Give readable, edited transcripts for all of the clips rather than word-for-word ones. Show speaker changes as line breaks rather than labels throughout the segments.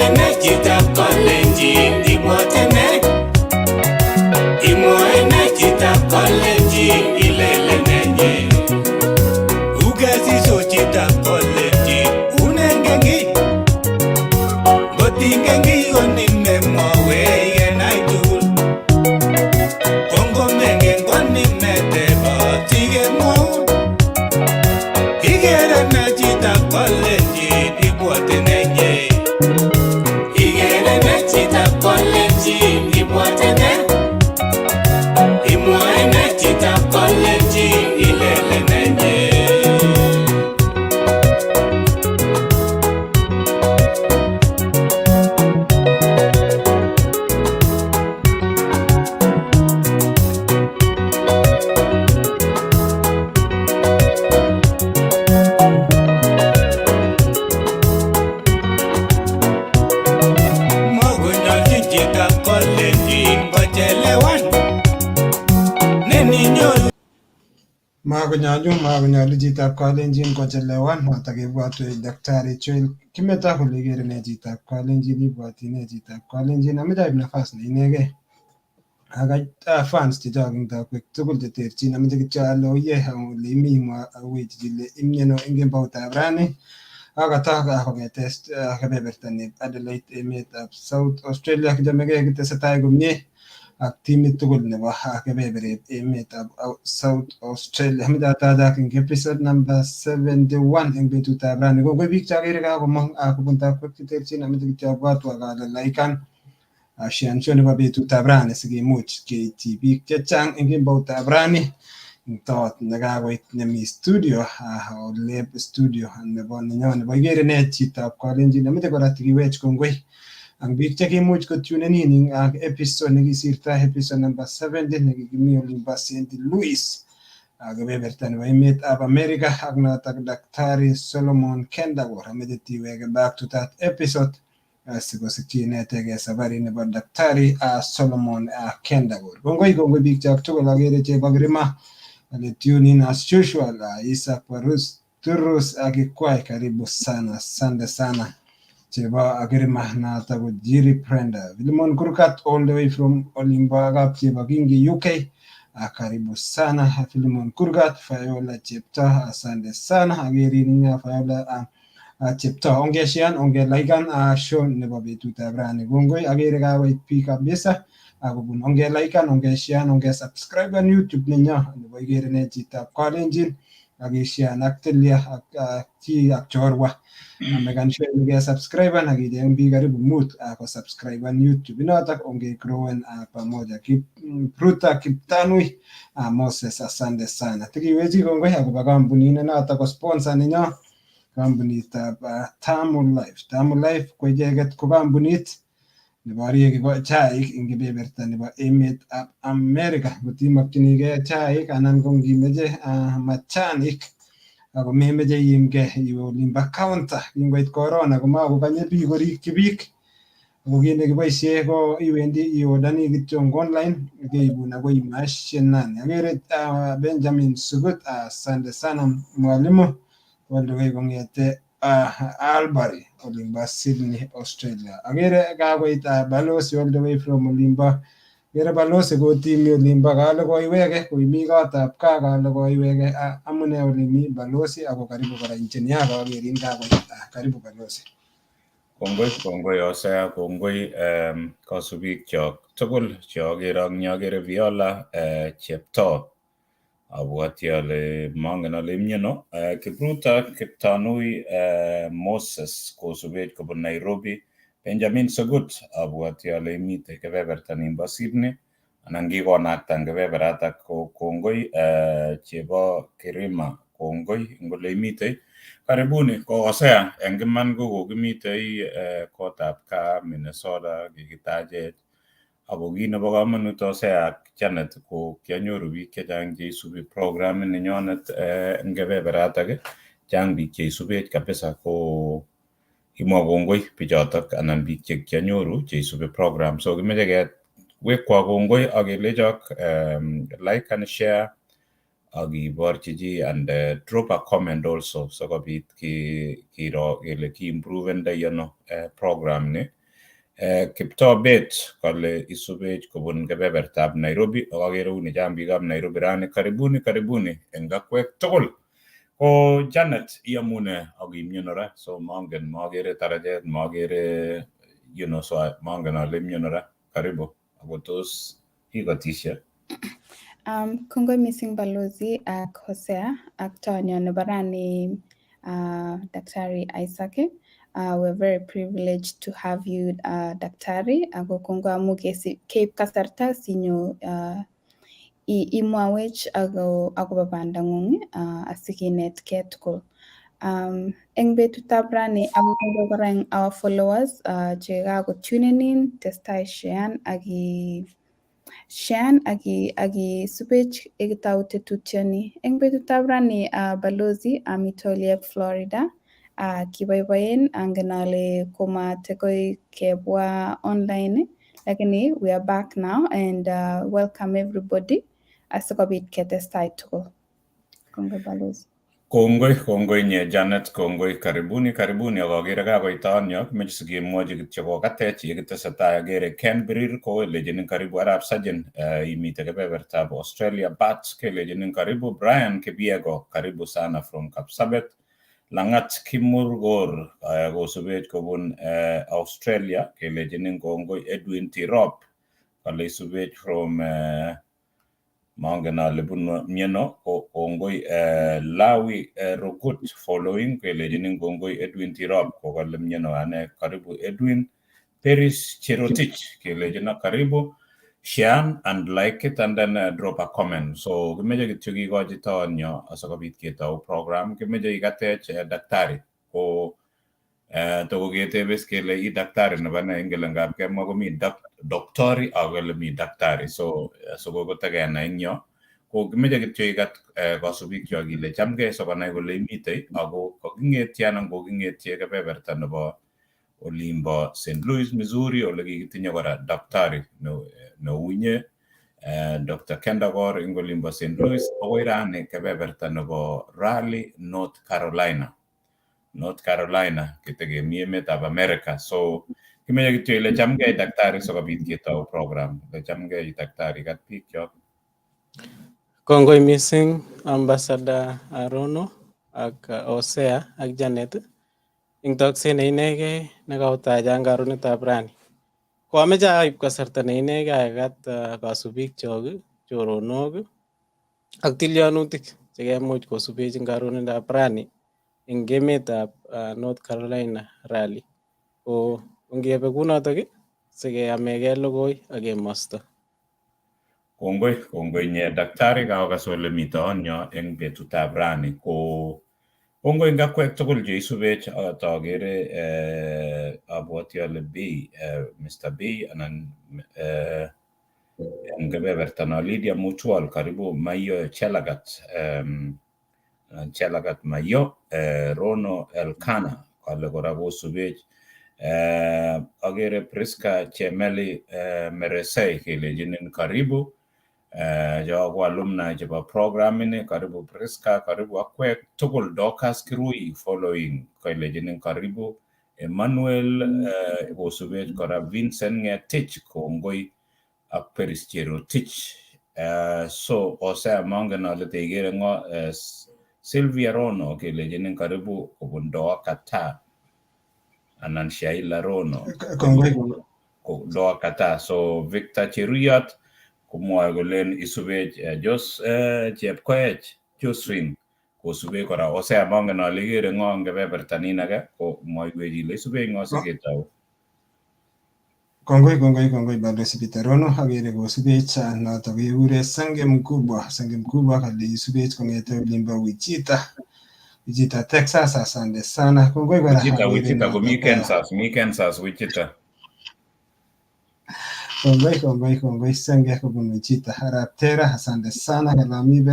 Imwoe ne chitab Kalenjin, ibwote ne? Imwoe ne chitab Kalenjin, ilele nenye? Ukesiso chitab Kalenjin, unengen kiy? Ngotingen kiy konimemwowech kenai tugul. Kongomengen konimetebo sikemwoun. Ikere ne chitab Kalenjin, ibwote nenye? Ikere ne chitab Kalenjin, ibwote ne? Imwoe ne chitab Kalenjin, ilele nenye? Makonyolchin chitab Kalenjin kochelewan. Neninyoru
Makonyolu chitab Kalenjin kochelewan, notok kebwatwech Daktari Joel Kimeto kole ikere nee chitab Kalenjin, ibwati nee chitab Kalenjin, ameche aib nafas ne inegei ak fans chechok eng takwek tugul cheterchin, ameche kityo ale oye ole imi mwawech ile imieno eng kemboutab rani akatak kong'ete kebeberta neb Adelaide emetab South Australia. Kichomegei kitesetai komie ak timit tugul nebo kebebereb emetab South Australia. Ameche atajak eng episode number 71 eng betutab rani. Kongoi biik cheakere kakomong kobun takwek cheterchin. Ameche kityo abwatwa kale laikan shian show nebo betutab rani sikimuch keityi biik chechang eng kemboutab rani eng tot nekakoit nemi studio, olep studio nebo nenyo nebo ikere ne chitab Kalenjin. Ameche kora tikiwech kongoi ang biik chekimuch kotunenin ing episode nekisirto, episode number 70 nekikimi olimbo St. Louis, kebeberta nebo emetab America ak notok Daktari Solomon Kendagor. Ameche tiweke back to that episode sikosikyi inetegei safari nebo Daktari Solomon Kendagor. Kongoi, kongoi biik chok tugul. Akere chebo Kirima ale tune in as usual. Isaac Barus Turus akikwai, karibu sana, asante sana chebo Kirima. Notok ko Jiri Prenda Filimon Kurkat all the way from olimbo Kapchebo Kingi UK. Karibu sana Filimon Kurgat. Fayola Chepto, asante sana, akerin inga Fayola Chepto. Ongeshian, ongelaikan show nebo betutab rani. Kongoi, akere kakoit biik kabisa akobun. Ongelaikan, ongeshian, ongesubscriben YouTube nenyo nebo ikere ne chitab Kalenjin ak ishian ak Tilya ak chi ak chorwa. Amekan sure kesubscriben ak icheng biik karibu 5 kosubscriben YouTube inotok, ongegrowen pamoja. Kipruta Kiptanui, Moses, asante sana. Tikiwechi kongoi akobo kampunit notok ko sponsor nenyo, kampunitab Tamu Life. Tamu Life ko icheket ko kampunit neborie chaik eng kebeberta nebo emetab America. Ngot imokchinigei chaik anan ko ngimeche machanik ako memeche iimgei iwe olimbo counter, kingoit corona komakokanye biik korikyi biik, ako kit nekiboisie ko iwendi iodani kityo eng online keibun akoi mashinani. Akere Benjamin Sugut, asante sana mwalimu, all the way kong'ete Albury olimbo Sydney, Australia. Akere kakoit balosi all the way from olimbo. Akere balosi kotimi olimbo kale koiweke koimi kotab kaa kale koiweke. Amune olimi balosi? Ako karibu kora engineer, kakerin kakoit. Karibu balosi.
Kongoi, kongoi Hosea, kongoi kasubik chok tugul cheokere ak nyokere Viola Cheptoo. Abwati ale mangen ale imieno. Kipruta Kiptanui, Moses kosubech kobun Nairobi. Benjamin Sogut, abwati ale imite kebeberta nimbo Sydney anan kikonakta eng kebeberatak. Ko kongoi chebo Kirima, kongoi eng ole imitei. Karibuni. Ko Hosea, eng iman ko kokimitei kotab kaa Minnesota, kikitachech ako kit nebo komonut Hosea ak Janet ko kianyoru biik chechang cheisubi programit nenyonet eng kebeberatak. Chang biik cheisubech kabisa, ko kimwa kongoi bichotok anan biik che kianyoru cheisubi program. So kimeche kewekwa kongoi ak kelechok like and share ak iborchi chi and drop a comment also sikobit kiro kele kiimprovendoi ano program ni. Kiptoo Bet kale isubech kobun kebebertab Nairobi ak akere uni chang biikab Nairobi rani. Karibuni karibuni eng akwek tugul. Ko Janet, iyomune ak imiono ra? So mongen, makere tarajet, makere so mongen ale imiono ra. Karibu. Ako tos ikotishe.
Kongoi missing Balozi ak Hosea ak tonyo nebo rani, Daktari Isaac. We're very privileged to have you, Daktari, ako kongoi amu keib kasarta sinyo imwawech akobo bandang'ung asikinetkei tugul. Eng betutab rani, ako kongoi kora eng our followers che kako-tunen in, testai share ak share ak isubech yekitou tetutyoni. Eng betutab rani, Balozi, amite oliep Florida. Kiboiboen, angen ale komatekoi kebwa online, lakini we are back now and welcome everybody asikobit ketestai tugul. Kongoi, Balozi.
Kongoi, kongoi nye Janet, kongoi, karibuni, karibuni. Ak akere kakoit yo, kimeche sikemwochi kityo kokatech yekitesetai. Akere Ken Birir kelechinin karibu. Arap Sajin, imite kebebertab Australia, Bat kelechinin karibu. Brian Kibiego, karibu sana from Kapsabet. Langat Kimurgor kosubech kobun Australia, kelechinin kongoi. Edwin Tirop kale isubech from mangen ale bunu mieno, ko kongoi. Lawi Rogut following, kelechinin kongoi. Edwin Tirop kokale mieno ane, karibu Edwin. Peris Cherotich kelechina karibu. Share and like it and then drop a comment. So kimeche kityo kikochi tonyo asikobit ketou program. Kimeche ikatech, daktari, ko tokoketebes kele i daktari nebo ne? Ingele ngap kemwa komi doktori ak kele mi daktari, so sikokotekenai eng yo, ko kimeche kityo ikat kasubikyok ile chamgei sikonai kole imitei ako koking'etye anan koking'etye kebeberta nebo olimbo St. Louis, Missouri, ole kikitinye kora daktari neunye, Dr. Kendagor, eng olimbo St. Louis, akoi rani kebeberta nebo Raleigh, North Carolina. North Carolina kitekemi emetab America. So kimeche kityo ile chamgei, daktari, sikobit ketou program. Ile chamgei, daktari, kat bikyok.
Kongoi missing, Ambassador Arono ak Hosea ak Janet, eng tokset ne inegei nekaotacha eng karonetab rani. Ko ameche aib kasarta ne inegei akat kasubikchok, choronok ak tilyanutik chekemuch kosubech eng karonetab rani eng emetab North Carolina, Raleigh. Ko ongebe kunotok sikeamekei logoi ak emosto.
Kongoi, kongoi nye daktari, kaokas ole mi toonyo eng betutab rani. Ko kongoi eng akwek tugul cheisubech. Atokere abwoti ale B, Mr. B anan eng kebeberta no Lydia Mutual, karibu. Mayo Chelagat, anan Chelagat Mayo, Rono Elkana kale kora kosubech. Akere Priska Chemeli Meresei, kelechinin karibu. Cho ko alumni chebo program ini, karibu Priska, karibu akwek tugul. Dorcas Kirui following, kelechinin karibu. Emmanuel kosubech kora. Vincent Ngetich, kongoi, ak Peris Cherotich. So Osea, mongen ale teikere ng'o. Sylvia Rono kelechinin karibu kobun Doha, Qatar, anan Shaila Rono.
Kongoi.
Ko Doha, Qatar. So Victor Cheruyot komwoe kolen isubech. Jos Chepkoech Josephine kosubech kora. Osea, mongen ale ikere ng'o eng kebeberta nin age, ko mwoiwech ile isubech ng'o siketau.
Kongoi, kongoi, kongoi, Balozi Peter Rono. Akere kosubech noto kekure Senge Mkubwa. Senge Mkubwa kale isubech kong'ete olimbo Wichita, Wichita, Texas. Asante sana, kongoi kora.
Wichita.
Akere
Wichita komi
notok
Kansas, mi Kansas Wichita.
Kongoi, kongoi, kongoi Senge kobun Wichita. Arap Tera, asante sana, kalami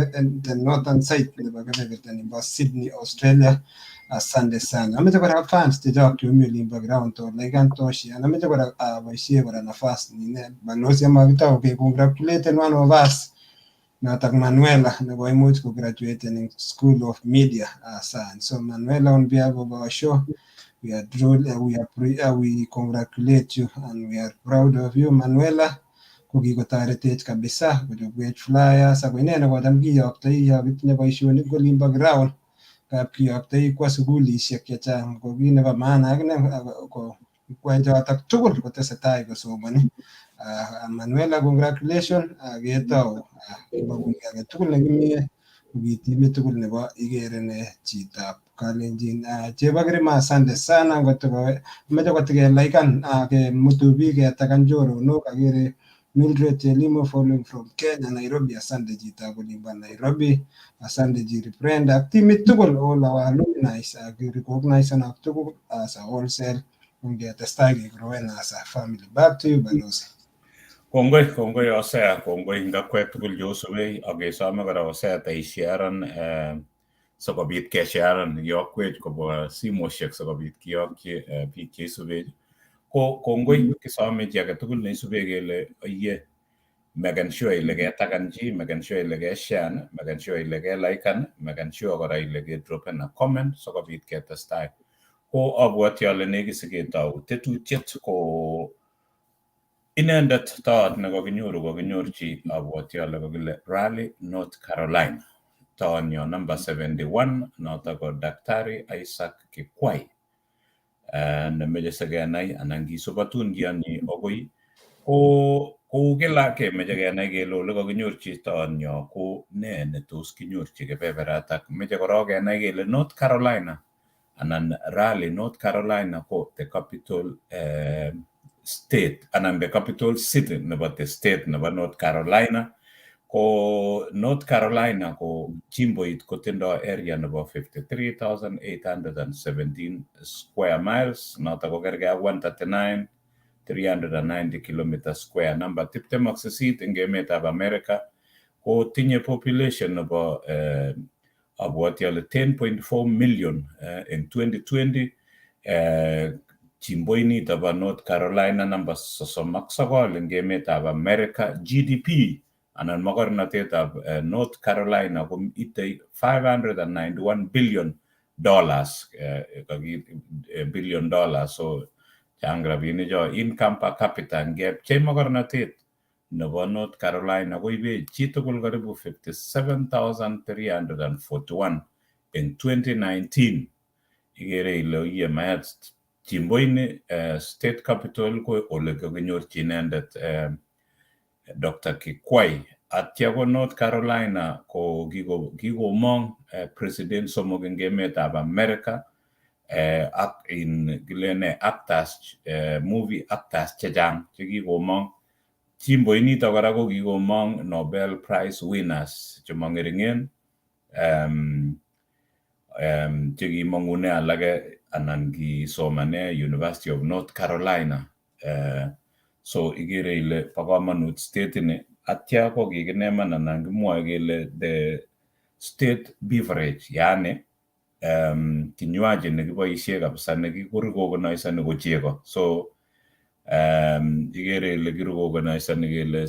the northern side nebo kebeberta nimbo Sydney, Australia. Asante sana. Ameche kora fans chechok chemi olimbo ground tolaikan toshian. Ameche kora aboisie kora nafas nine, balozi, amakitou ke-congratulaten one of us, notok Manuela, nekoimuch ko-graduaten eng School of Media Science. So Manuela, on behalf of our show, We are truly, we congratulate you and we are proud of you, Manuela. Ko kikotoretech kabisa kochopwech flyers ako ine nekocham kiyoktoi yo kitinye boisionik olimbo ground kap kiyoktoi kwa sukulishek chechang ko kit nebo maana akine ko kwai chotok tugul kotesetai kosomoni. Manuela, congratulations, ketou kibakuli age tugul nekimie ko timit tugul nebo Ikere Ne Chitab Kalenjin. Chepakirima, asante sana. Ngotko meche kotikelaikan kemutu biik ketakan choronok. Akere Mildred Chelimo following from Kenya, Nairobi. Asante chitab olimbo Nairobi. Asante Jiri Brenda ak timit tugul, all our alumni, recognize ak tugul as a wholesale ngetestai kegrowen as a family. Back to you, Balozi.
Kongoi, kongoi Hosea, kongoi ngakwek tugul cheosubei ak kesome kora Hosea taisharan sikobit kesharan iyokwech kobwa simoshek sikobit kiyokyi biik cheisubech. Ko kongoi kisome chi agetugul neisube kele oye maken sure ile ketakan chi, maken sure ile kesharan, maken sure ile kelaikan, maken sure kora ile kedropen a comment sikobit ketestai. Ko abwoti ale nekit siketou tetutiet ko inendet toot nekokinyoru kokinyorchi abwoti ale kokile Raleigh, North Carolina. Toonyo number 71 notok ko Daktari Isaac Kikwai nemeche sikenai anan kisub atundianyi akoi ko kou kila kemeche kenai kele ole kakinyorchi toonyo ko nee netos kinyorchi kebeberatak. Meche korok kenai kele North Carolina anan Raleigh, North Carolina ko the capital state anan the capital city nebo the state nebo North Carolina. Ko North Carolina ko jimboit kotindo area nebo 53,817 square miles, notok ko kergei ak 139 390 kilometer square, number 28 eng emetab America. Ko tinye population nebo abwoti ale 10.4 million in 2020. Jimboinito bo North Carolina number 39 eng emetab America. GDP anan mogornotetab North Carolina ko itei $591 billion, billion dollars, so chang rabinik cho. Income per capita ngepchei mogornotet nebo North Carolina koibe chitugul karibu 57,341 en 2019. Ikere ile iye mayat jimboini. State capital ko ole kakinyorchi inendet Dr. Kikwai. Atya ko North Carolina ko kikomong president somok eng emetab America ak in kilene actors, movie actors chechang chekikomong jimboinito. Kora ko kikomong Nobel Prize winners chemong'eringen chekimong'une alake anan kisomane University of North Carolina. So ikere ile bo komonut state ini. Atya ko kikineman anan kimwoe kele the state beverage, yaani kinywaji nekiboisie kabisa nekirecognisani ko chego. So ikere ile kirecognisani kele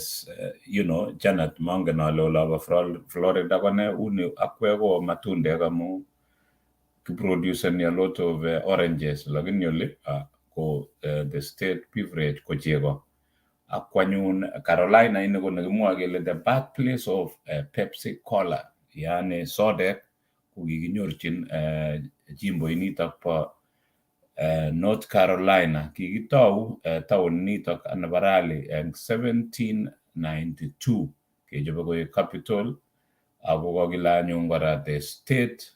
Janet, mongen ale olobo Florida kone uni akwek ko matundek amu kiproduceni a lot of oranges, lakini oli ko the state beverage ko chego. Ak anyun Carolina ini ko nekimwoe kele the birthplace of Pepsi Cola, yaani sodek ko kikinyorchin jimboinitok bo North Carolina. Kikitou taoninitok nebo Raleigh eng 1792 kechobe koek capital ako kokile anyun kora the state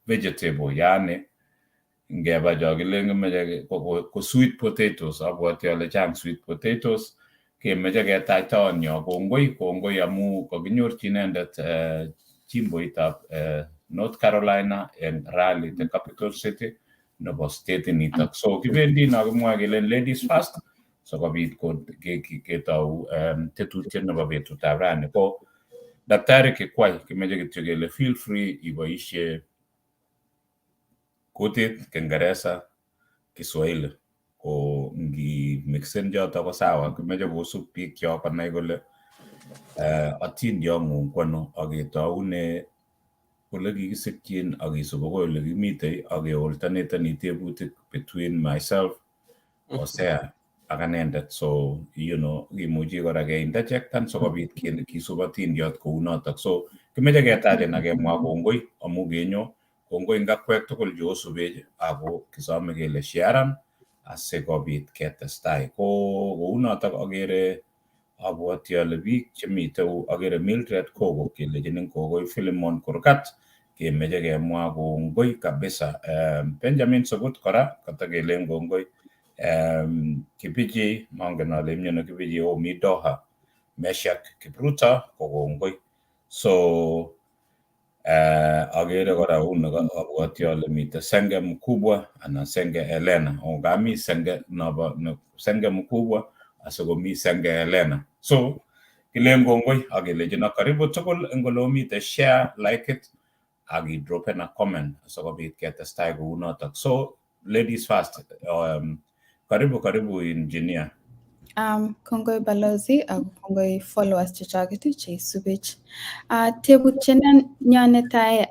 vegetable, yaani ngeba cho kilen kimoche ko sweet potatoes. Abwoti ale chang sweet potatoes. Kemoche ketach taon nyo. Kongoi, kongoi amu kokinyorchi inendet jimboitab North Carolina en Raleigh, the capital city nebo state initok. So kibendi no kimwoe kele ladies first sikobit ketou tetutiet nebo betutab rani. Ko Daktari Kikwai kimeche kityo kele feel free iboisie kutit Kiingereza, Kiswahili, ko ngi mixen choto ko sawa. Kimeche kosub biik konai kole atindiongung kwano ak ketoune. Ole kikisikyin ak isub akoi ole kimitei ak keoltanetoni tebutik between myself, Hosea ak anendet. So kimuchi kora keinterjectan sikobit kisub atindiot kounotok. So kimeche ketachen ak kemwa kongoi amu kenyo. Kongoi eng akwek tugul cheosubech ako kisome kele sharan asikobit ketestai. Ko kounotok akere, abwoti ale biik chemitei, akere Mildred Kogo kelechinin kongoi, Philemon Kurgat kemeche kemwa kongoi kabisa, Benjamin Sogut kora katakelen kongoi, Kibiji, mongen ale imyoni Kibiji, omi Doha, Meshak Kipruto ko kongoi. So akere kora uni abwoti ale mitei Senge Mkubwa anan Senge Elena, kami Senge nobo Senge Mkubwa asikomi Senge Elena. So kilen kongoi ak kelechino karibu tugul eng ole omite. Share, like it ak idropen a comment asikobit ketestai kounotok. So ladies first, karibu, karibu engineer.
Kongoi balozi ak kongoi followers chechoket cheisubech. Tebutiet nyo netai,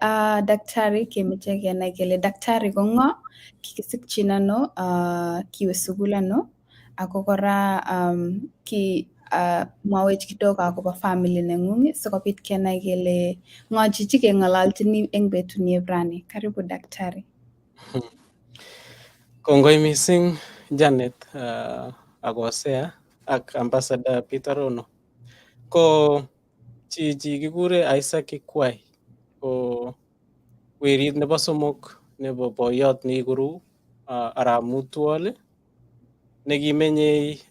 daktari, kemeche kenai kele daktari ko ng'o, kikisikchin ano, kiwe sukul ano, ako kora ki mwawech kidogo akobo family neng'ung sikobit kenai kele ng'o chichi keng'ololchini eng betunieb rani. Karibu daktari.
Kongoi mising Janet ak Hosea ak Ambassador Peter Rono. Ko chichi kikure Isaac Kikwai, ko werit nebo somok nebo boyot nekikuru arap Mutwol nekimenyei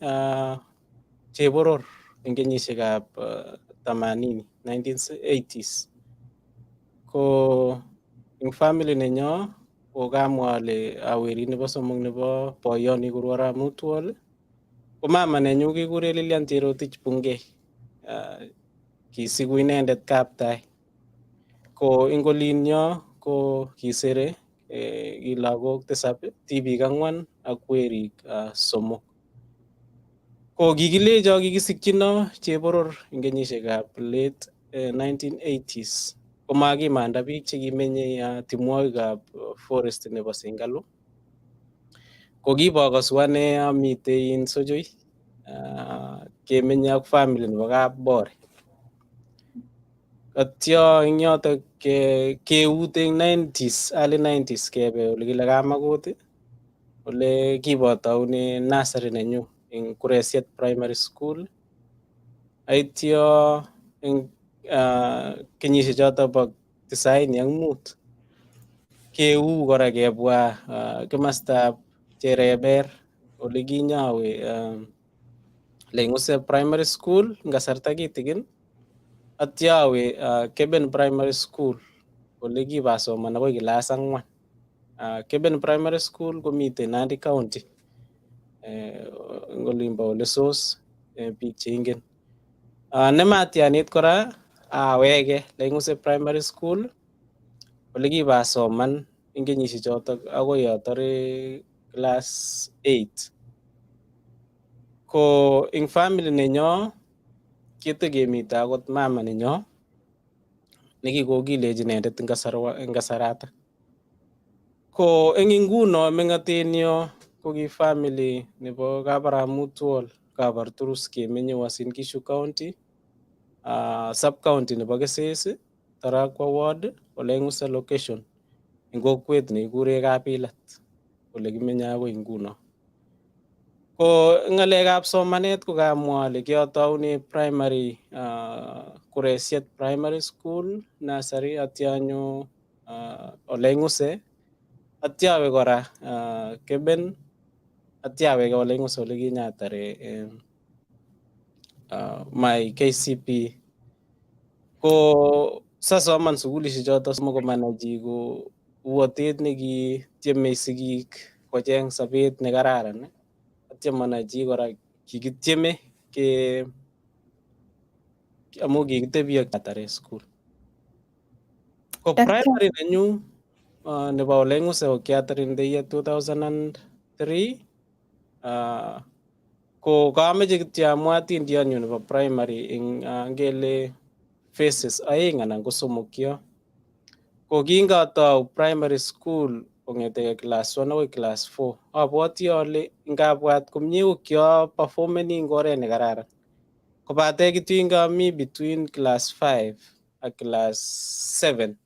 Cheboror eng kenyisiekab 80, 1980s. Ko eng family nenyo ko kamwa ale awerit nebo somok nebo boyot nekikuru arap Mutwol. Ko mama nenyu kikure Lilian Cherotich Bungei. Kisiku inendet Kaptai. Ko eng olinyo ko kisere ki lagok tisap, tibik ang'wan ak werik somok. Ko kikilecho kikisikchino Cheboror eng kenyisiekab late 1980s. Komakimanda biik chekimenye timwokikab forest nebo Singalu. Ko kibokosu ane amitei in Sochoi, kemenye ak family nebo Kabore. Atyo eng yotok keut eng 90s, early 90s, kebe ole kile Kamakut ole kibotoune nursery nenyu eng Kuresiet Primary School. Aityo eng kenyisiek chotok bo 95 keu kora kebwa kimastab Chereber ole kinyawe Leng'use Primary School eng kasarta kitikin, atyo awe Keben Primary School ole kibasoman akoi kilas 4. Keben Primary School komitei Nandi County eng olimbo Olesos, biik cheingen. Nematianit kora aweke Leng'use Primary School ole kibasoman eng kenyisiek chotok akoi atore class 8. Ko eng family nenyo ketekemite akot mama nenyo nekikokilechi inendet eng kasaratak. Ko eng inguno meng'otenyo ko ki family nebo Kabarap Mutwol, Kabarturus, kemenye Uasin Gishu County, sub county nebo Keses, Tarakwa ward, Oleng'use location, eng kokwet nekikure Kapilat ole kimenye akoi nguno. Ko ng'alekab somanet ko kamwa ale kiatoune primary Kuresiet Primary School nursery, atyo anyo Oleng'use, atyo awe kora Keben, atyo aweke Oleng'use ole kinyatare my KCPE. Ko sasoman sukulishek choto somok komanai chi ko uotet nekityemei sigik kocheng sobet nekararan, atyo manai chi kora kikityeme ke amu kikitebi ak atare school. Ko primary nenyu nebo Oleng'use ko kiatar in the year 2003. Ko kameche kityo amwa atindionyu nebo primary eng ngele phases aeng anan ko somok yo. Ko kingatou primary school kong'etegei class 1 akoi class 4, abwoti ale ngabwat komye ko kiaperfomeni eng oret nekararan. Kobate kityo kingami between class 5 ak class 7,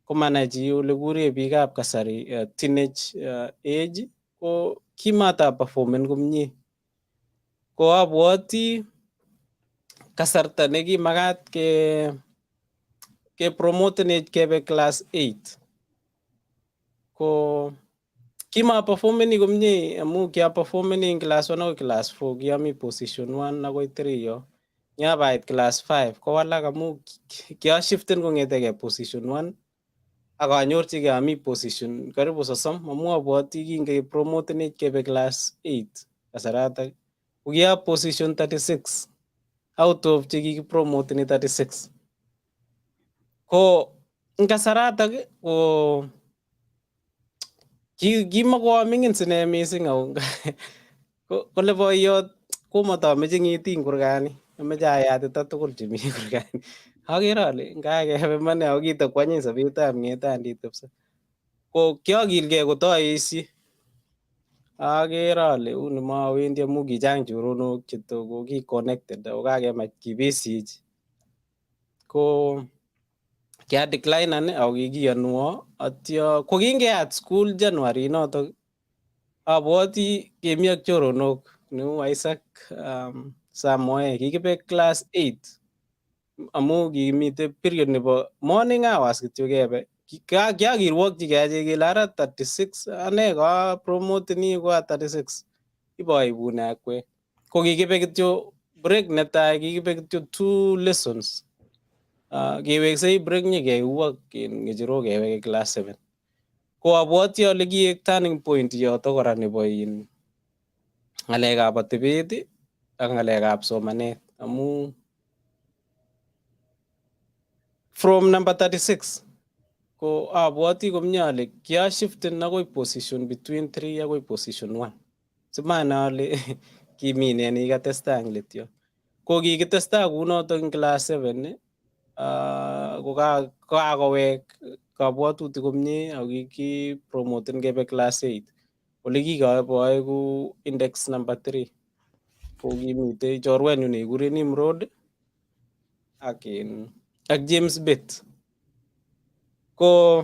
komanai chi ole kure biikab kasari teenage age, ko kimataperfomen komye. Ko abwoti kasarta nekimakat kepromotenech kebe class 8, ko kimaperfomeni komye amu kiaperfomeni eng class 1 akoi class 4, kiami position 1 akoi 3 yo. Nyabait class 5 kowalak amu kiashiften kong'etegei position 1 ak anyorchigei ami position karibu 30, amu abwoti kingepromotenech kebe class 8 kasaratak ko kia position 36 out of chekikipromoteni 36. Ko eng kasaratak ko kimakoaming'in sine mising ako kole boiyot komatameche ng'eting kurgani, ameche ayatita tugul chemi kurgani. Akere ale ngakebe mane ako kitakwanyiny sobetab ng'etandit kabisa. Ko kiakilgei kotoesyi, akere ale uni mawendi amu kichang choronok chetoko connected ako kakemach kibesiech. Ko kiadeclinan ako kikiyonwo. Atyo ko kingeat school January notok, abwoti kemi ak choronok neu Isaac, Samoe, kikibe class 8 amu kimite period nebo morning hours kityo kebe. Kiakirwokchigei achek kele ara 36 ane ka promoteni ko 36 iboibune akwek. Ko kikibe kityo break netai, kikibe kityo two lessons. Keweksei break nyikeuwak ng'echerok keweke class 7. Ko abwoti ale kiek turning point yoto kora nebo in ng'alekab atebet ak ng'alekab somanet, amu from number 36 ko abwoti komye ale kiashiften akoi position between 3 akoi position 1, simanai ale kimi nee nekikatestai eng let yo. Ko kikitestai kounotok eng class 7, ko kakowek kabwatutik komye ako kikipromoten kebe class 8 ole kikaboeku index number 3. Ko kimitei chorwenyu nekikure Nimrod ak James Bet. Ko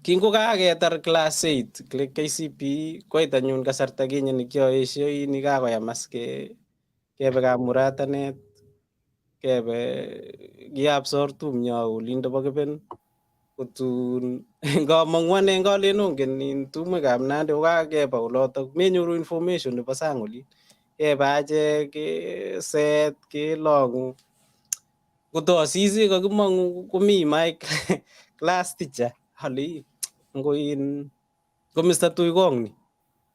kingokaketar class 8 KCPE, koit anyun kasarta kinye nekiaesioi nikakoyam as kebe kamuratanet, kebe kiapsor tumyo olindo bo Kiben. Kotun ngomong'u ane ngalen ongen in tumwekab Nandi, kokakeba olotok menyoru information nebo sang olin. Kebe achek keset kelong'u, koto asisi kakimong'u komi my class teacher, ale ngo in ko Mr. Tuikong ni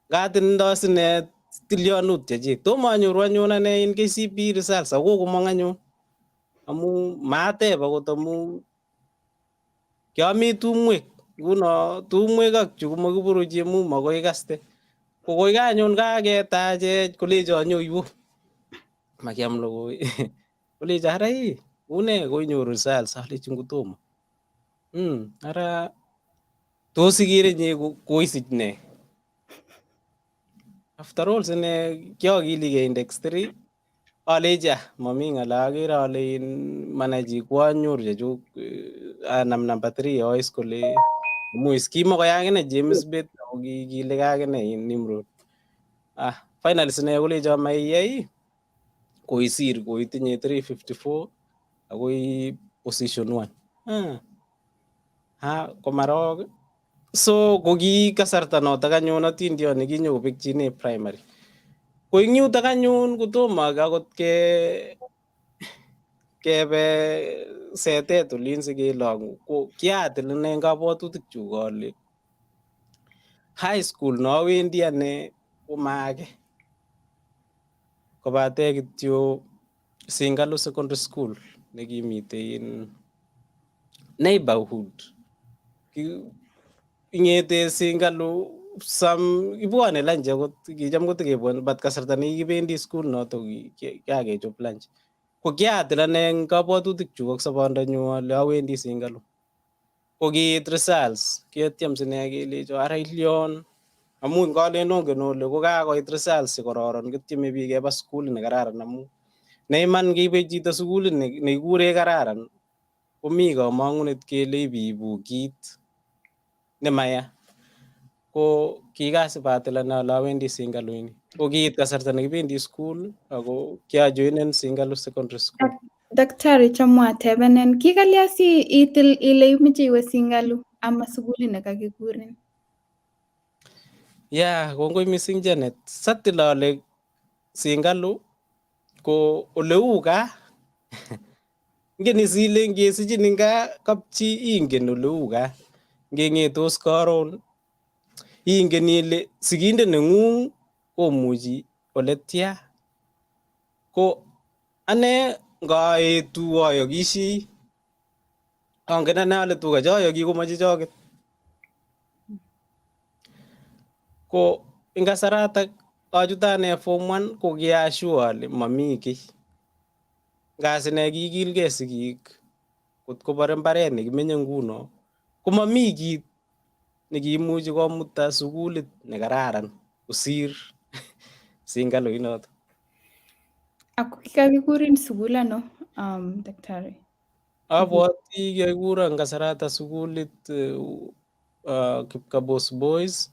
ngatindo sine tilyanut chechik. Tomo anyoru anyun ane in KCPE results ako kokomong anyun amu mateb akot amu kiami tumwek. Nguno tumwek ak chu komakiburuchi amu makoi ikaste. Ko koi anyun kaketachech kolecho nyoiwo makiam logoi, kolecho ara ii une koinyoru results, alechi ngotomo. Ara tos ikere inye koisich ne? After all sine kiakiligei index 3, alechi ah mami ng'ala, akere ale in manai chi kwanyoru chechuk anam number 3 ois kole muis kimakoya akine James Bet ako kile akine in Nimrod. Finally sine kolecho maiyai koisir koitinye 354 akoi position 1. Ha komarok. So ko ki kasarta notok anyun atindiot nekinyokobekchine primary. Ko eng yutok anyun kotomo akot kebe setet olin sikelong'u, ko kiatil ane eng kabwatutik chuk ale high school nowendi ane komaake kobate kityo Singalu Secondary School nekimitei in neighborhood. Ing'ete Singalu some ibwone lunch akot kicham kotikebwone, but kasarta nekikibendi school notok kakechop lunch. Ko kiatil ane eng kabwatutik chuk ak sobondonyu ale awendi Singalu. Ko kiit results ketiem sine kelecho ara ilion amu ngalen ongen ole kokakoit results chekororon kotieme biik keba sukulit nekararan amu ne iman ngeibe chito sukulit nekikure kararan komi kamang'unet kele ibiibu kit nemaya. Ko kikasipatil ane ale awendi Singalu ini. Ko kiit kasarta nekibendi school ako kiajoinen Singalu Secondary School.
Daktari, chamwa atebenen, kikalya si itil ile imoche iwe Singalu ama sukulit nekakikurin?
Yeah, kongoi mising Janet. Satil ale Singalu ko oleu gaa. Ingen is ile ngesichin eng gaa kapchi ingen oleu gaa. Ngeng'etos karon ingen ile sigindet neng'ung komuchi ole tia. Ko ane ngaetu ayokishei angen ane ale tuga choyoki komachechoket. Ko eng kasaratak achute ane form 1 ko kiasure ale mami kiy. Ngas ine kiikilgei sigik kot kobore mbaret nekimenye nguno komami kit nekiimuchi komuta sukulit nekararan kosir Singalu inoto.
Ako kikakikurin sukul ano, daktari?
Abwati kikakikuro eng kasarata sukulit Kipkabos Boys,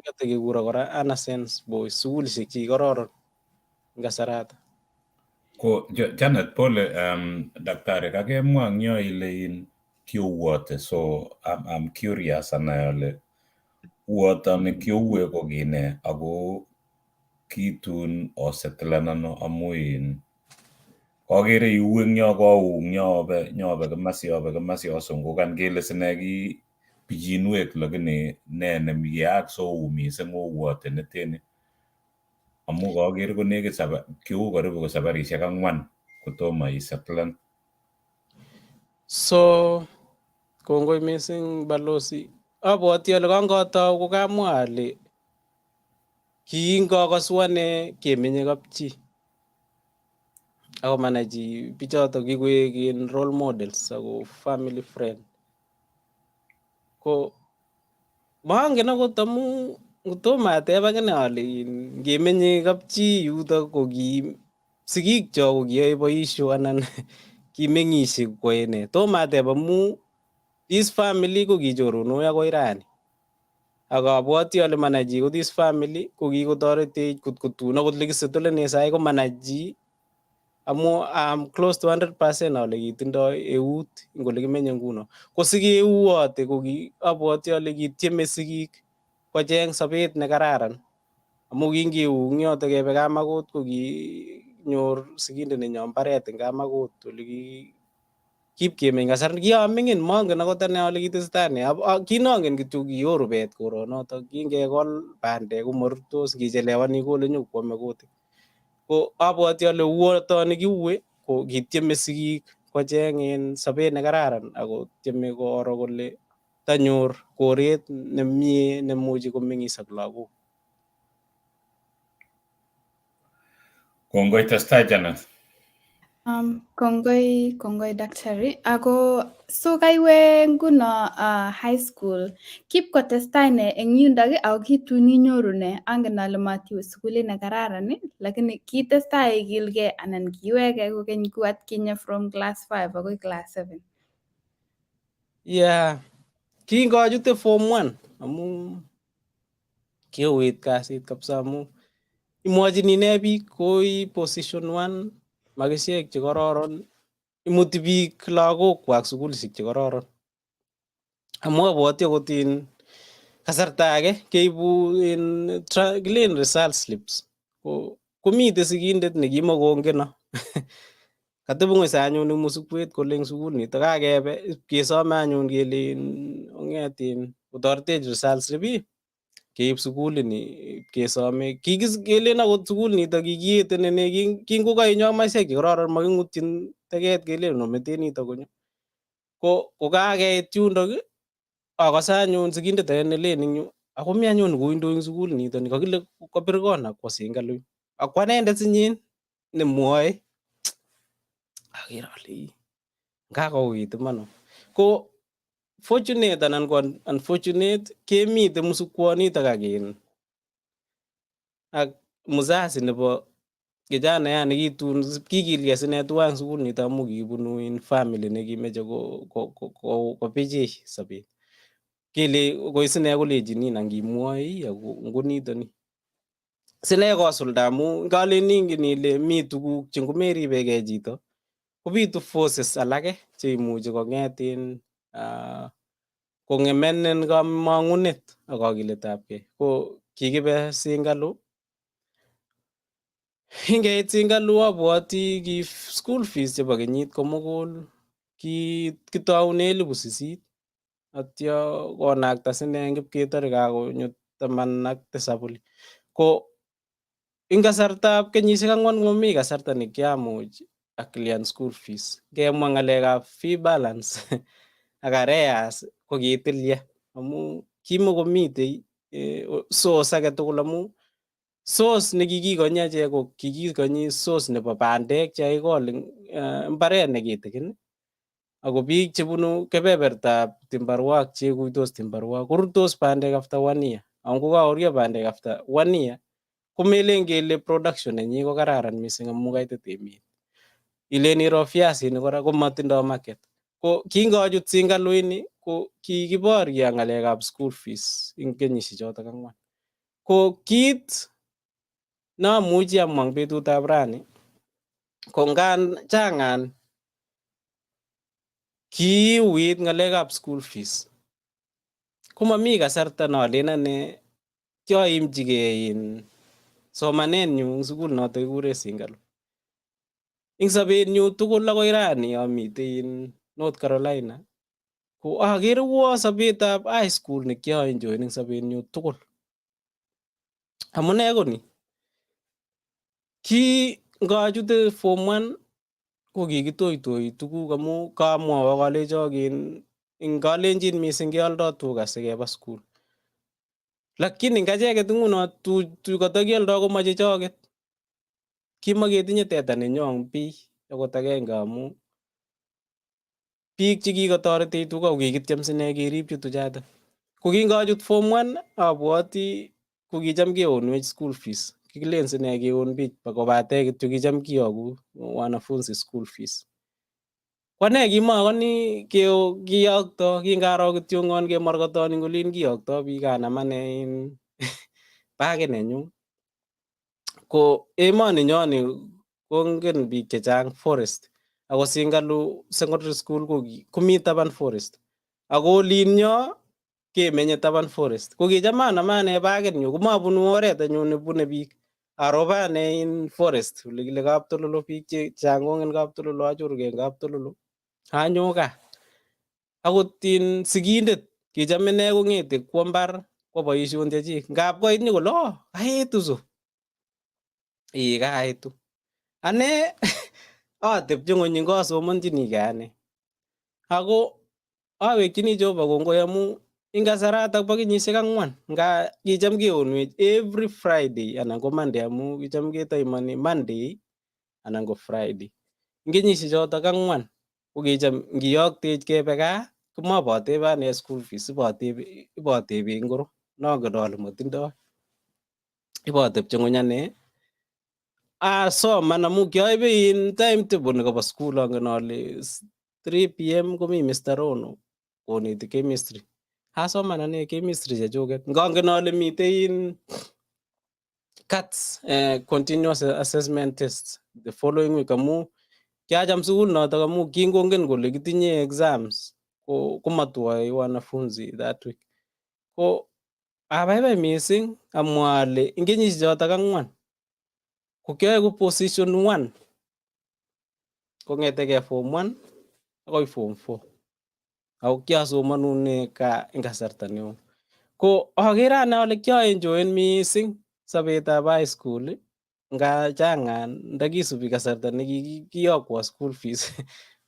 katekekuro kora Anasens Boys, sukulishek chekikororon eng kasarata.
Ko Janet, pole, daktari, kakemwa eng yo ile in kiuwote, so I'm curious anai ale uotoni kiuwe ko kine ako kitun osettlen ano amu in kakere iu eng yo kou eng yo obe nyobe kimasi obe kimasi osungukan kele sine ki pichinwek lakini ne nemikiaak so uu mising ouote neteni amu kaker konekit kiu karibu ko sabarishek ang'wan kotomo isettlen.
So kongoi mising balozi. Abwati ale kangatou kokamwa ale kingokosu ane kemenye kapchi ako manai chi bichotok kikoek in role models ako family friend. Ko mangen akot amu tomo ateb akine ale ngemenye kapchi yutok ko ki sigikchok ko kiyoe boisio anan kimeng'ishe koyoe nee. Tomo ateb amu this family ko kichoronok akoi rani. Ak abwati ale manai chi ko this family ko kikotoretech kot kotun akot lekisetolene sai ko manai chi amu I'm close to 100% ale kitindoi eut eng ole kimenye nguno. Ko sikeuote ko ki abwati ale kitieme sigik kocheng sobet nekararan amu kingeu eng yoto kebe Kamakot ko kinyor sigindet nenyo mbaret eng Kamakot ole ki kipkemeny kasar kiaming'in mongen akot ane ale kitesetai nee. Kit nongen kityo kio rubet koronoto kingekol bandek komorurtos ngichelewan ikole nyokwome kutik. Ko abwati ale uotoni kiue ko kitieme sigik kocheng in sobet nekararan ako tieme koro kole tanyor koret nemie nemuchi komeng'is ak lagok.
Kongoi, testai Janet.
Kongoi, kongoi daktari. Ako so kaiwe nguno high school, kipkotestai ne eng yundok ako kitun inyoru ne? Angen ale matiwe sukulit nekararan lakini kitestai ikilgei anan kiweke kokeny ku atkinye from class 5 akoi class 7?
Yeah, kingochute form 1 amu kiuit kasit kabisa amu imwochini ne biik koi position 1 makisiek chekororon imuti biik lagokwak sukulishek chekororon. Amu abwati akot in kasarta age keibu in kilen result slips ko komite sigindet nekimakongeno katebung'uny anyun eng musukwet kole eng sukul nito kakebe kesome anyun kele ong'et in otoretech result slip ii keib sukulini kesome kelen akot sukul nito kikiyetenene kingokainyo makisiek chekororon making'utyin teket kelen ometen nito konyo. Ko kokakeit yundok akose anyun sigindet age nelen eng yu ako mi anyun koindoi eng sukul nito ni kakile kopir kona kwo Singalu ako anendet sinyin nemwoe aker ale ii nga kouit iman. Ko Fortunate anan ko unfortunate kemite musukwonitok ak in ak mzazi nebo kijanaiyat nekitun kikilgei sine tuwan eng sukul nito amu kibunu in family nekimeche kopichii sobet. Kele koi sine kolechinin angimwoi ako ngonitoni. Sine kosulda amu ngalen ingen ile mi tuguk che ngomeribegei chito kobitu forces alake cheimuchi kong'et in kong'emenin kamang'unet ak kakiletabgei. Ko kikibe Singalu. Ingeit Singalu abwati ki school fees chebo kenyit komugul kitoune 8,000 atyo konakta sine eng ipketore kakonyo 17 oli. Ko eng kasartab kenyisiek 4 komami kasarta nekiamuch akilian school fees. Ngemwa ng'alekab fee balance ak arrears ko kitil ya amu kimakomitei source age tugul amu source nekikikonyi achek ko kikikonyi source nebo bandek chekakikol eng mbaret nekitikin ako biik chebunu kebebertab Timbarwa ak chekuitos Timbarwa korurtos bandek after one year. Ako ngokakoruryo bandek after one year komelen kele production nenyi ko kararan mising amu kaitit emet. Ilen iro viasinik kora komatindoi market. Ko kingochut Singalu ini ko kikiborye ng'alekab school fees eng kenyisiek chotok 4. Ko kit neamuchi amwa eng betutab rani ko ngan changan kiuit ng'alekab school fees komami kasarta nolen ane kiaimchigei in somanenyu eng sukul notok kikure Singalu. Eng sobenyu tugul akoi rani amitei in North Carolina ko akere uo sobetab high school ne kiaenjoyen eng sobenyu tugul. Amune ko ni, ki ngachute form one ko kikitoitoi tuguk amu kamwowok alechok in eng kalenjin mising keoldo tuga sikeba school. Lakini ngacheket nguno katakioldo komachechoket. Kimaketinye teta nenyo eng bii akot agenge amu biik chekikotoretech tuga ko kikityem sine keripchi tuchatak. Ko kingachut form one abwati ko kicham keonwech school fees. Kikilen sine keon bich kobate kityo kicham kiyoku wanafunzi school fees. Ko ane kimakoni kiyokto kingaro kityongon kemorkotoni eng olin kiyokto biik anam ane in bakit nenyu. Ko emoni nyo ni kongen biik chechang forest ako Singalu Secondary School komi taban forest. Ako olin nyo kemenye taban forest. Ko kicham aname ane bakit nyu komabunu oret anyun nebune biik. Arobe ane in forest ole kile Kaptololo biik chechang kongen Kaptololo achorugei eng Kaptololo anyo gaa. Akot in sigindet kicham ine kong'ete kwo mbar kwo boision chechik. Ngap koit nyokole oo kaitu su. Ee kaitu. Ane atepche ng'ony ngasomonchinikei ane. Ako awekchini Jehova kongoi amu eng kasaratak bo kenyisiek 4 nga kicham keonwech every Friday anan ko Monday amu kicham ketaimoni Monday anan ko Friday. Eng kenyisiek chotok 4 ko kicham ngiyoktech kebe gaa komabotebe ane school fees ibotebe ngoro nongen ale matindoi. Ibotepche ng'ony ane asoman amu kiaibe in timetable nekobo school angen ale 3 p.m. komi Mr. Rono koneti chemistry. Asoman ane chemistry chechuket ngangen ale mitei in CATS, continuous assessment test the following week amu kiacham sukul notok amu kingongen kole kitinye exams ko komatwoi wanafunzi that week. Ko abaibai mising amwa ale eng kenyisiek chotok 4 ko kiaeku position one kong'etegei form one akoi form four. Ako kiasomanune gaa eng kasarta neo. Ko akere ane ale kiaenjoyen mising sobetab high school nga changan ndakisubi kasarta nekikiyokwo school fees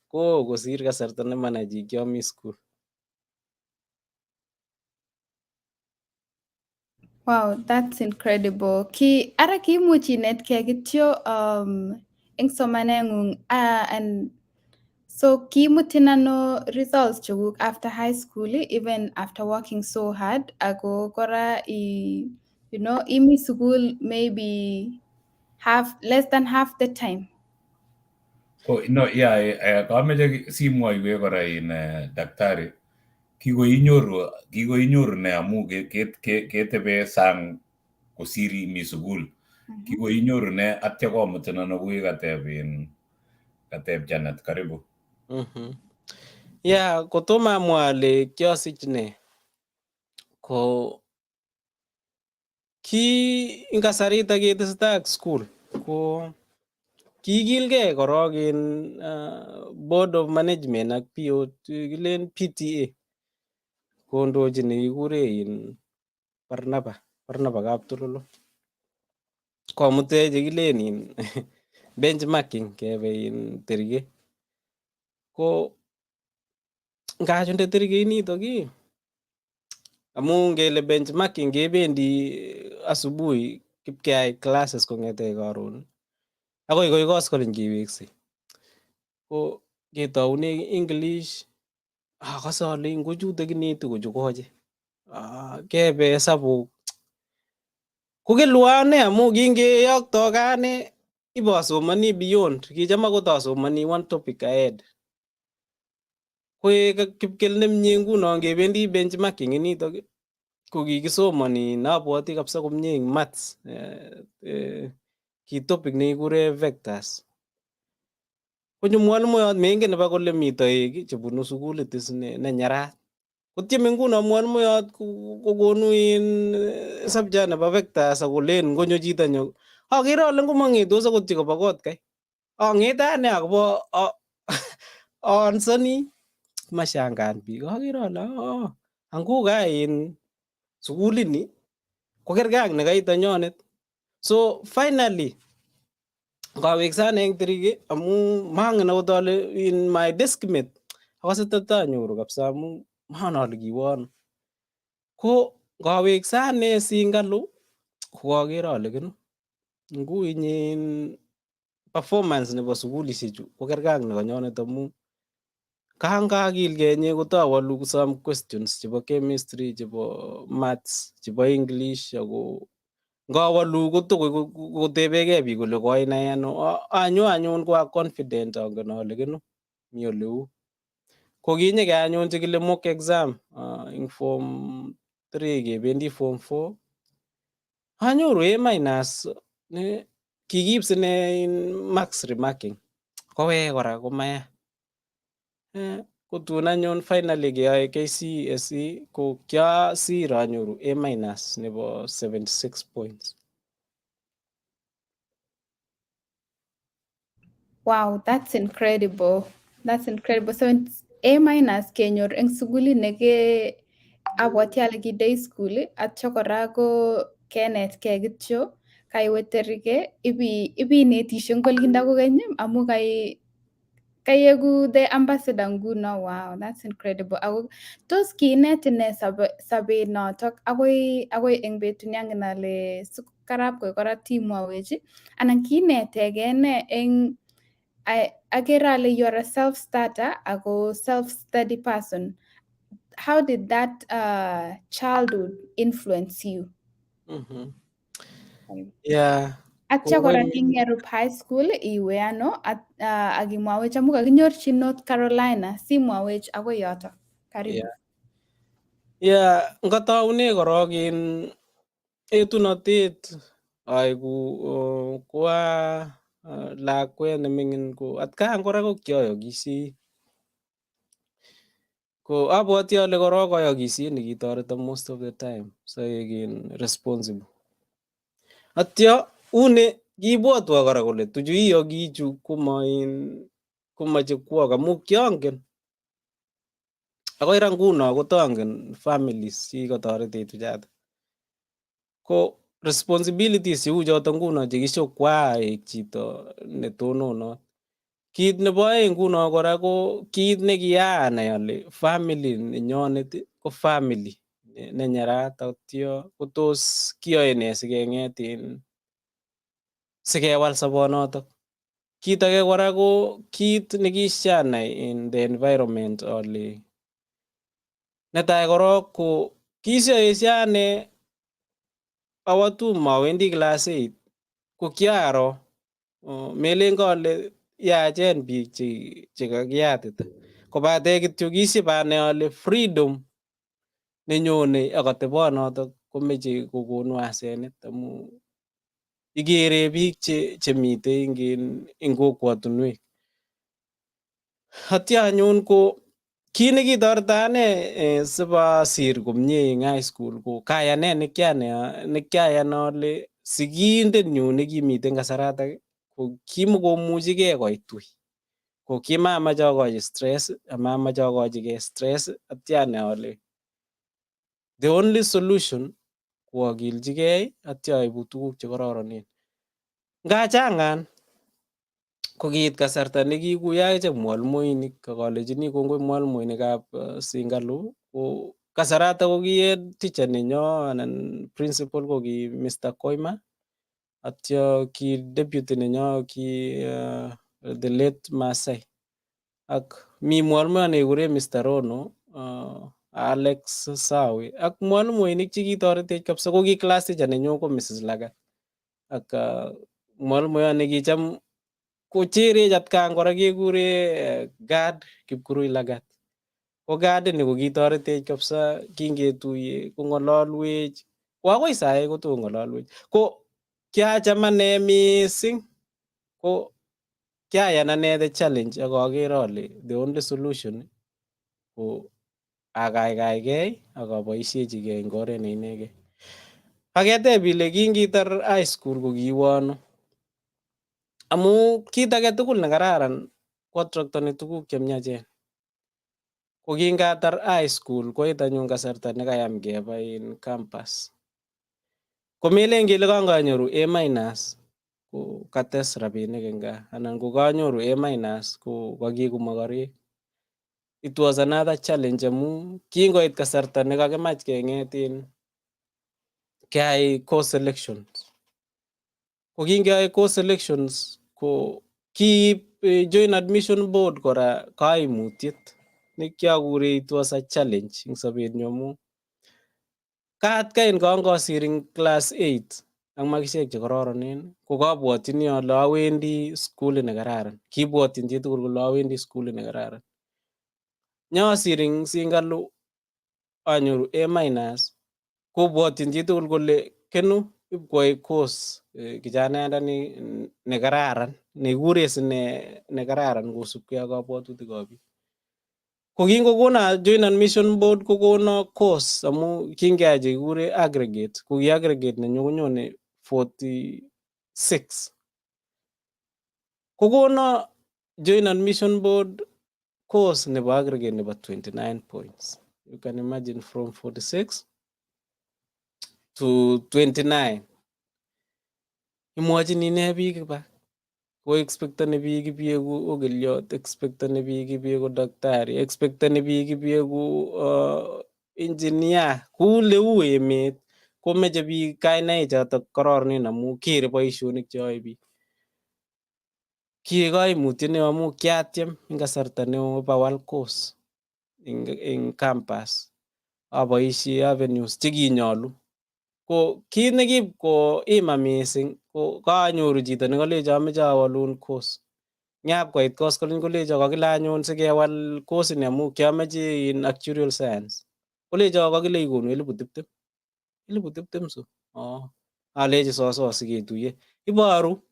koo kosir kasarta nemanai chi kiami school.
Wow, that's incredible. Ki ara kiimuch inetkei kityo eng somaneng'ung and So kiimutin ano results chekuk after high school, even after working so hard, ako kora i imi sukul maybe half, less than half the time?
Oh, no, yeah, kameche simwoiwech kora in daktari, kikoinyoru ne amu ketebe sang kosir imi sukul. Kikoinyoru ne atya komutin ano kui kateb in kateb Janet, karibu.
Yeah, kotomo amwa ale kiasich ne, ko ki ing kasarita ketesetai ak school ko kikilgei korok en board of management ak PO, kilen PTA, kondochin nekikure in Barnaba Kaptololo. Komutech chekilen in benchmarking kebe in Terike. Ko ngachunde Terike initok ii, amu ngele benchmarking kebendi asubuhi kipkeai classes kong'ete karon akoi koi koskoleny keweksei. Ko ketoune English, akase ale ngochutok kineti kochu koche. Kebe hesabuk. Ko ane amu kingeyokto gaa ane ibosomoni beyond, kicham akot asomoni one topic ahead. Koek kipkel nemie nguno ngebendi benchmarking initok ko kikisomoni abwoti kabisa komie eng maths, ki topic nekikure vectors. Konyo mwalimuyot mengen nebo kole mi toek chebunu sukulit is ne nyerat. Kotieme nguno mwalimuyot kokonu in subject nebo vectors akolen ngonyo chito nyo. Akere ale ngomang'etos akot chekobo kot kai. Ang'ete ane akobo aansoni mashangaan biik. Akere ale anguka in sukulini ko kerkei ak nekaitanyonet. So finally ngawekse ane eng Tiriki amu mangen akot ale in my deskmate akase tot anyoru kabisa amu mangen ale kiwo ano. Ko ngawekse ane Singalu ko kakere ale kinu ngui performance nebo sukulishechu ko kerkei ak nekonyonet amu kangakilgei enye kotawalu some questions chebo chemistry, chebo maths, chebo English, ako ngawalu kotokotebegei biik kole koinai ano. Anyo anyun ko a confident angen ale kinu mi oleu. Ko kinyeke anyun chekile mock exam ing form 3 kebendi form 4, anyoru A minus ne kikiib sine in max remarking, kowek kora komaya. Kotun anyun finally keyoe KCSE ko kiasir anyoru A minus nebo 76 points.
Wow, that's incredible. That's incredible. So A minus kenyor eng sukulit neke abwati ale ki day school, atyo kora ko kenetkei kityo kaiwe Terike ipinetishe eng olikinda kokeny amu kai kaieku the ambassador nguno. Wow, that's incredible. Ako tos kiinetin nee sobet notok akoi eng betut ni angen ale karap koek kora timwowech anan kiinetegei nee eng akere ale you are a self starter ako self study person. How did that childhood influence you?
Yeah.
Atya kora kingerup high school iwe ano akimwawech amu kakinyorchi North Carolina, simwawech akoi yoto. Karibu.
Yeah, ngataune korok in etunotet aeku koa lakwet neming'in, ko atkan kora ko kiayokisiei. Ko abwati ale korok kayokisiet nekitoreton most of the time soek in responsible. Atyo une kiibwotwo kora kole tuchu iyokichu koma in komachekwok amu kiangen akoi ra nguno kotangen families chekikotoretech tuchato. Ko responsibilities cheu choto nguno chekishokwaa chito netononot. Kit nebo aeng nguno kora ko kit nekianai ale family nenyonet ko family nenyerat, atyo kotos kiyoe nee sikeng'et in sikewal sobonotok. Kit age kora ko kit nekishanai in the environment ole netai korok ko kishaesho ane awo tum awendi class 8 ko kiaro melen kole yachen biik chekakiyatita kobate kityo kisip anai ale freedom nenyone ak atebonotok komeche kokonu asenet amu ikere biik chemitei eng kokwotunwek. Atya anyun ko kit nekitoreto ane sipasir komie eng high school ko kayanet nekiayan ale sigindenyu nekimiten kasaratak ko kimukomuchigei koit wui. Ko kimamache akochi stress amamache akochigei stress atya anai ale the only solution ko akilchigei atya aibu tuguk chekororonen. Ngachangan ko kiit kasarta nekikuyo akichek mwalimuinik ak alechini kongoi mwalimuinikab Singalu ko kasaratak ko ki head teacher nenyo anan principal ko ki Mr. Koima atyo ki deputy nenyo ki the late Masai ak mi mwalimuyan nekikuren Mr. Rono, Alex Sawi ak mwalimuinik chekitoretech kabisa ko ki class teacher nenyu ko Mrs. Lagat ak mwalimuyan nekicham kocherech atkan kora kekure Gad Kipkurui Lagat. Ko Gad ini ko kitoretech kabisa kingetuye kong'ololwech ko akoi sahi kotokong'ololwech. Ko kiacham ane mising ko kiayan ane the challenge ak akere ale the only solution ko akaikaigei ak aboisiechigei eng oret ne inegei. Aketeb ile kingitar high school ko kiiwe ano? Amu kit age tugul nekararan koatractoni tuguk chemiachen. Ko kingatar high school koit anyun kasarta nekayam keba in campus. Komelen kele kanganyoru A minus ko kates rabinik eng gaa anan ko kanyoru A minus ko kakiiku mokorek. It was another challenge amu kingoit kasarta nekakimach keng'et in keyai course selections. Ko kingeyoe course selections ko kiib joint admission board kora kaimutiet nekiakure it was a challenge eng sobetnyu amu kaatkain kangosir eng class 8 ak makisiek chekororonen ko kabwotyini ale awendi skulit nekararan. Kibwotyin chitugul kole awendi skulit nekararan. Nyosir eng Singalu anyoru A minus kobwotyin chitugul kole kenu ipkoyai course kijanaiyandani nekararan nekikure sine nekararan kosubkei ak kabwatutikab biik. Ko kingokono joint admission board kokono course amu kingeyai chekikure aggregate ko ki aggregate nenyu konyone 46. Kokono joint admission board course nebo aggregate nebo 29 points. You can imagine from 46 to 29. Imwochini nee biik ba? Ko expectani biik ibieku okiliot, expectani biik ibieku daktari, expectani biik ibieku engineer. Kou leu emet komeche biik kainaik chotok kororonen amu kere boisionik cheyoe biik. Kiek kaimutiet neo amu kiatyem eng kasarta neo bawal course eng campus aboisie avenues chekinyolu. Ko kit nekib koima mising ko kanyoru chito nekolecho amoche awalun course. Ngap koit koskoleny kolecho kakile anyun sikewal course ini amu kiamoche in actuarial science. Kolecho kakile ikonu 20,000. 20,000 so? Oo. Alechi soso siketuiye. Iboru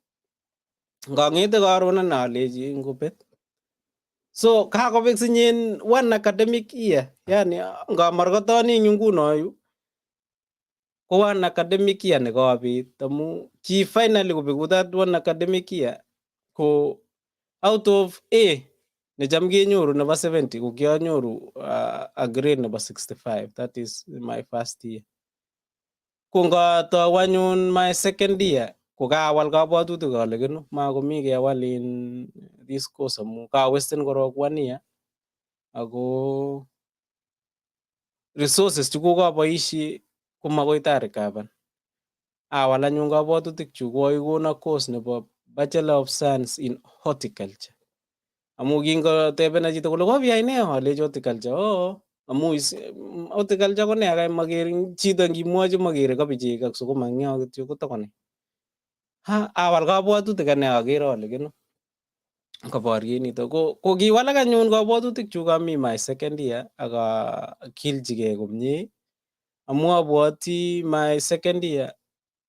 ngang'ete karon ane alechi ngobet. So kakobek sinyen one academic year. Yani ngamarkotoni eng yu nguno yu ko one academic year nekobet amu ki finally kobeku that one academic year ko out of A necham kenyoru nebo 70 ko kianyoru a grade nebo 65, that is my first year. Ko ngatou anyun my second year ko kawal kabwatutik ale kinu makomi kewal in this course amu kawesten korok one year ako resources chu kokaboisie komakoi tarecover. Awal anyun kabwatutik chu kokono course nebo Bachelor of Science in Horticulture. Amu kingotebena chito kole kopiyai nee alechi horticulture oo amu horticulture ko nee akai makere chito ngimwochi makere kabichek ak sukuma eng yo kityo kotokonai. Ha awal kabwatutik ane akere ale kino koboryet nito ko kiwalak anyun kabwatutik chuk ami my second year ak akilchigei komie amu abwoti my second year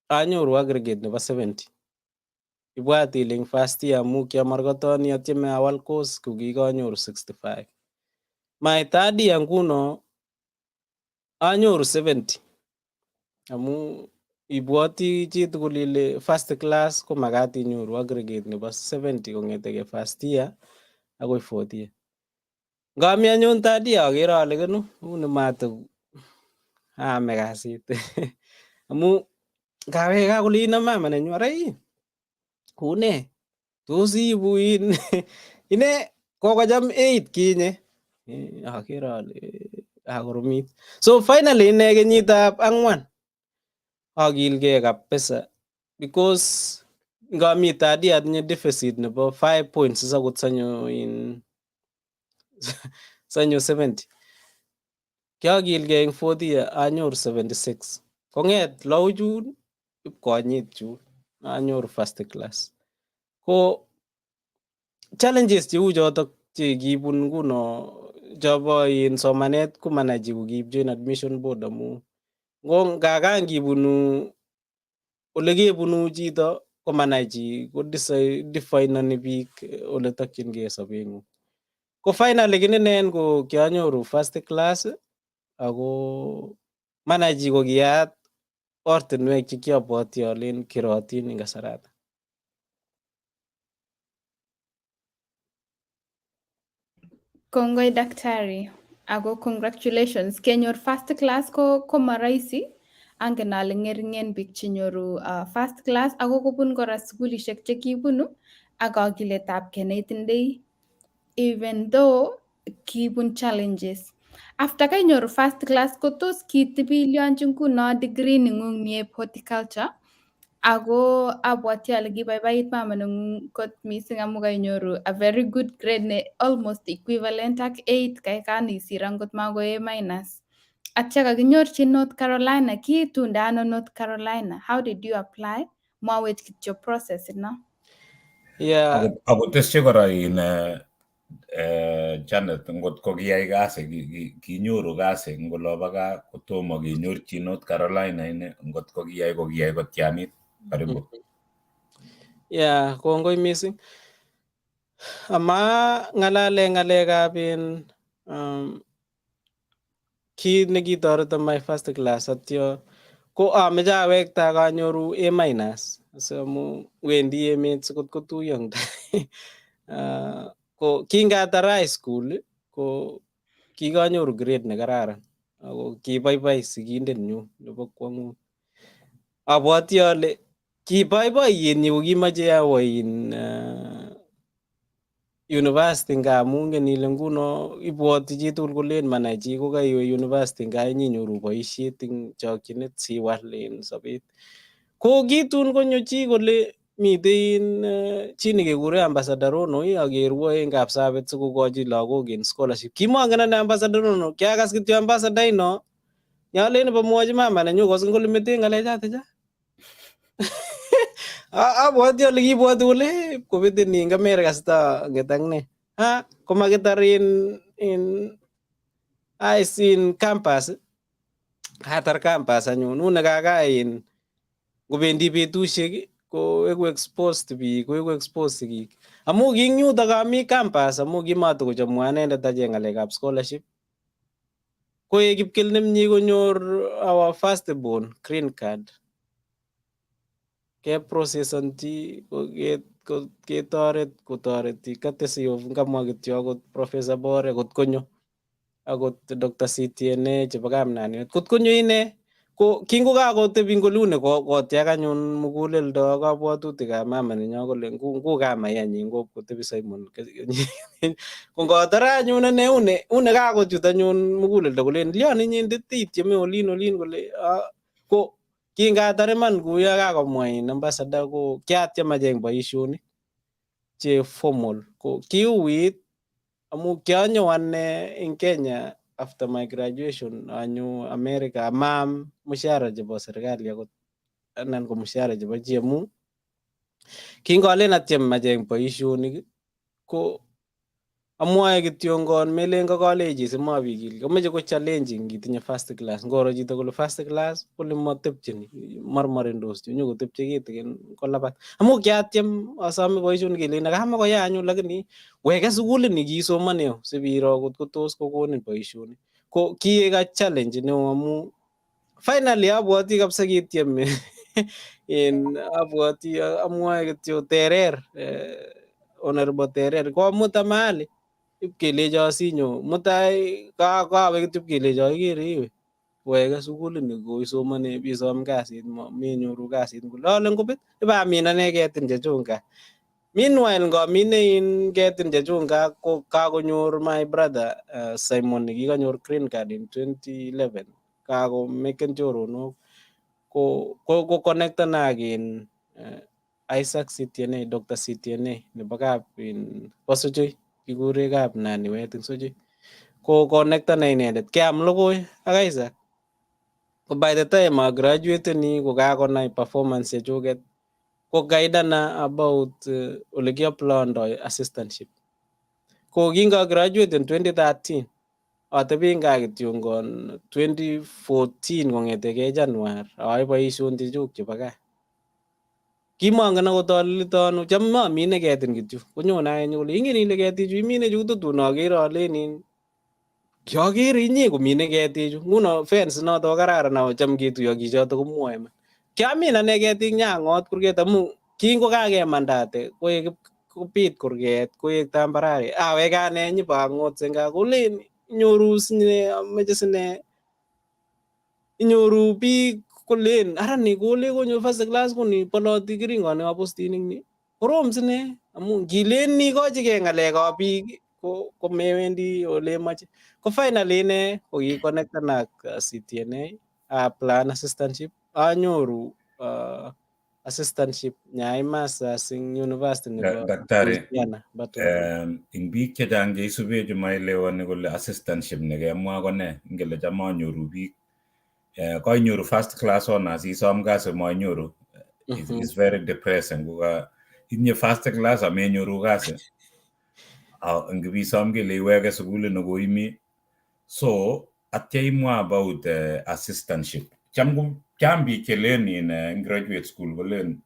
anyoru aggregate nebo 70. Ibwat ile eng first year amu kiamarkotoni atyeme awal course ko kikanyoru 65. My third year nguno anyoru 70 amu ibwoti chitugul ile first class ko makat inyoru aggregate nebo 70 kong'etegei first year akoi fourth year. Ngami anyun third year akere ale kinu uni mato aame kasit amu ngawek kaa kolino mama nenyu ara ii kune tos iibu in ine kokocham 8 kinye akere ale kakoromit. So finally ine kenyitab ang'wan akilgei kabisa because ngami third year atinye deficit nebo 5 points akot sanyo in sanyo 70. Kiakilgei eng fourth year anyoru 76. Kong'et lou chun ipkonyit chun anyoru first class. Ko challenges cheu chotok che kibun nguno chobo in somanet komanai chi ko kiipjoin admission board amu ngo ngaka ngibunu ole kebunu chito komanai chi ko defineni biik ole tokyingei sobeng'ung. Ko finally kininen ko kianyoru first class ako manai chi ko kiyat ortinwek che kiabwoti alen kerotin eng kasarata.
Kongoi daktari ako congratulations kenyor first class ko maraisi angen ale ng'eringen biik chenyoru first class ako kobun kora sukulishek chekibunu ak kakiletabkei neitindoi even though kibun challenges. After kainyoru first class ko tos kitibilionchi nguno degree neng'ung niep horticulture ako abwati ale kibaibait mama neng'ung kot mising amu kainyoru a very good grade ne almost equivalent ak 8 kaikan isir angot mako A minus. Atya kakinyorchi North Carolina, kiitunde ano North Carolina? How did you apply? Mwawech kityo process ino.
Yeah.
Akotesyi kora in Janet ngot ko kiyai kasi kinyoru kasi eng olobo gaa kotomo kenyorchi North Carolina ine ngot ko kiyai ko kiyai kotianit. Karibu.
Yeah, kongoi mising. Ama ng'alale ng'alekab in kit nekitoreton my first class atyo ko ameche awekta kanyoru A minus so amu wendi emet sikot kotuiyo eng tai. Ko kingatar high school ko kikanyoru grade nekararan ako kibaibai sigindenyu nebo kwang'ut. Abwati ale ki boiboiyenyi ko kimache awo in university ngamu ingen ile nguno ibwoti chitugul kolen manai chi ko kaiwe university nga inyinyoru boisiet eng chokchinet siwal en sobet. Ko kitun konyo chi kole mitei in chi nekekure Ambassador Rono akerwoe eng Kapsabet sikokochi lagok en scholarship. Kimongen ane Ambassador Rono, kiakas kityo ambassador ino nyalen ibomwochi mama nenyu kosin kole meten ng'alechoto cha. Abwati ale kibwoti kole kobeten eng America sitang'et ak ne. Ha komakitar in in campus katar campus anyun une kaka in ngobendi betusiek ko eku exposed biik koeku exposed sigik amu ki eng yutok ami campus amu kimatokochomwo anendet acheng ng'alekab scholarship koek Kipkel nemie konyor our first born green card keprosesanchi ketoret kotoreti courtesy of ngamwa kityo akot Professor Bore kot konyo akot Dr. CTNA chebo Kapnaniot kot konyo ine ko kingokakotebi eng oluni kotiak anyun muguleldo ak kabwatutikab mama nenyo kole ngu kamai any kotebi Simon ko ngotore anyun ane une kakochut anyun muguleldo kolen lion inyendet ityeme olin olin kole ko Kingatar iman kuyo kakomwa in ambassador ko kiatyem acheng boisionik che formal ko kiuit amu kianyo ane in Kenya after my graduation anyo America amaam mshahara chebo serikali akot anan ko mshahara chebo chi amu kingolen atyem acheng boisionik ko amwoe kityongon melen ko koleji simobikil komoche ko challenging itinye first class. Ngoro chito kole first class kole motepche ni, mormorendos chu nyokotepche kitikin kolabat amu kiatyem asome boisionik kelen kamakoya anyun lakini weke sukulit ni kiisomone sipiro kot ko tos kokonin boisionik. Ko kiek a challenge neo amu finally abwoti kabisa kityem en abwoti amwoe kityo Terer, Honorable Terer komuta mahali ipkelecho sinyo mutai kawe kityo ipkelecho ikere iwe weke sukulit ni koisomone isom kasit menyoru kasit ngole alen kobet ibamin ane ketin chechuk gaa. Meanwhile ngomine in ketin chechuk gaa ko kakonyor my brother Simon nekikanyor green card in 2011 kakomeken choronok ko connectan ak in Isaac Sitienei, Dr. Sitienei nebo kap in bo Sochoi kikure kap Naniwet eng Sochoi ko connectan inendet keam logoi ak Isaac. Ko by the time a graduateni ko kakonai performance chechuket ko guidana about ole kiapplyondoi assistantship. Ko kinga graduate in 2013 ateben gaa kityongon 2014 kong'etegei Januar ayoe boisionik chechuk chebo gaa. Kimongen akot ale lito ano cham amine ketin kityo konyone any kole ingen ile ketichu imine chu totun akere alen in kiokere inye komine ketichu nguno fence noto kokararan ako cham ketuiyo chichoto komwoe iman. Kiamin ane ketik nyangot kurget amu kingokakemandate koek kobit kurget koek tambarare aweke ane nyibang'ot en gaa kolen inyoru sine amoche sine inyoru biik kolen ara ni kole konyor first class koni boloti keringonik ab postinik ni korom sine amu ngilen ikochigei ng'alekab biik ko komewendi olemoche. Ko finally ine ko kiconnectan ak CTNA apply assistantship anyoru assistantship nyai masters eng university nebo
Daktari,
Louisiana Baton Rouge.
Eng biik chechang cheisubech maelewani kole assistantship nekemwa ko nee. Ngele cham anyoru biik koinyoru first class honors isom kasi mainyoru. It's very depressing koka itinye first class amenyoru kasi. Ngibisom kele iweke sukulit nekoimi. So atya imwa about assistantship. Cham ko cham biik chelen in graduate school kolen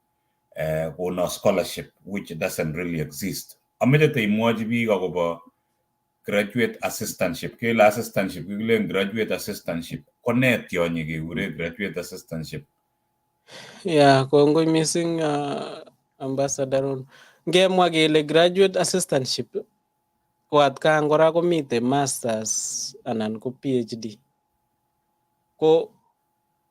kono scholarship which doesn't really exist. Amoche teimwochi biik akobo graduate assistantship. Kele assistantship kikilen graduate assistantship. Ko nee tionyi kekure graduate assistantship?
Yeah, kongoi missing Ambassador Rono. Ngemwa kele graduate assistantship ko atkan kora komiten masters anan ko PhD. Ko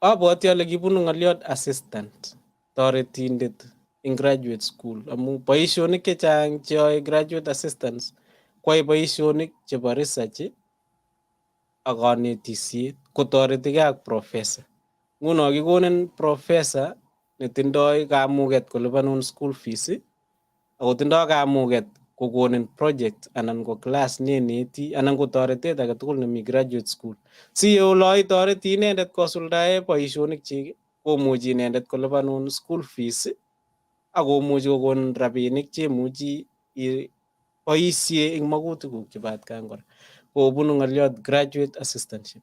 abwoti ale kibunu ng'oliot assistant, toretindet in graduate school amu boisionik chechang cheyoe graduate assistants koyoe boisionik chebo research ak konetisiet kotoretigei ak professor. Nguno kikonin professor netindoi kamuget kolipanun school fees akotindoi kamuget kokonin project anan ko class neneti anan ko toretet agetugul nemi graduate school. Si olo itoreti inendet kosuldae boisionikchik komuchi inendet kolipanun school fees akomuchi kokonin rabinik chemuchi iboisie eng magutikuk chebo atkan kora. Kobunu ng'oliot graduate assistantship.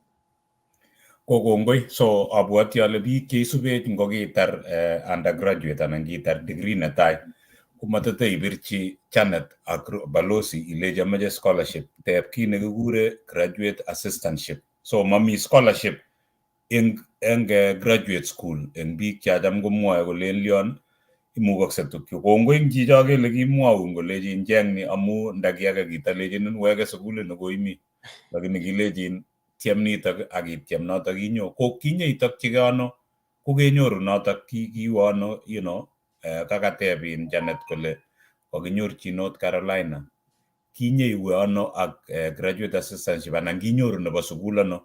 Ko kongoi. So abwoti ale biik cheisubech ngokitar undergraduate anan kitar degree netai komatete ibirchi Janet ak Balozi ilechi amoche scholarship. Teb kiit nekikure graduate assistantship. So mami scholarship eng graduate school eng biik chacham komwoe kolen lion imukokse tukchu. Kongoi eng chicho kele kimwoun kolechin cheng ni amu nda kiy age kitalechinin weke sukulit nekoimi lakini kilechin tyem nitok ak ityem notok inyo. Ko kinyeitokchigei ano kokenyoru notok kiwe ano kakateb in Janet kole kokinyorchi North Carolina kinyeiwe ano ak graduate assistantship anan kinyoru nebo sukul ano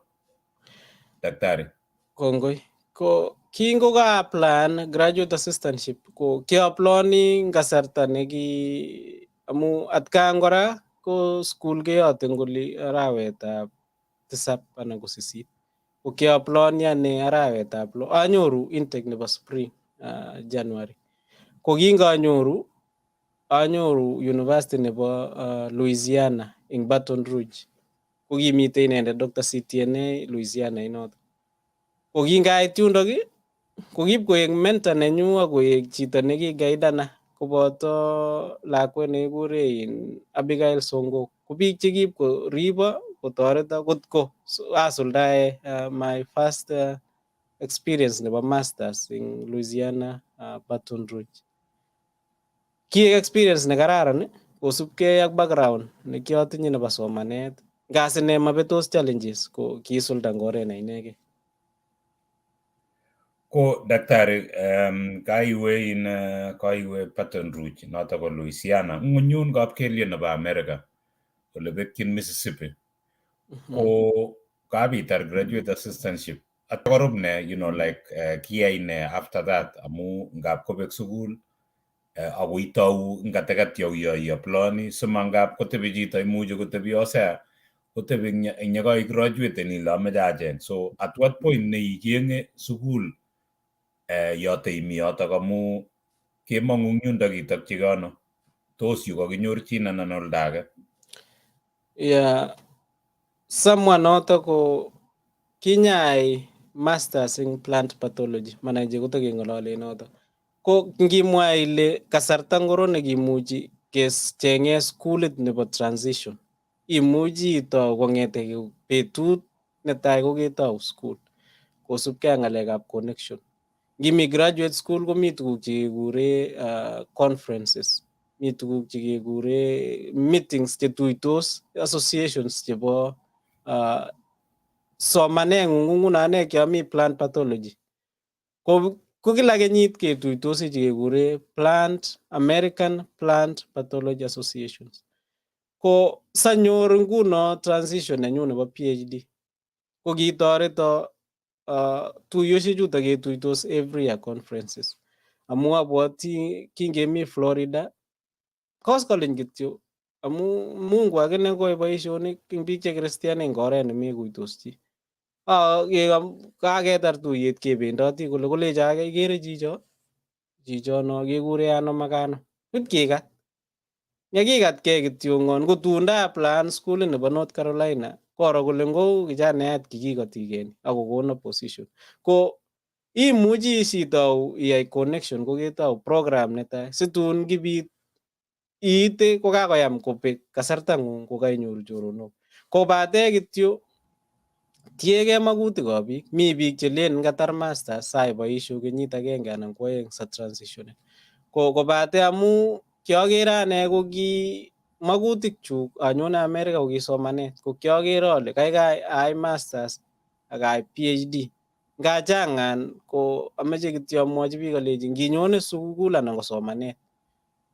daktari?
Kongoi. Ko Kingo ka apply graduate assistantship, ko kiaploni eng kasarta neki amu atkan kora ko school keyote ngoli arawetab 7 anan ko 8. Ko kiaploni ane arawetab 6, anyoru intake nebo spring, January. Ko kinganyoru, anyoru university nebo Louisiana eng Baton Rouge. Ko kimitei inendet Dr. CTNA Louisiana inoto. Ko kingait yundok ii, ko kipkoek mentor nenyu ak koek chito nekiguidana koboto lakwet nekikure in Abigail Songo. Ko biik chekipkoribo kotoreto kotko asuldae my first experience nebo masters eng Louisiana, Baton Rouge. Kiek experience nekararan kosubkei ak background nekiotinye nebo somanet. Ngasi ne mabetos challenges, ko kiisulda eng oret ne inegei.
Ko daktari, kaiwe in kaiwe Baton Rouge, noto ko Louisiana, ng'unyun kapkelyen nebo America ole bekyin Mississippi. Ko kabitar graduate assistantship, akorub ne, like kiyai ne after that? Amu ngap kobek sukul ako itou ing katikati au yo iaploni, sima ngap kotebi chito, imuchi kotebi Hosea, kotebi eng ye graduate ile ameche acheng. So at what point ne ichenge sukul yote imi yotok, amu kemong'u eng yundok itokchigei ano? Tos yu kakinyorchin anan olda age?
Yeah, samwa noto ko kinyai masters in plant pathology, manache kotakeng'olole noto. Ko ngimwa ile kasarta ngoro nekimuchi kecheng'e skulit nebo transition, imuchi itou kong'ete betut netai koketou school kosubkei ak ng'alekab connection. Ngimi graduate school komi tuguk chekekure conferences, mi tuguk chekekure meetings chetuitos associations chebo somaneng'ung. Nguno ane kiami plant pathology, ko kila kenyit ketuitosi chekekure plant American Plant Pathology Associations. Ko sanyor nguno transition nenyu nebo PhD, ko kitoreto tuiyosiek chuto ketuitos every year conferences, amu abwoti kingemi Florida koskoleny kityo, amu Mungu akine koyoe boisionik eng biik che Christian eng oret nemekuitos chi. Kaketar tuyet kebendoti kole kolecho ake, "Ikere chicho, chichono kekure anom ak anom." Ip kikat yekikatkei kityongon, kotun apply skulit nebo North Carolina, koro kole ngou kijanaiyat kikikotikeni akokono position. Ko imuchi isitou iyai connection koketou program netai, situn kibit iite kokakoyam kobek kasartang'ung kokainyoru choronok. Kobate kityo tiegei makutikab biik. Mi biik chelen ngatar masters sai boisio kenyit agenge anan ko 2 sa transition. Ko kobate amu kiokere ane ko ki makutik chuk anyone America ko ki somanet, ko kiokere ale kaikai aai masters ak aai PhD. Ngachangan ko ameche kityo amwochi biik alechi nginyone sukul anan ko somanet,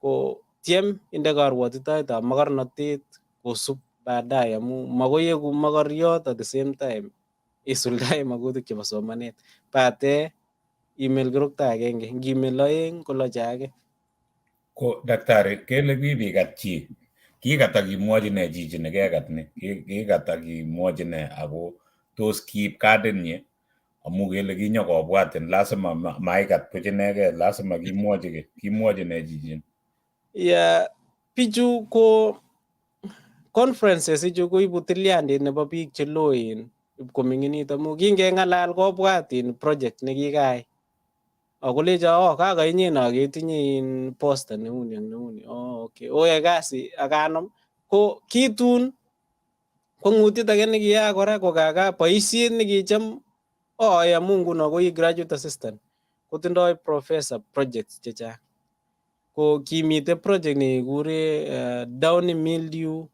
ko tyem inde karwotitoetab mokornotet kosub baadaye, amu makoi eku mokoriot at the same time isuldae makutik chebo somanet. Bate imel kirokto agenge, ngimel 2 koloche age.
Ko daktari, kele kibikat chi, kikat ak imwochi nee chichi nekekat ni? Kikat ak imwochi nee, ako tos kiib kadit nyi? Amu kele kinyokobwatin, lazima maikat buch inegei, lazima kimwochi kiy. Kimwochi nee chichin?
Yeah, bichu ko conferences ichu koibu tilyandit nebo biik cheloen ipkoming'init, amu kingeng'alal kobwat in project nekikayai akolecho, "Oh, kaka inye no ketinye in poster neuni ak neuni. Oh, okay, oyoe kasi ak anom." Ko kitun kwong'utiet age nekiyaak kora ko kaka boisiet nekicham ooe, amu nguno ko i graduate assistant kotindoi professor projects chechang. Ko kimite project nekikure Downy Mildew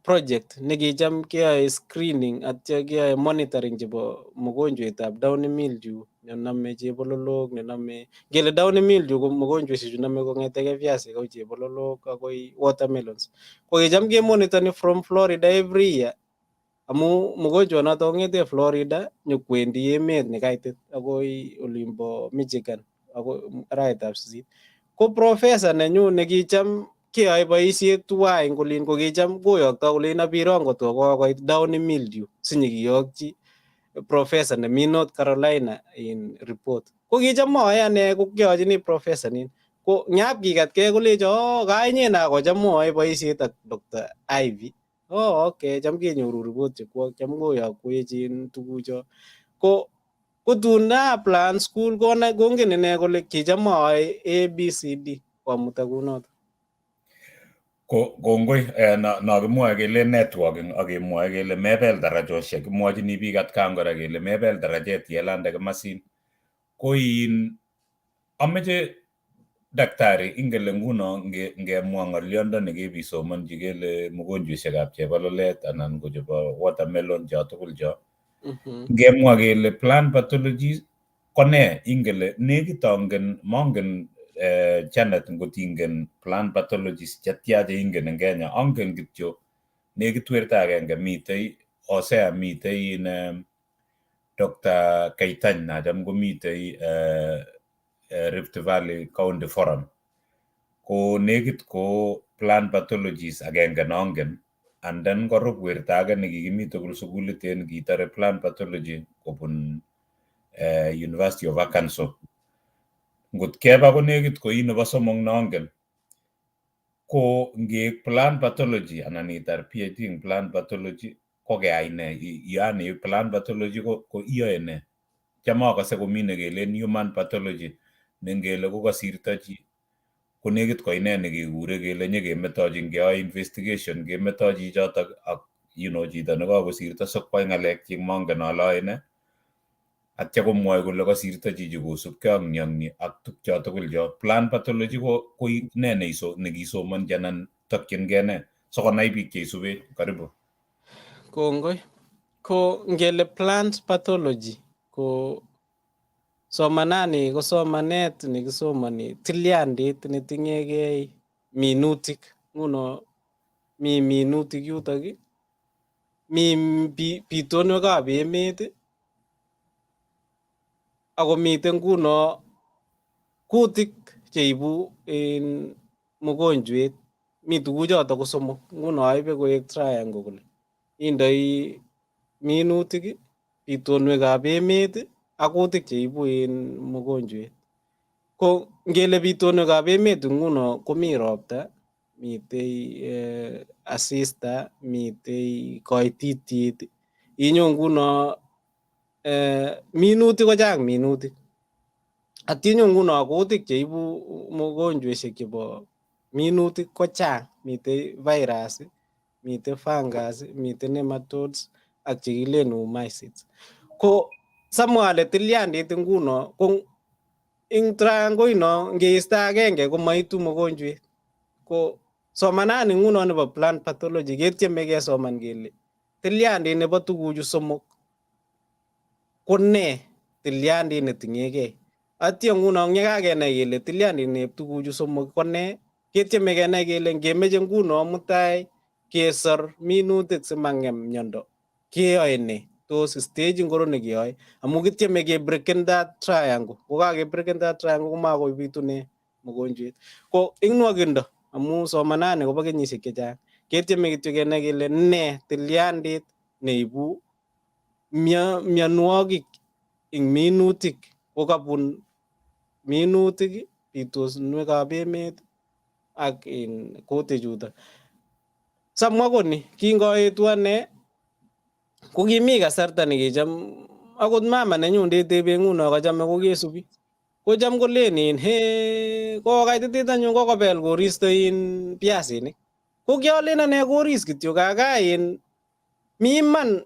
project nekicham keyoe screening atya keyoe monitoring chebo mogonjwetab downy mildew nenome chebololok, nenome ngele downy mildew ko mogonjweshek chu nome kong'etegei viasik akoi chebololok akoi watermelons. Ko kicham kemonitoni from Florida every year. Amu mgonjwa noto kong'ete Florida nyokwendi emet nekaitit akoi olimbo Michigan akoi arawetab 8. Ko professor nenyu nekicham keyoe boisiet tuwai eng olin, ko kicham koyokto kolen abiron ngot ko kokoit downy mildew sinyikiyokyi professor nemi North Carolina in report. Ko kicham oyoe ane ko kiochini professor nin. Ko nyap kikatkei kolecho, "Oh, kainye na kocham oyoe boisiet ak Dr. Ivy. Oh, okay, cham kenyoru report chekwok, cham koyokwech in tugucho." Ko tun apply school konai kongen ine kole kicham oyoe ABCD komuta kunoto.
Ko kongoi no kimwoe kele networking ak kemwoe kele mebel darajoshek, kimwochini biik atkan kora kele mebel darajet yelande kimasin. Ko in ameche daktari, ingele nguno ngemwa ng'oliondo nekebisomonchi kele mugonjweshekab chebololet anan ko chebo watermelon cho tugul cho. Ngemwa kele plant pathology ko nee? Ingele nekit angen mongen Janet ngot ingen plant pathologist chetya cheingen en Kenya. Angen kityo nekit werto agenge mitei Hosea, mitei in Dr. Keitany nacham komitei Rift Valley County Forum. Ko nekit ko plant pathologist agenge nongen, and then korub werto age nekikimi tugul sukulit en kitore plant pathology kobun University of Arkansas. Ngot keba ko nekit ko nebo somok nongen. Ko ngeek plant pathology anan itar PhD in plant pathology ko keyai nee? Yani plant pathology ko iyoe nee? Cham akose komi nekelen human pathology, nengele kokasirto chi ko nekit ko ine nekekure kele nyekemetochi ngeyoe investigation kemeto chichotok ak chito nekakosirto sikwai ng'alekchik, mongen ale oe nee. Atya komwoe kole kasirto chichi kosubkei ak ni ak ni ak tukcho tugul cho. Plant pathology ko nee nekisomonchi anan tokyingei nee sikonai biik cheisubech? Karibu.
Kongoi. Ko ngele plant pathology ko somanani ko somanet nekisomoni tilyandit netinyegei minutik. Nguno mi minutik yutok, mi bitonwekab emet, ako miten nguno kutik cheibu en mugonjwet. Mi tuguchoto ko somok. Nguno aibe koek triangle kole. Indoi minutik, bitonwekab emet ak kutik cheibu en mugonjwet. Ko ngele bitonwekab emet nguno komi ropta, mitei asista, mitei koititiet. Inyo nguno minutik kochang minutik. Atya inyo nguno kutik cheibu mugonjweshek chebo minutik kochang. Mitei virus, mitei fungus, mitei nematodes ak chekilen oomycetes. Ko samwa ale tilyandit nguno ko ing triangle ino ngeiste agenge komaitu mugonjwet. Ko somanani nguno nebo plant pathology ketyeme kesoman kele tilyandit nebo tuguchu somok ko nee tilyandit netinyegei. Atya nguno yekakenai kele tilyandit neb tuguchu somok ko nee, ketyeme kenai kele ngemeche nguno mutai kesor minutik simang'em miondo keyoe nee? Tos stage ngoro nekeyoe? Amu kityeme ke breaken that triangle. Ko kake breaken that triangle komakobitu nee mugonjwet. Ko ing nwokindo amu somanani kobo kenyisiek chechang, ketyeme kityo kenai kele nee tilyandit neibu mionwogik ing minutik kokabun minutik, bitosnwekab emet ak in kutik chutok. Samwa koni, kingoetu ane ko kimi kasarta nekicham akot mama nenyu ndetebe nguno kachame kokesubi. Kocham kolen in he kokaititit anyun kokobel koristo in piasinik. Ko kiolen ane koris kityo kaka in mi iman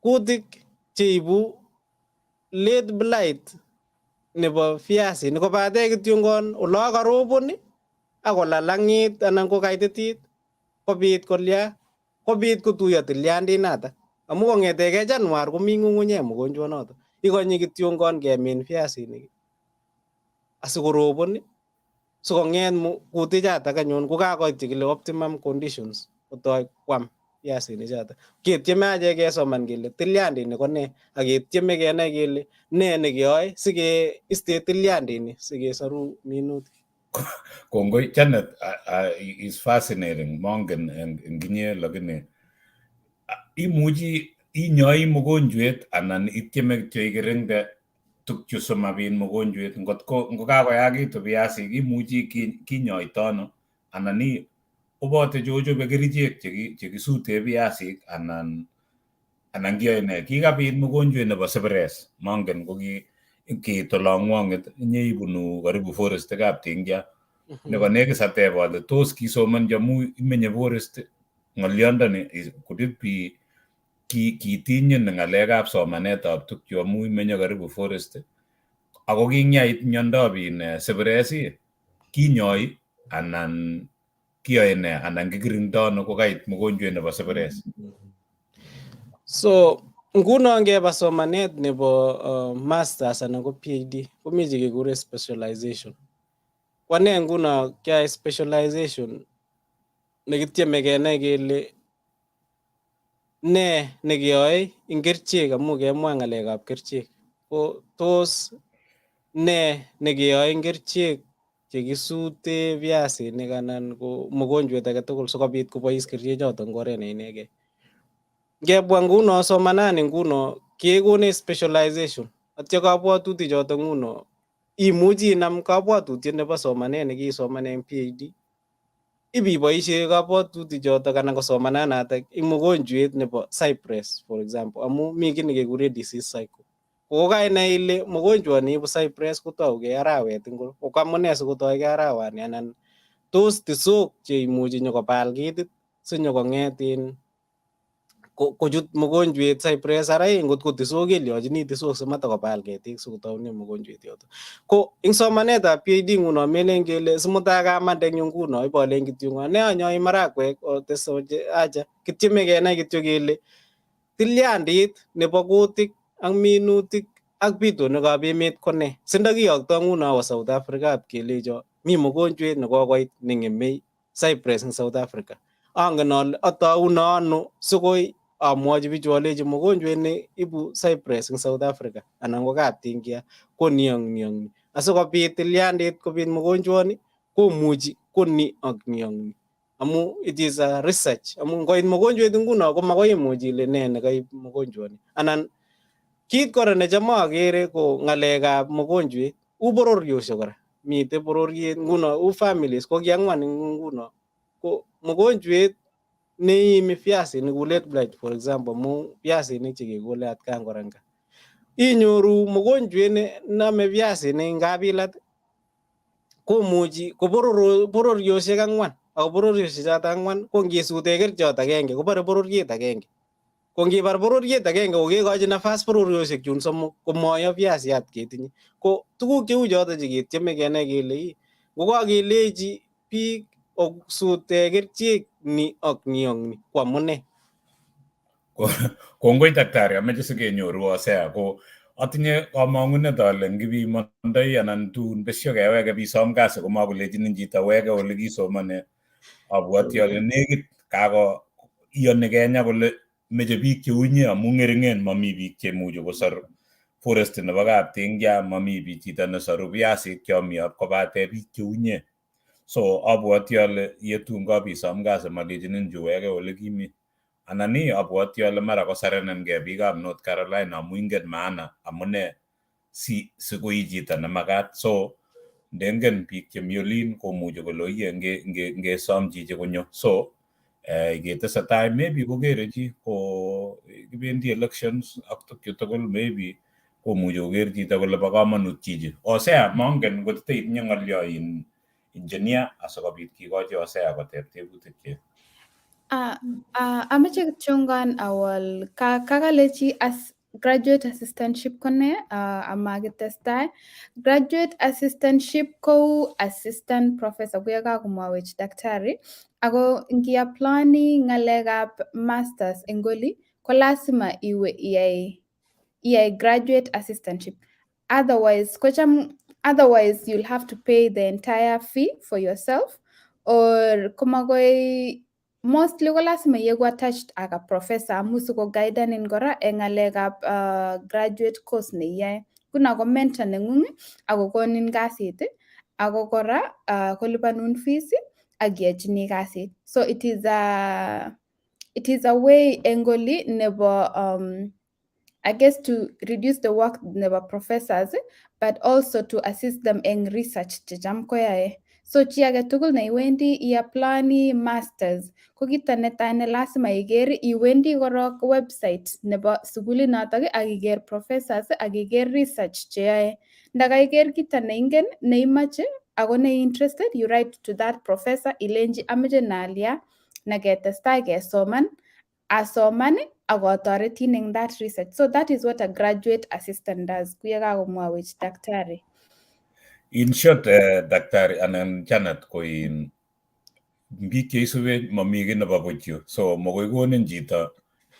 kutik cheibu late blight nebo piasinik kobate kityongon olo karobon ak kolalang'it anan ko kaititit kobit kolya kobit kotuiyo tilyandit natak. Amu kong'etegei Januar komi ng'ung'unyek mugonjwanoto. Ikonyi kityongon kemin piasinik asikorobon sikong'et kutichatak anyun kokakoit chekile optimum conditions kotoi kwam piasinik choto. Ketyeme achek kesoman kele tilyandini ko nee ak ketyeme kenai kele nee nekeyoe sikeiste tilyandini sikesoru minutik.
Kongoi Janet is fascinating, mongen eng inye lakini imuchi inyoi mogonjwet anan ityeme kityo ikirinde tukchu simabit mogonjwet ngotko ngokakoyakitu piasik imuchi kinyoito ano anan obote chochobe kerichek chekisute piasik anan kiyoe nee? Kikabit mogonjwet nebo cypress, mongen ko kiit olongwong'et, inye ibunu karibu forest Kaptingja nebo nekit ateb ale tos kisomonji amu imenye forest ng'olyondoni, could it be kitinyin ng'alekab somanetab tukchu amu imenye karibu forest ako kingyait miondab in cypress kinyoi anan kiyoe nee anan kikirindo ano kokait mogonjwet nebo cypress?
So nguno ngeba somanet nebo masters anan ko PhD komi chekekure specialization. Ko ane nguno kiayai specialization nekityeme kenai kele nee nekeyoe eng kerichek amu kemwa ng'alekab kerichek ko tos nee nekeyoe eng kerichek chekisute piasinik anan ko mogonjwet age tugul sikobit kobois kerichek choton eng oret ne inegei. Ngebwa nguno somanani nguno kekonech specialization atya kabwatutik choton nguno imuchi inam kabwatutiet nebo somanet nekiisoman en PhD ibiboishe kabwatutik chotok anan ko somananatak eng mogonjwet nebo cypress, for example, amu mi kiy nekekure disease cycle. Ko kainai ile mogonjwani ibu cypress kotougei arawet ngiro, ko amune sikotougei arawani anan tos tisok cheimuchi nyokobal ketit sinyokong'et in kochut mogonjwet cypress ara ngot ko tisok kelyochini tisok simatakobal ketik sikotoune mogonjwet yoto. Ko eng somanetab PhD nguno melen kele simutai kamande eng yu nguno ibolen kityo ane anyoi marakwek acha kityeme kenai kityo kele tilyandit nebo kutik ak minutik ak bitonwekab emet ko nee sindakiyokto nguno awo South Africa ap kelecho mi mogonjwet nekokoit neng'emei cypress eng South Africa, angen ale ataune ano sikoi amwochi bichu alechi mogonjwet ne ibu cypress eng South Africa anan ko Kaptingia ko ni ak ni ak ni, asikobit tilyandit kobit mogonjwani komuchi ko ni ak ni ak ni, amu it is a research, amu ngoit mogonjwet nguno ko makoi imuch ile nee nekaib mogonjwani. Anan kit kora necham akere ko ng'alekab mogonjwet u bororiosiek kora mitei bororiet nguno u families ko ki ang'wan nguno ko mogonjwet neiimi piasinik ku late blight, for example, amu piasinik chekekole atkan kora eng gaa inyoru mogonjwet ne nome piasinik eng kabilat komuchi ko bororiosiek ang'wan, ako bororiosiek choto ang'wan ko ngisute kerichot agenge kobore bororiet agenge, ko ngibar bororiet agenge ko kekochi nafas bororiosiek chun somok komoyo piasiat ketinye. Ko tuguk cheu choto cheketyeme kenai kele ii ngokakelechi biik osute kerichek ni ak ni ak ni ko amune.
Kongoi daktari, ameche sikenyoru Hosea ko atinye kamang'unet ale ngipimondoi anan tun besyo keweke pisom kasi komakolechinin chito weke ole kiisomone. Abwoti ale nekit kako iyoni Kenya kole meche biik cheu inye amu ng'ering'en mami biik chemuchi kosor forest nebo Kaptingia, mami biik chito nesoru piasik chomi kobate biik cheu inye. So abwoti ale yetun kapisom kasi malechinin chu weke ole kimi. Anan ii abwoti ale mara kosarenenkei biikab North Carolina amu ingen maana amune si sikoi chito nemakat. So ndengen biik chemi olin komuchi kole oye ngesom chichi konyo. So ketesetai maybe kokere chi ko kibendi elections ak tukchu tugul maybe komuchi koker chito kole bo komonut chichi. Hosea mongen ngot itinye ng'olyo in engineer asikobit kikochi Hosea koteb tebutik chik.
Ameche kityongan awal kakalechi as graduate assistantship ko nee amakitestai. Graduate assistantship kou assistant professor kuyo kakomwawech daktari, ako ngiapplyoni ng'alekab masters eng oli ko lazima iwe iyai graduate assistantship, otherwise kocham otherwise you'll have to pay the entire fee for yourself or komakoi. Mostly ko lazima iyeku attached ak a professor amu sikoguidanin kora eng ng'alekab graduate course neiyoe. Nguno ko mentor neng'ung akokonin kasit, ako kora kolipanun fees ak iyochini kasit. So it is a way eng oli nebo I guess to reduce the work nebo professors, but also to assist them eng research checham koyae. So chi agetugul neiwendi iapplyoni masters, ko kito netai ne lazima iker, iwendi korok website nebo sukulit notok ak iker professors ak iker research cheyoe. Ndakaiker kito neingen neimoche ako ne interested, you write to that professor ilenji amoche nalia neketestai kesoman, asoman ak otoretin eng that research. So that is what a graduate assistant does, kuye kakomwowech daktari.
In short, daktari anan Janet, ko in biik cheisube, mami kiy nebo buch yu, so mokoi konin chito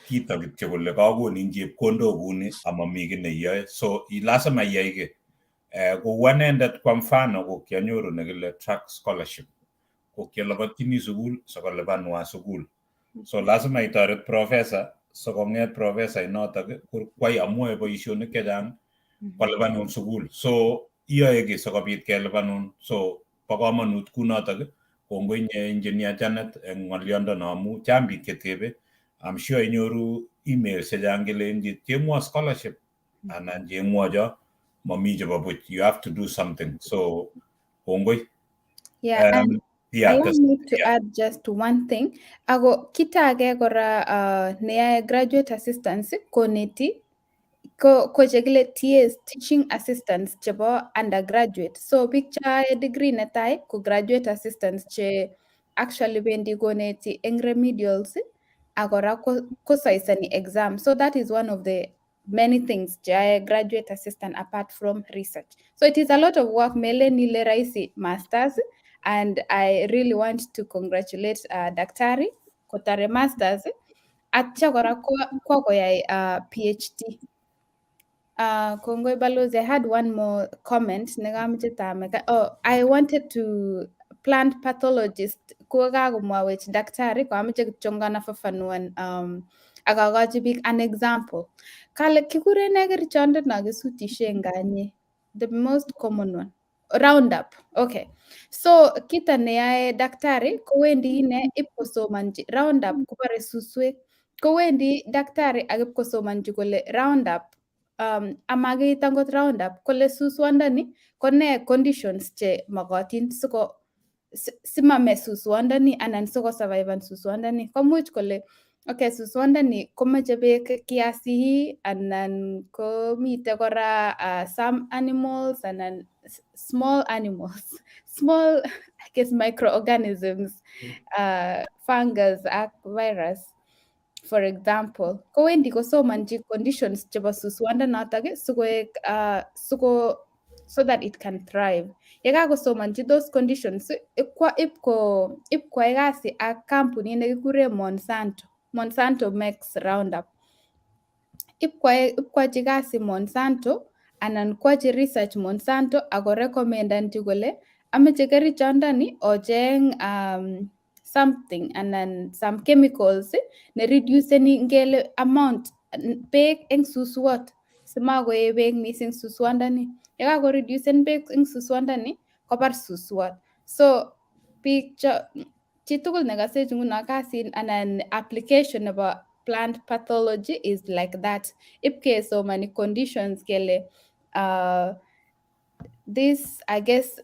kito kityo kole kakonin chepkondok kuni amami kiy neiyoe, so lazima iyai kiy. Kou anendet kwa mfano, ko kianyoru nekile track scholarship, ko kialabatchini sukul sikolipanwa sukul, so lazima itoret professor sikong'et professor inotok kwai amwoe boisionik chechang kolipanun sukul, so iyoe kiy sikobit kelipanun, so bo komonut kunotok. Kongoi inye, Engineer Janet, eng ng'oliondono amu chang biik chetebe. I'm sure inyoru emails chechang kelen cheng'wo scholarship anan cheng'wo cho mami chebo buch. You have to do something, so kongoi.
Yeah, and allow me to add just one thing. Ako kito age kora neyae graduate assistants, koneti ko chekile TAs, teaching assistants chebo undergraduate. So biik cheyoe degree netai ko graduate assistants che actually bendi koneti eng remedials ak kora kosaisani exam. So that is one of the many things cheyoe graduate assistant apart from research. So it is a lot of work. Melen ile rahisi masters, and I really want to congratulate daktari kotare masters atya kora kwa koyai PhD. Kongoi Balozi, I had one more comment nekamoche tameka. Oh, I wanted to plant pathologist ko kakomwowech daktari, koamoche kityongan afafanuan ak akochi biik an example. Kale kikuren nee kerichondet no kisutishe en kanyek? The most common one. Roundup. Okay. So kito neyoe daktari kowendi ine ipkosomonchi Roundup kobore suswek. Kowendi daktari ak ipkosomonchi kole Roundup amakeit angot Roundup kole suswandoni ko nee conditions che mokotin siko simame suswandoni anan sikosurvivan suswandoni. Komuch kole okay, suswandoni komoche beek kiasi hii, anan komite kora some animals anan small animals, small, I guess, microorganisms, fungus ak virus for example. Kowendi kosomonchi conditions chebo suswandanotok sikoek siko so that it can thrive. Yekakosomonchi those conditions, ipko ipkoyai kasi ak kampunit nekikuren Monsanto. Monsanto makes Roundup. Ipkoyochi kasi Monsanto anan kwochi research Monsanto ako recommendanchi kole amoche kerichondoni ocheng something anan some chemicals ne reduceni ngele amount beek eng suswot simakoe beek missing suswandoni. Yekakoreducen beek eng suswandoni kobar suswot. So biik cho chitugul nekosech nguno kasit anan application nebo plant pathology is like that. Ipkesomoni conditions kele this, I guess,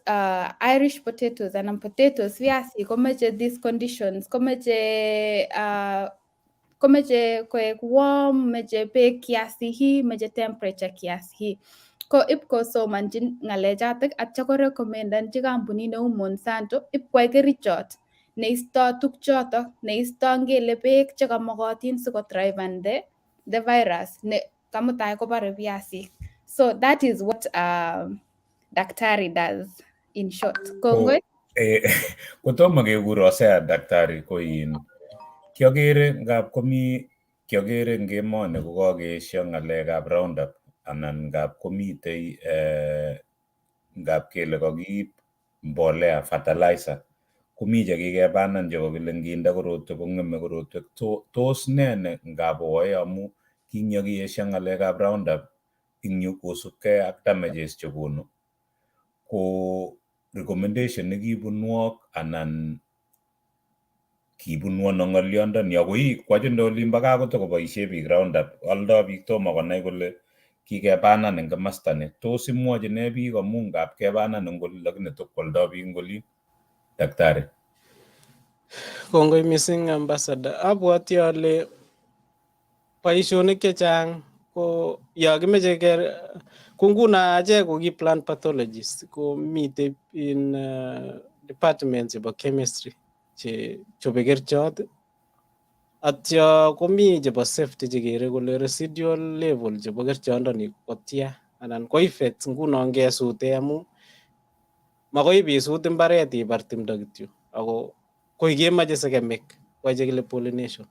Irish potatoes anan potatoes, viazi komoche these conditions, komoche koek warm, moche beek kiasi hii, moche temperature kiasi hii. Ko ipkosomonchi ng'alechotok atya korecommendanchi kampunit neu Monsanto ipkwai kerichot neisto tukchotok, neisto ngele beek chekomokotin sikothriven the virus ne kamutai kobore viasik. So that is what daktari does in short. Kongoi.
Kotomo kekur Hosea daktari, ko in kiokere ngap komi kiokere eng emoni kokakeesio ng'alekab Roundup anan ngap komitei ngap kele kakiib mbolea, fertilizer. Komi chekikebanan chekokile nginde korotwek kong'eme korotwek. Tos nee ne ngap oyoe amu kinyokiesho ng'alekab Roundup ing yu kosubkei ak damages chekonu ko recommendation nekibunwok anan kibunu ano ng'olyondoni akoi kwachunda olimbo gaa kotokoboisie biik Roundup oldo biik tomo konai kole kikebanan eng komasta ni. Tos imwochi nee biik amu ngap kebanan eng oli lakini tokwoldo biik eng olin? Daktari.
Kongoi mising, Ambassador. Abwoti ale boisionik chechang ko yo kimeche ko nguno achek ko ki plant pathologist ko mitei in department chebo chemistry che chobe kerichot, atyo komi chebo safety chekere kole residual level chebo kerichondoni kotia anan ko effects nguno ngesute amu makoi ibisut imbaret ibar timdo kityo ako koi kemoche sekemik kwai chekile pollination.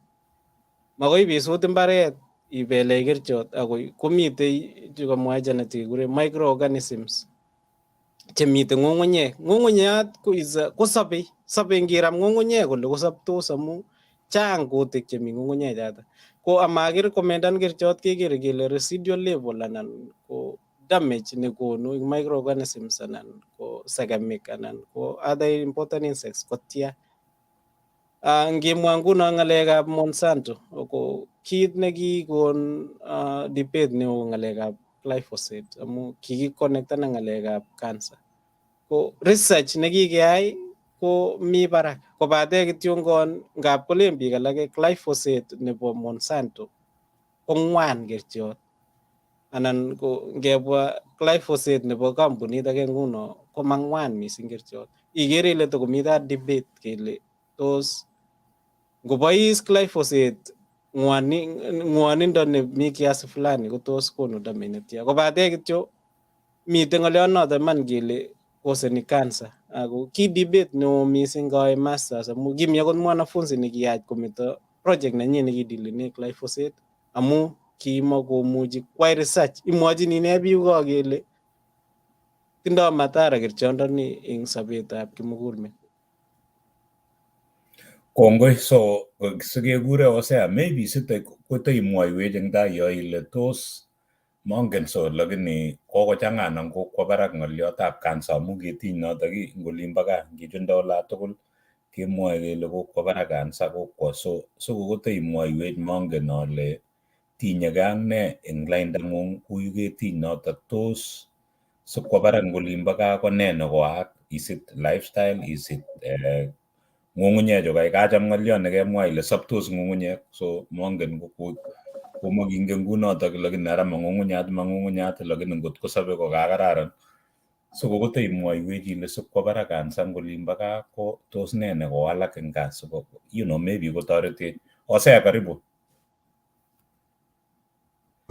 Makoi ibisut imbaret ibele kerichot akoi komitei chukamwae Janet chekikure microorganisms chemite ng'ung'unyek. Ng'ung'unyat ko is kosobei, sobei ngiram ng'ung'unyek kole kosoptos amu chang kutik chemi ng'ung'unyek choto. Ko amakirekomendan kerichot kekere kele residual level anan ko damage nekonu eng microorganisms anan ko sekemik anan ko other important insects kotia. Ngimwa nguno ng'alekab Monsanto ko kit nekikon debate neo ng'alekab glyphosate amu kikikonektan ak ng'alekab cancer. Ko research nekikeyai ko mi barak kobate kityongon ngap kolen biik alake glyphosate nebo Monsanto ko ng'wan kerichot anan ko ngebwa glyphosate nebo kampunit age nguno ko mang'wan mising kerichot. Ikere ile tokomi that debate kele tos ngobois glyphosate ng'wonindo nemi kiasi fulani kotos konu damage netya. Kobate kityo miten ng'olionoto iman kele koseni cancer ako ki debate neo mising kawe masters amu kimi akot mwanafunzi nekiyach kometo project nenyin nekidilene glyphosate amu kimakomuchi kwai research. Imwochini ine biik ko kele tindo madhara kerichondoni eng sobetab kimugulmet.
Kongoi. So sikekure Hosea maybe site koteimwoiwech eng tai yo ile tos mongen so lakini kokochang'a anan kokwo barak ng'olyotab cancer amu ketiny notok eng olimbo gaa ngichunda olatugul kemwoe kele kokwo barak cancer kokwo so so koteimwoiwech mongen ale tinyegei ak nee eng laindang'ung kuyu ketiny notok tos sikwo barak eng olimbo gaa ko nee nekoaak? Is it lifestyle? Is it ng'ung'unyechu kai kacham ng'olyot nekemwa ile soptos ng'ung'unyek so mongen komakingen kunotok lakini ara ma ng'ung'unyat ma ng'ung'unyat lakini ngot kosobe ko kakararan so kokoteimwoiwech ile sikwo barak cancer eng olimbo gaa ko tos nee nekowalak eng gaa siko maybe kotoretech. Hosea, karibu.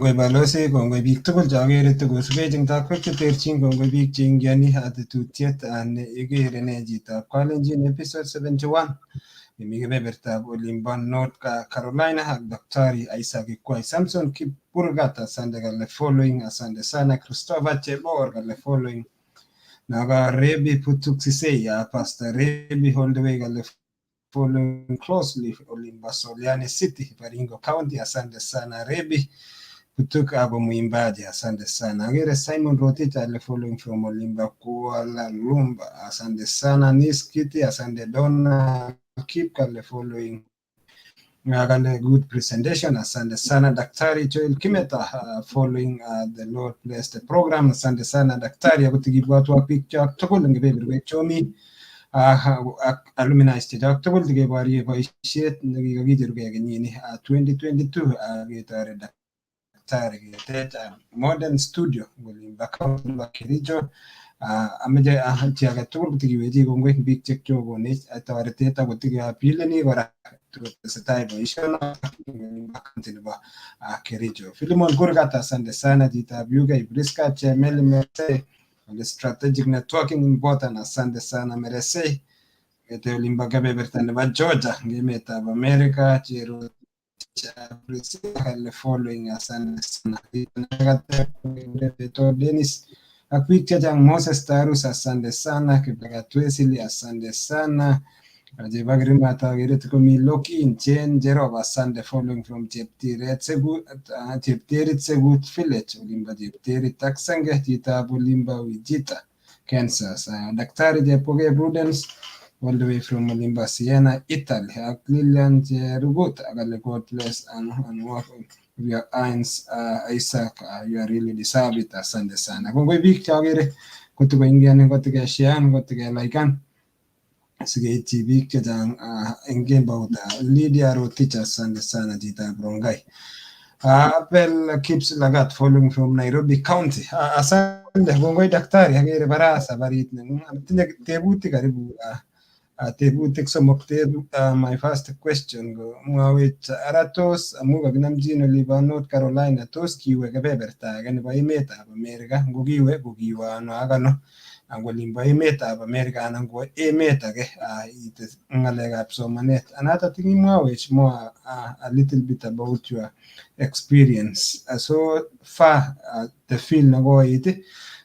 Kongoi balozi, kongoi biik tugul cheokere tokosubech eng takwek cheterchin, kongoi biik cheingioni tetutiet ne ikere ne chitab Kalenjin episode 71 nemi kebebertab olimbo North Carolina ak Daktari Isaac Kikwai. Samson Kipkurgat, asante kale following, asante sana. Christopher Chebor kale following. Naga Rebi Putuk Sisei, Pastor Rebi all the way kale following closely Olimba Soliani City, Baringo County. Asante sana Rebi kutoka hapo mwimbaji, asante sana. Agere Simon Rotich ale following from Olimba Kuala Lumba, asante sana. Niskiti, asante. Donna Kip kale following kale good presentation, asante sana. Daktari Joel Kimeta following the Lord bless the program, asante sana daktari. Ako tikibwatwa biik chok tugul eng kebeberwek chomi ak alumni chechok tugul tikeborie boisiet nekikakicherugei kenyini 2022 ketoret daktari ketech modern studio olimbo county nebo Kericho. Ameche chi age tugul kotikiwechi kongoi biik chekchokonech toretet ako tikapileni kora tikotesetai boisionotok olimbo county nebo Kericho. Philemon Kurgat, asante sana chitab UK. Priska Chemeli Merse kale strategic networking important, asante sana Merese ngete olimbo kebeberta nebo Georgia eng emetab America. Cherotich Priscilla kale following, asante sana. Dennis ak biik chechang. Moses Tarus, asante sana. Kiplagat Wesley, asante sana. Chepakirimat akere komi Lokin Jane Jerop, asante, following from Cheptiret Segut, Chepterit Segut Village, olimbo Chepterit ak Senge, chitab olimbo Wichita, Kansas. Daktari Chepkogei Prudence all the way from olimbo Siena, Italy, ak Lilian Cherugut akale God bless and work with your hands, Isaac, you are really deserve it. Asante sana. Kongoi biik cheokere kotikoingian, kotikeshean, kotikelaikan sikeityi biik chechang eng kemboutab. Lydia Rotich, asante sana, chitab Rongai. Abel Kips Lagat following from Nairobi County. Asante, kongoi daktari, akere bara safarit nengung. Atinye tebutik karibu tebutik somok. My first question ko mwawech ara tos amu kakinamchin olibo North Carolina, tos kiwe kebeberta age nebo emetab Amerika? Ngo kiwe ko kiwe ano ak ano ang olimbo emetab Amerika anan ko emet age ites ng'alekab somanet? Another thing, imwawech more a little bit about your experience so far, the field nekoit,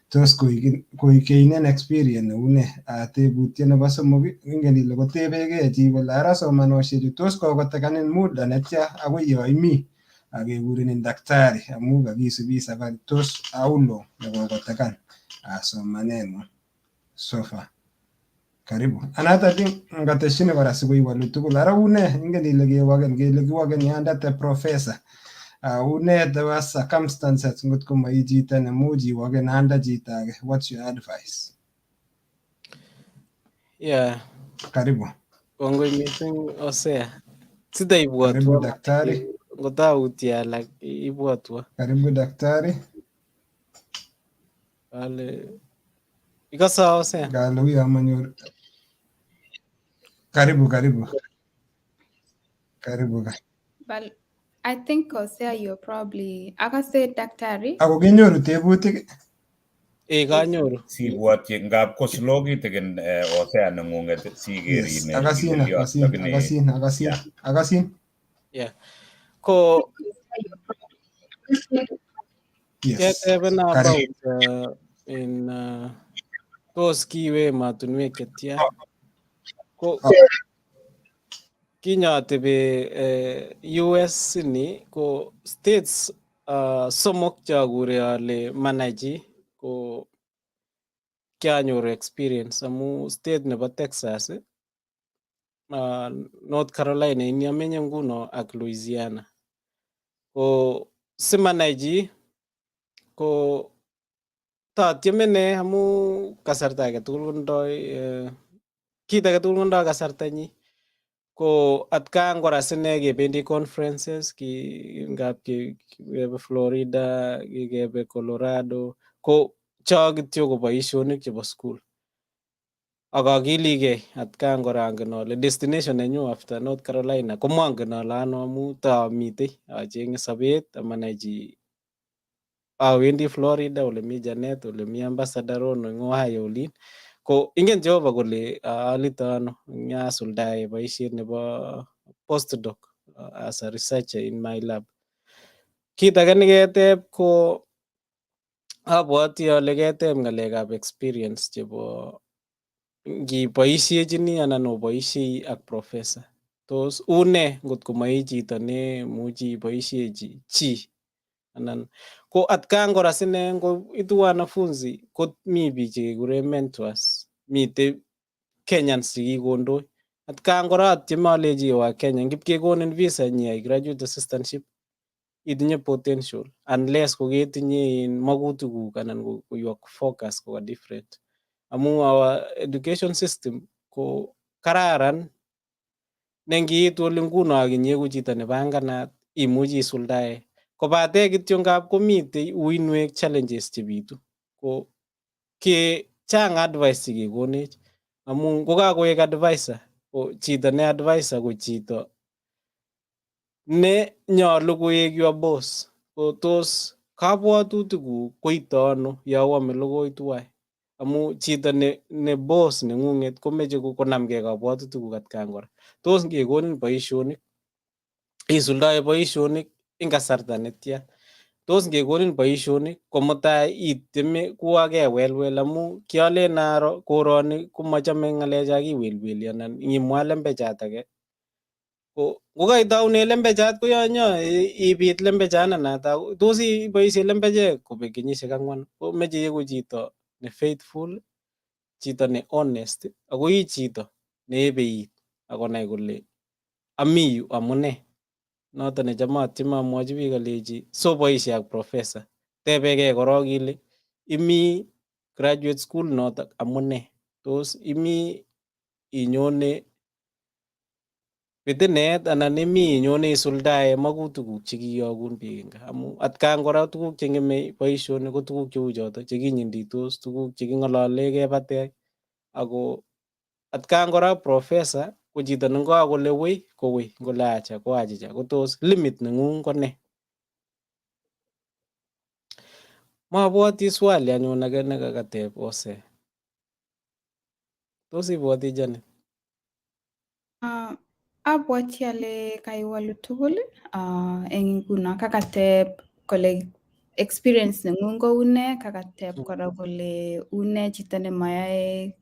tos koikeinen experience neu nee? Tebutiet nebo somok, ingen ile kotebegee chi kole ara somanoshechu tos kokotekanin muda netya akoi yo imi akekurinin daktari amu kakisubi safari, tos how long nekokotekan somaneng'ung so far? Karibu. Another thing, ngateshini kora sikoiwolu tugul, ara une ingen ile kewaken kele kiwakeni under the professor, une the worst circumstances ngot ko mai chito nemuch iwaken under chito age, what's your advice?
Yeah.
Karibu.
Kongoi missing, Hosea.
Karibu.
Sitaibwotwo.
Daktari.
Ngotautie alak ibwotwo.
Karibu, daktari.
Ale ikoso, Hosea?
Kale uyo manyor. Karibu, karibu, karibu.
But I think, Hosea, you're probably akase daktari.
Ako kenyoru tebutik?
Eh, kanyoru.
Sibwotyi ngap ko slow kitikin Hosea neng'ung'et siker.
Yes, akasin, akasin, akasin, akasin. Akasin.
Yeah. Ko
Yes.
ketebena
Karibu.
about in tos kiwe emotinwek chetya ko kinyatebe US ini ko states somok chakure ale manai chi ko kianyoru experience amu state nebo Texas, North Carolina ini amenye nguno ak Louisiana. Ko simanai chi ko tatyeme ine amu kasarta age tugul kotindoi kit age tugul kotindoi kasartanyi. Ko atkan kora sine kebendi conferences ki ngap kebe Florida, kikebe Colorado, ko cho kityo ko boisionik chebo school. Ak akiligei atkan kora angen ale destination nenyu after North Carolina komongen ale ano amu taamitei acheng'e sobet amanai chi awendi Florida ole mi Janet, ole mi Ambassador Rono eng Ohio olin. Ko ingen Jehova kole alite ano nyasuldae boisiet nebo postdoc as a researcher in my lab. Kit age neketeb ko abwoti ale keteb ng'alekab experience chebo ngiboisiechini anan oboisiei ak professor. Tos une ngot ko mai chito nemuchi iboisiechi chi anan ko atkan kora sine ngo itu wanafunzi ko mi biik chekekuren mentors, mitei Kenyans chekikondoi. Atkan kora atyeme alechi owa Kenya ngipkekonin visa nyiyai graduate assistantship itinye potential unless koketinye in makutikuk anan ko your focus ko different. Amu our education system ko kararan ne ngiitu oli nguno ak inyeku chito nepanganat imuchi isuldae kobate kityo ngap komitei uinwek, challenges chebitu ko ke chang advice chekekonech amu ngokakoek advisor ko chito ne advisor ko chito ne nyolu koek your boss ko tos kabwatutikuk koite ano yo oame logoi tuwai amu chito ne boss neng'ung'et komeche konamgei kabwatutikuk atkan kora. Tos ngekonin boisionik isuldoe boisionik eng kasarta netya? Tos ngekonin boisionik ko mutai itieme kuakewelwel amu kiolen aro koroni komochome ng'alecha kiwelweli anan ngimwa lembechat age ko ngokaitaune lembechat koyonyo ibit lembechandanata tos iboisie lembechek kobek kenyisiek ang'wan komeche iegu chito ne faithful, chito ne honest ako i chito ne ebeit akonai kole ami yu amune. Noto necham atieme amwochi biik alechi soboisie ak professor tebegei korok ile imi graduate school notok amune, tos imi inyone pitinet anan imi inyone isuldae makutikuk chekiyokun biik eng gaa amu atkan kora tuguk cheng'eme boisionik ko tuguk cheu choto chekinyinditos, tuguk cheking'ololegei batet ako atkan kora professor ko chito ne ngokole wei ko wei, ngole acha ko achicha ko tos limit neng'ung ko ne? Mabwoti swali anyun age nekakateb Hosea. Tos ibwoti Janet?
Abwati ale kaiwalu tugul eng nguno kakateb kole experience nengung ko une, kakateb kora kole une chito nemayae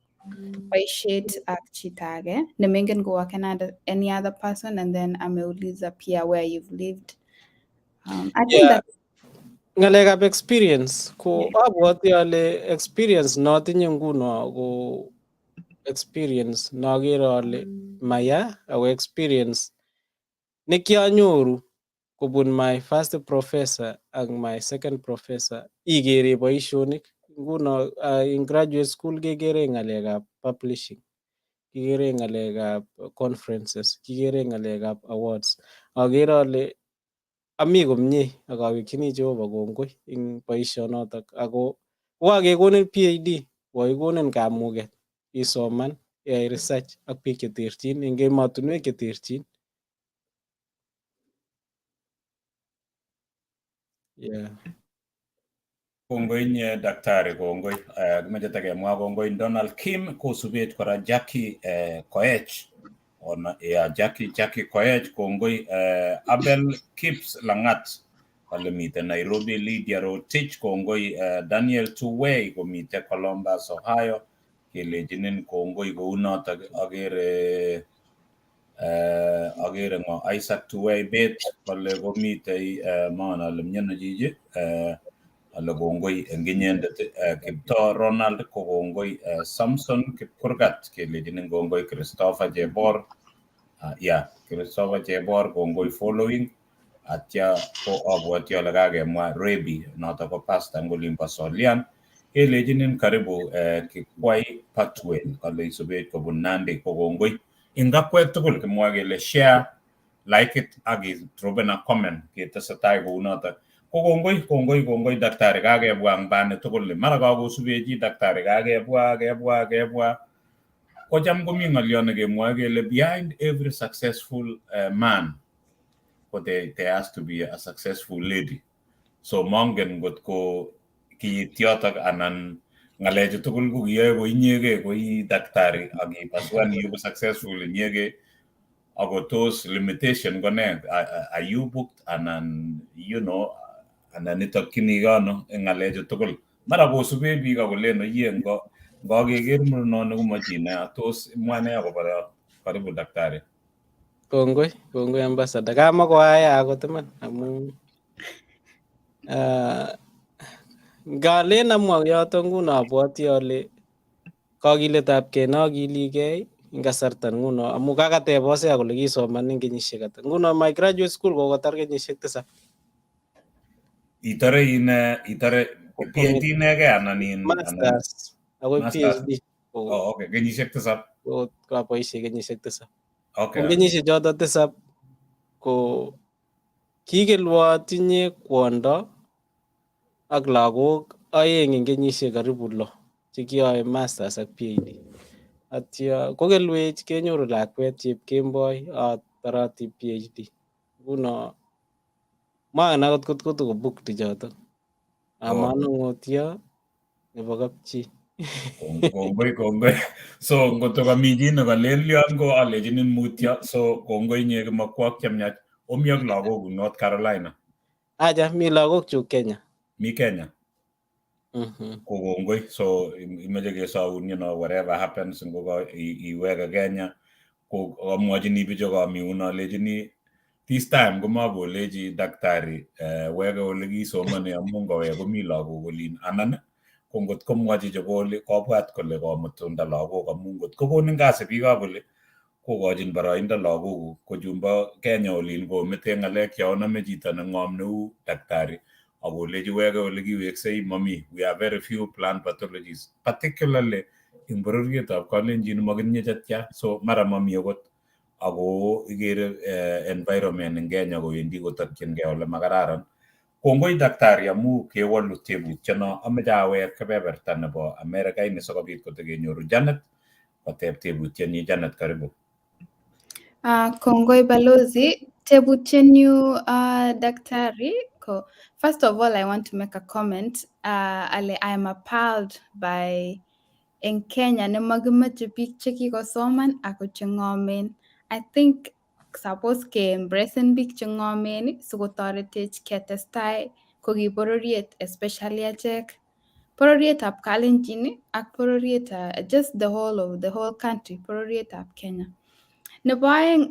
boisiet ak chito age nemengen koworken any other person, and then ameuliza pia where you've lived. I think that
Ng'alekab experience ko abwoti ale experience notinye nguno ko experience nokere ale maya ako experience nekianyoru kobun my first professor ak my second professor ikere boisionik nguno in graduate school kekere ng'alekab publishing, kikere ng'alekab conferences, kikere ng'alekab awards. Akere ale ami komie ak awekchini Jehova kongoi eng boisionotok ako kokakekonin PhD kokakikonin kamuket isoman iyai research ak biik cheterchin eng emotinwek cheterchin. Yeah.
Kongoi inye daktari, kongoi. Kimeche takemwa kongoi Donald Kim kosubech kora Jackie Koech. Ona, yeah, Jackie Koech kongoi. Abel Kips Langat kale miten Nairobi. Lydia Rotich kongoi. Daniel Tuwei komite Columbus, Ohio kelechinin kongoi kounotok. Akere akere ng'o Isaac Tuwei Bet kole komitei mongen ale miano chichi ale kongoi eng inyendet. Kiptoo Ronald ko kongoi. Samson Kipkurgat kelechinin kongoi. Christopher Chebor, yeah, Christopher Chebor kongoi following. Atya ko abwoti ale kakemwa Rebi noto ko pastor eng olimbo Solian kelechinin karibu. Kikwai Patwel kale isubech kobun Nandi ko kongoi. Eng akwek tugul kimwoe kele share, like it ak idropen a comment ketesetai kounotok. Ko kongoi, kongoi, kongoi daktari, kakebwa eng bani tugul ni mara kakosubech daktari, kakebwa kebwa kebwa. Kocham komi ng'olyo nekemwoe kele behind every successful man ko there has to be a successful lady. So mongen ngot ko kiit yotok anan ng'alechu tugul ko kiyoe ko inyegei ko i daktari ak ipasuan iegu successful inyegei ako tos limitation ko ne? Are you booked anan anan itokchinigei ano eng ng'alechu tugul? Mara kosube biik akolen oye ngo ngakeker murenoni komachi nea. Tos imwa ne akobo karibu daktari?
Kongoi, kongoi ambassador. Kamakoaya akot iman amu ngalen amwa yoto nguno abwoti ale kakiletabkei nokiligei eng kasarta nguno amu kakateb Hosea kole kisoman eng kenyisiek ata. Nguno my graduate school kokotar kenyisiek 7.
Itore ine itore PhD inegei anan in
Masters akoi PhD.
Oh, okay, kenyisiek 7.
Ko kaboisie kenyisiek 7. Eng kenyisiek choto 7 ko kikelwo atinye kwondo ak lagok 2 eng kenyisiek karibu 6 chekiyoe masters ak PhD. Atya kokelwech kenyoru lakwet chepkemboi ataroti PhD. Nguno mangen akot kot kotoko booked chotok. Amanong'otyo nebo kapchi.
Kongoi, kongoi. So ngot kami chi nekalelyon ko alechinin mutyo. So kongoi inye kimakwok chemiach. Omi ak lagokuk North Carolina.
Acha mi lagok chuk Kenya.
Mi Kenya. Ko kongoi. So imeche kesoun, whatever happens, ngo iweke Kenya, ko amwachini bichu kami yuno, alechini this time komakolechi daktari weke ole kiisomone, amu ngowek komi lagok olin, anan ko ngot komwochi chebo oli kobwat kole komutunda lagok, amu ngot kokonin kasi biikab oli kokochin boroindo lagokuk. Ko chumbo Kenya olin komete ng'alek cho onome chito neng'om neu daktari akolechi weke ole kiweksei, mami. We are very few plant pathologists, particularly eng bororietab Kalenjin, makitinye chetya, so mara mami akot. Ako ikere environment eng Kenya kowendi kotokchingei ole makararan. Kongoi daktari amu kewolu tebutyono. Ameche awek kebeberta nebo Amerika ini sikobit kotokenyoru Janet koteb tebutyenyi. Janet, karibu.
Kongoi, balozi. Tebutyenyu, daktari, ko first of all I want to make a comment, ale I am appalled by eng Kenya nemokimeche biik chekikosoman ako cheng'omen. I think suppose ke-embracen biik cheng'omen sikotoretech ketestai ko ki bororiet, especially achek bororietab Kalenjin ak bororiet, just the whole of the whole country, bororietab Kenya. Nebo aeng,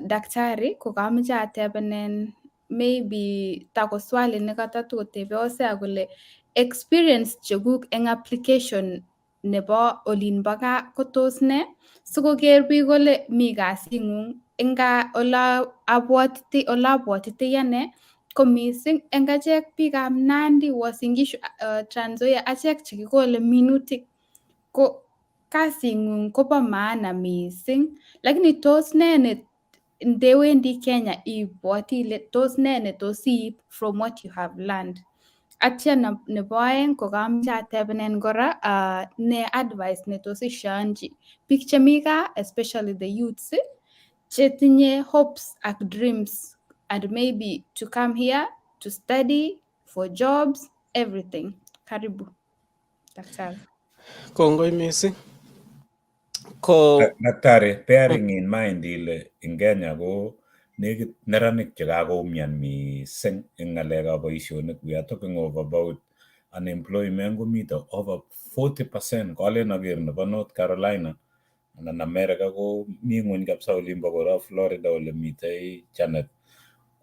daktari, ko kamoche atebenen maybe tako swali nekatotokotebe Hosea kole experience chekuk eng application nebo olin bo gaa ko tos nee sikoker biik kole mi kasing'ung eng gaa. Ole abwatitei ane ko mising eng achek biikab Nandi, Uasin Gishu, Trans Nzoia, achek chekikole minutik, ko kasing'ung kobo maana mising, lakini tos nee ne ndewendi Kenya ibwoti ile tos nee ne tos iib from what you have learned? Atya nebo aeng ko kamoche atebenen kora, ne advice ne tos ishaanchi biik chemi gaa, especially the youths chetinye hopes ak dreams and maybe to come here to study, for jobs, everything? Karibu, daktari.
Kongoi mising. Ko
Daktari, bearing in mind ile eng Kenya ko nekit neranik chekakoumian mising eng ng'alekab boisionik, we are talking of about unemployment komito over 40%. Kolen aker nebo North Carolina anan America ko mi ng'weny kabisa, olimbo kora Florida ole mitei Janet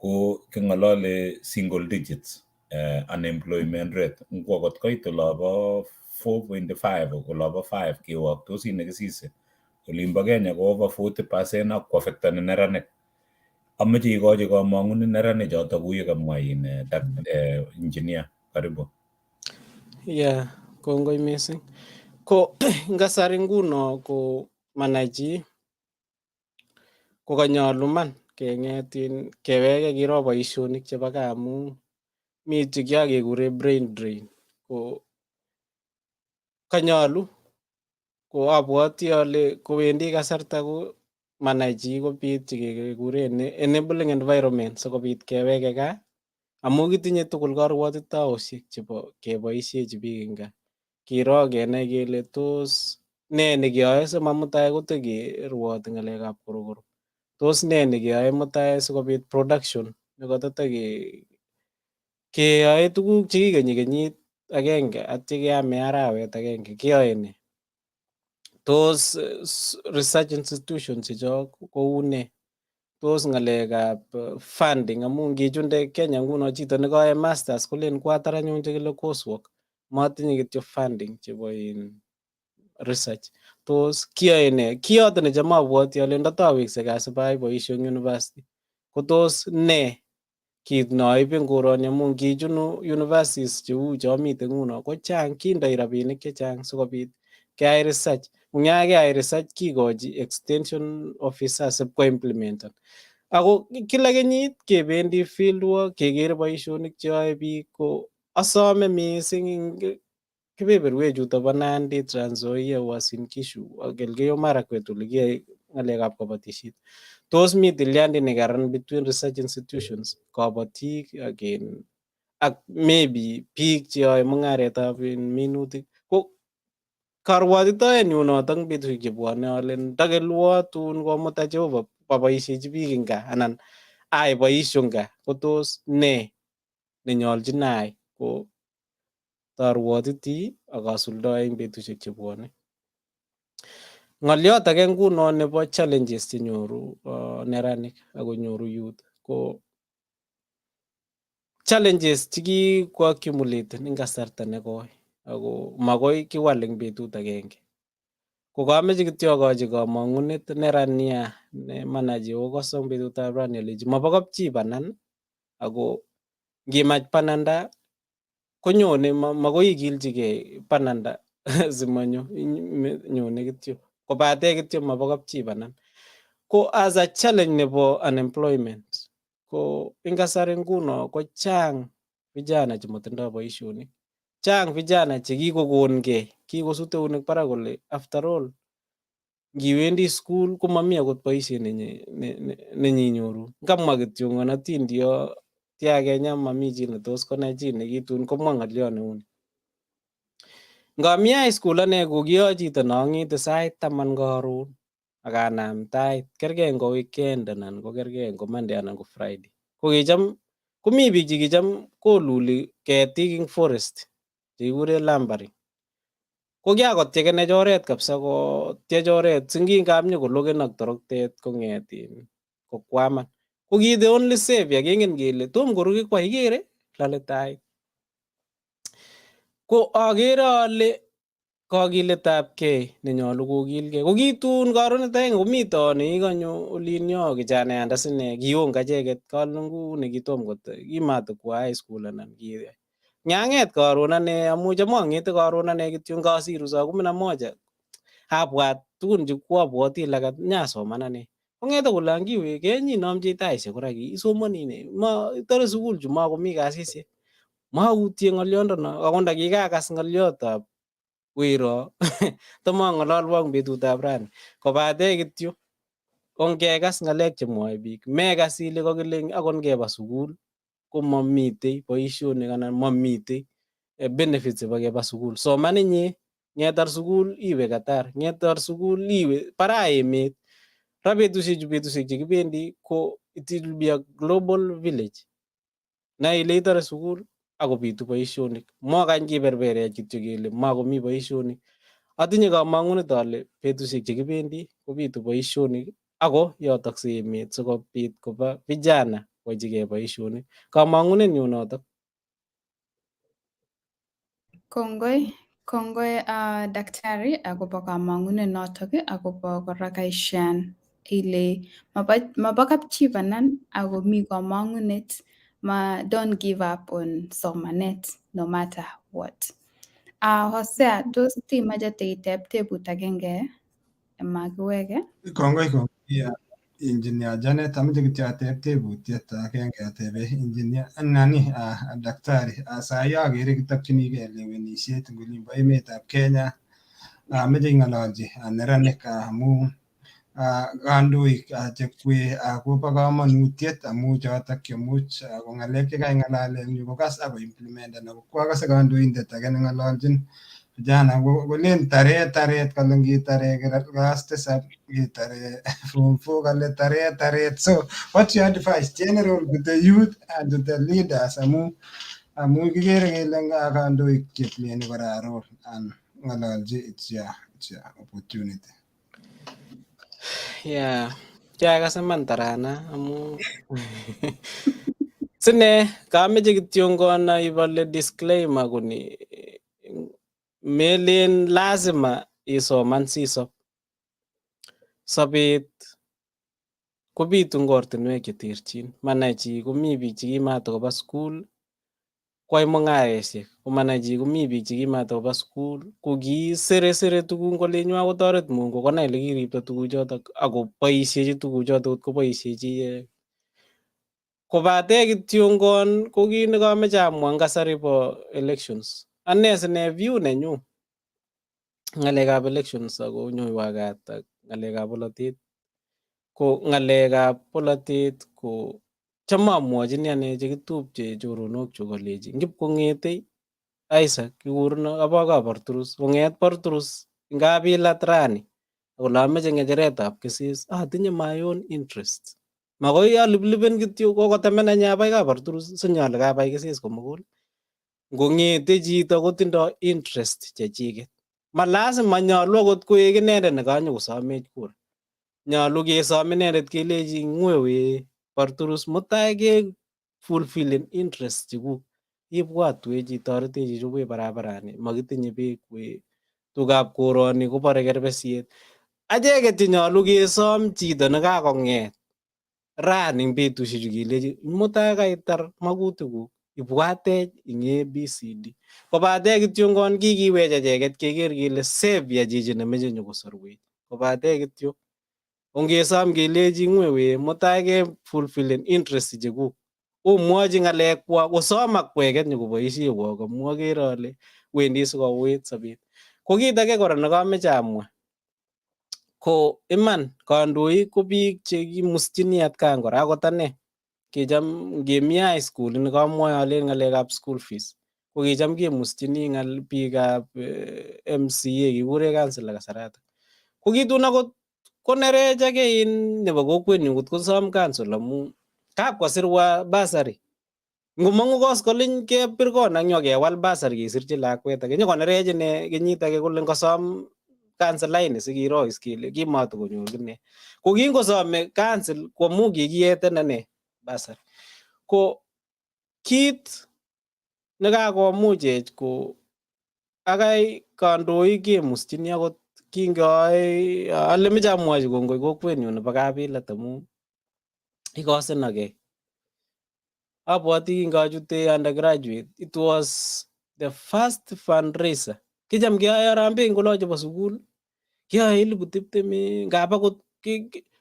ko king'olole single digits unemployment rate. Ngwo kot koit olobo 4.5, olobo 5, kewoktosi nekisise. Olimbo Kenya ko over 40% ak koaffectani neranik. Amoche ikochi komong'unet neranik choto kou ye kamwa in engineer. Karibu.
Yeah, kongoi mising. Ko eng kasari nguno ko manai chi ko kanyolu iman keng'et in keweke kiro boisionik chebo gaa, amu mi chekikekure brain drain. Ko kanyolu ko abwoti ale kowendi kasarta ko manai chi kobit chekekuren enabling environment sikobit keweke gaa, amu kitinye tugul karwotitoosiek chebo keboisiechi biik eng gaa. Kiro kenai kele tos nee nekeyoe simamutai kotokerwoti ng'alekab korokoro. Tos nee nekeyoe mutai sikobit production nekatoteke keyoe tuguk chekikenyi kenyit agenge atya keame arawet agenge, keyoe nee? Tos research institutions chechok kou nee? Tos ng'alekab funding, amu ngichunde Kenya nguno chito nekoyoe masters kolen kwatar anyun chekile coursework, motinye kityo funding chebo in research. Tos kiyoe nee? Kiyoto necham abwoti ale ndatawekse gaa sibayai boisio eng university ko tos nee kit noibe eng koroni, amu ngichunu universities cheu chomite nguno ko chang kindoi rabinik chechang sikobit keyai research. Eng ya keyai research kikochi extension officers ipkoimplementen. Ako kila kenyit kebendi field work kekere boisionik cheyoe biik. Ko asome mising eng kebeberwek chuto bo Nandi, Trans Nzoia, Uasin Gishu ak Elgeyo Marakwet ole kiyoe ng'alekab kabatisiet. Tos mi tilyandit nekaran between research institutions, kobotik ak in ak maybe biik cheyoe mung'aretab minutik? Ko karwotitoenyun notok eng betusiek chebwone ale ndakelwo tun komuta Jehova aboisiechi biik eng gaa anan ayai boisio eng gaa, ko tos nee Nenyolchin ayai ko tarwotiti ak asuldae eng betusiek chebwone. Ng'olyot age nguno nebo challenges chenyoru neranik akonyoru youth ko challenges chekikoaccumulaten eng kasarta nekoi ako makoi kiwal eng betut agenge. Ko kameche kityo akochi kamang'unet nerania ne manachi okoso eng betutab rani alechi mobo kapchi banan ako ngimach bananda konyone, makoi ikilchigei bananda simonyo, nyone kityo kobate kityo mobo kapchi banan. Ko as a challenge nebo unemployment, ko eng kasari nguno ko chang vijana chemotindoi boisionik, chang vijana chekikokongei, kikosut eunek barak kole after all ngiwendi school komomi akot boisiet nenyinyoru. Ngamwa kityo atindio tia Kenya mami chi netos konai chi nekitun komwa ng'olyo neuni. Ngami high school ane ko kia chito neang'ete sait 10 karon ak anam tait, kergei ngo weekend anan ko kergei ngo Monday anan ko Friday. Ko kicham komi biik chekicham koluli ketik eng forest chekikuren lumbering. Ko kiakotyekenech oret kabisa, kotyech oret singingap nyokoloken ak toroktet kong'et kokwaman. Ko ki the only savior, kengen kele tom koru kikwai ikere lole tait. Ko akere ale kakiletabgei nenyolu kokilgei. Ko kitun karonet agenge komito nekikonyo olinyo kijanayandet sine kionk acheket kalungu nekitom kimatakwo high school anan ki Nyang'et karon ane amu cham ang'ete karon ane kityo ngasiru saa 11 abwat tugun che kwabwoti lagat nyasoman ane. Kong'ete kole angiwe kenyinomchi taishek kora isomoni nee, ma itore sukul chu makomi kasisiek. Mautye ng'oliondono ako ndakikakas ng'oliotab wero tamang'ololwok betutab rani. Kobate kityo ongekas ng'alek chemwoe biik, mekas ile kokile akot ngeba sukul komamitei boisionik anan mamitei benefits chebo keba sukul. Soman inye, ngetar sukul iwe Qatar, ngetar sukul iwe baraa emet. Ra betusiechu betusiek chekibendi ko it will be a global village. Nai ile itore sukul akobitu boisionik. Mokany kiberberech kityo kele makomi boisionik. Atinye kamang'unet ale betusiek chekibendi kobitu boisionik ako yotokse emet sikobit koba vijana kochigei boisionik. Kamang'unenyu notok.
Kongoi, kongoi daktari akobo kamang'unet notok akobo kora kaishan ile mabo kapchi banan ako mi kamang'unet ma don't give up on somanet no matter what. Hosea, tos timache iteb tebut agenge makiweke?
Kongoi, kongoi Engineer Janet, ameche kityo ateb tebutiet agenge atebe engineer nani daktari. Sai akere kitokchinigei lewenisiet eng olimbo emetab Kenya. Ameche ing'ololchi neranik amu kandoik chekwee kobo komonutiet amu chotok chemuch ko ng'alek chekaing'alal eng yu kokas ako implementen. Ako kwakase kandoindet age neng'ololchin vijana kolen taret taret, kale ngitare class 7, ngitare form 4, kale taret taret. So what's your advice general to the youth and to the leaders, amu kikere kele kandoik cheplayeni kora role and ng'ololchi, it's your opportunity.
Yeah, kiakas iman tarana amu sine kameche kityongon aip ale disclaimer koni melen lazima isoman sisop. Sobet kobitu eng ortinwek cheterchin. Manai chi komi biik chekimatakoba sukul kwai mung'aresiek, komanai chi komi biik chekimatakoba sukul ko kisere tuguk kolenywa kotoret Mungu konai ole kiripto tuguchotok akoboishechi tuguchotok kot koboishechi ichek. Kobate kityongon ko kit nekameche amwa eng kasari bo elections. Ane sine view nenyu ng'alekab elections ako nyoiwa kat ak ng'alekab bolotet. Ko ng'alekab bolotet ko cham amwochini ane chekitupche choronok chuk alechi ngipkong'ete Isaac kikureno abo Bartrus kong'et Bartrus ngapilat rani kole ameche ng'echeretab Keses atinye my own interest. Makoi aliplipen kityo kokotemena nyapai kabarturus sinyale kapai keses komugul. Ngong'ete chito kotindo interest chechiket. Ma lazima nyolu akot koek inendet nekanyokosomech kura. Nyolu kesom inendet kelechi ng'wewe Barturus mutai ke fulfillen interest chekuk. Ibwatwech itoretech ichobwech barabarani, makitinye beek we, tugab koroni kobore kerbesiet. Acheket chenyolu kesom chito nekakong'et rani eng betusiechu kelechi mutai kaitar makutikuk ibwatech eng ABCD. Kobate kityongon kikiwech acheket keker kele savior chichi nemeche nyokosorwech. Kobate kityo ongesom kelechi ng'wewe mutai ke fulfillen interest chekuk. Omwochi ng'alekwak osom akweket nyokoboishewok amu akere ale wendi sikouit sobet. Ko kit age kora nekameche amwa ko iman kandoik ko biik chekimuschini atkan kora akot ane kicham ngemi high school ni kamwoe alen ng'alekab school fees ko kicham kemuschini ng'al biikab MCA kikure councillor kasaratak. Ko kitun akot konerech ake in nebo kokwenyun kot kosom council amu kap kosirwa bursary. Ngomong'u koskoliny kepir kona nyo kewal bursary kesirchi lakwet age nyokonerech ine kenyit age kole ngosom councillor ini sikiro is kele kimatokonyor kine. Ko kingosome council koamu kikieten ane bursary. Ko kit nekakomuchech ko akai kandoik kemuschini akot kingoe ale meche amwochi kongoi kokwenyun nebo Kabilat amu ikosenokei. Abwoti kingachute undergraduate, it was the first fundraiser. Kicham keyoe harambee eng olo chebo sukul, keyoe 20,000, ngap akot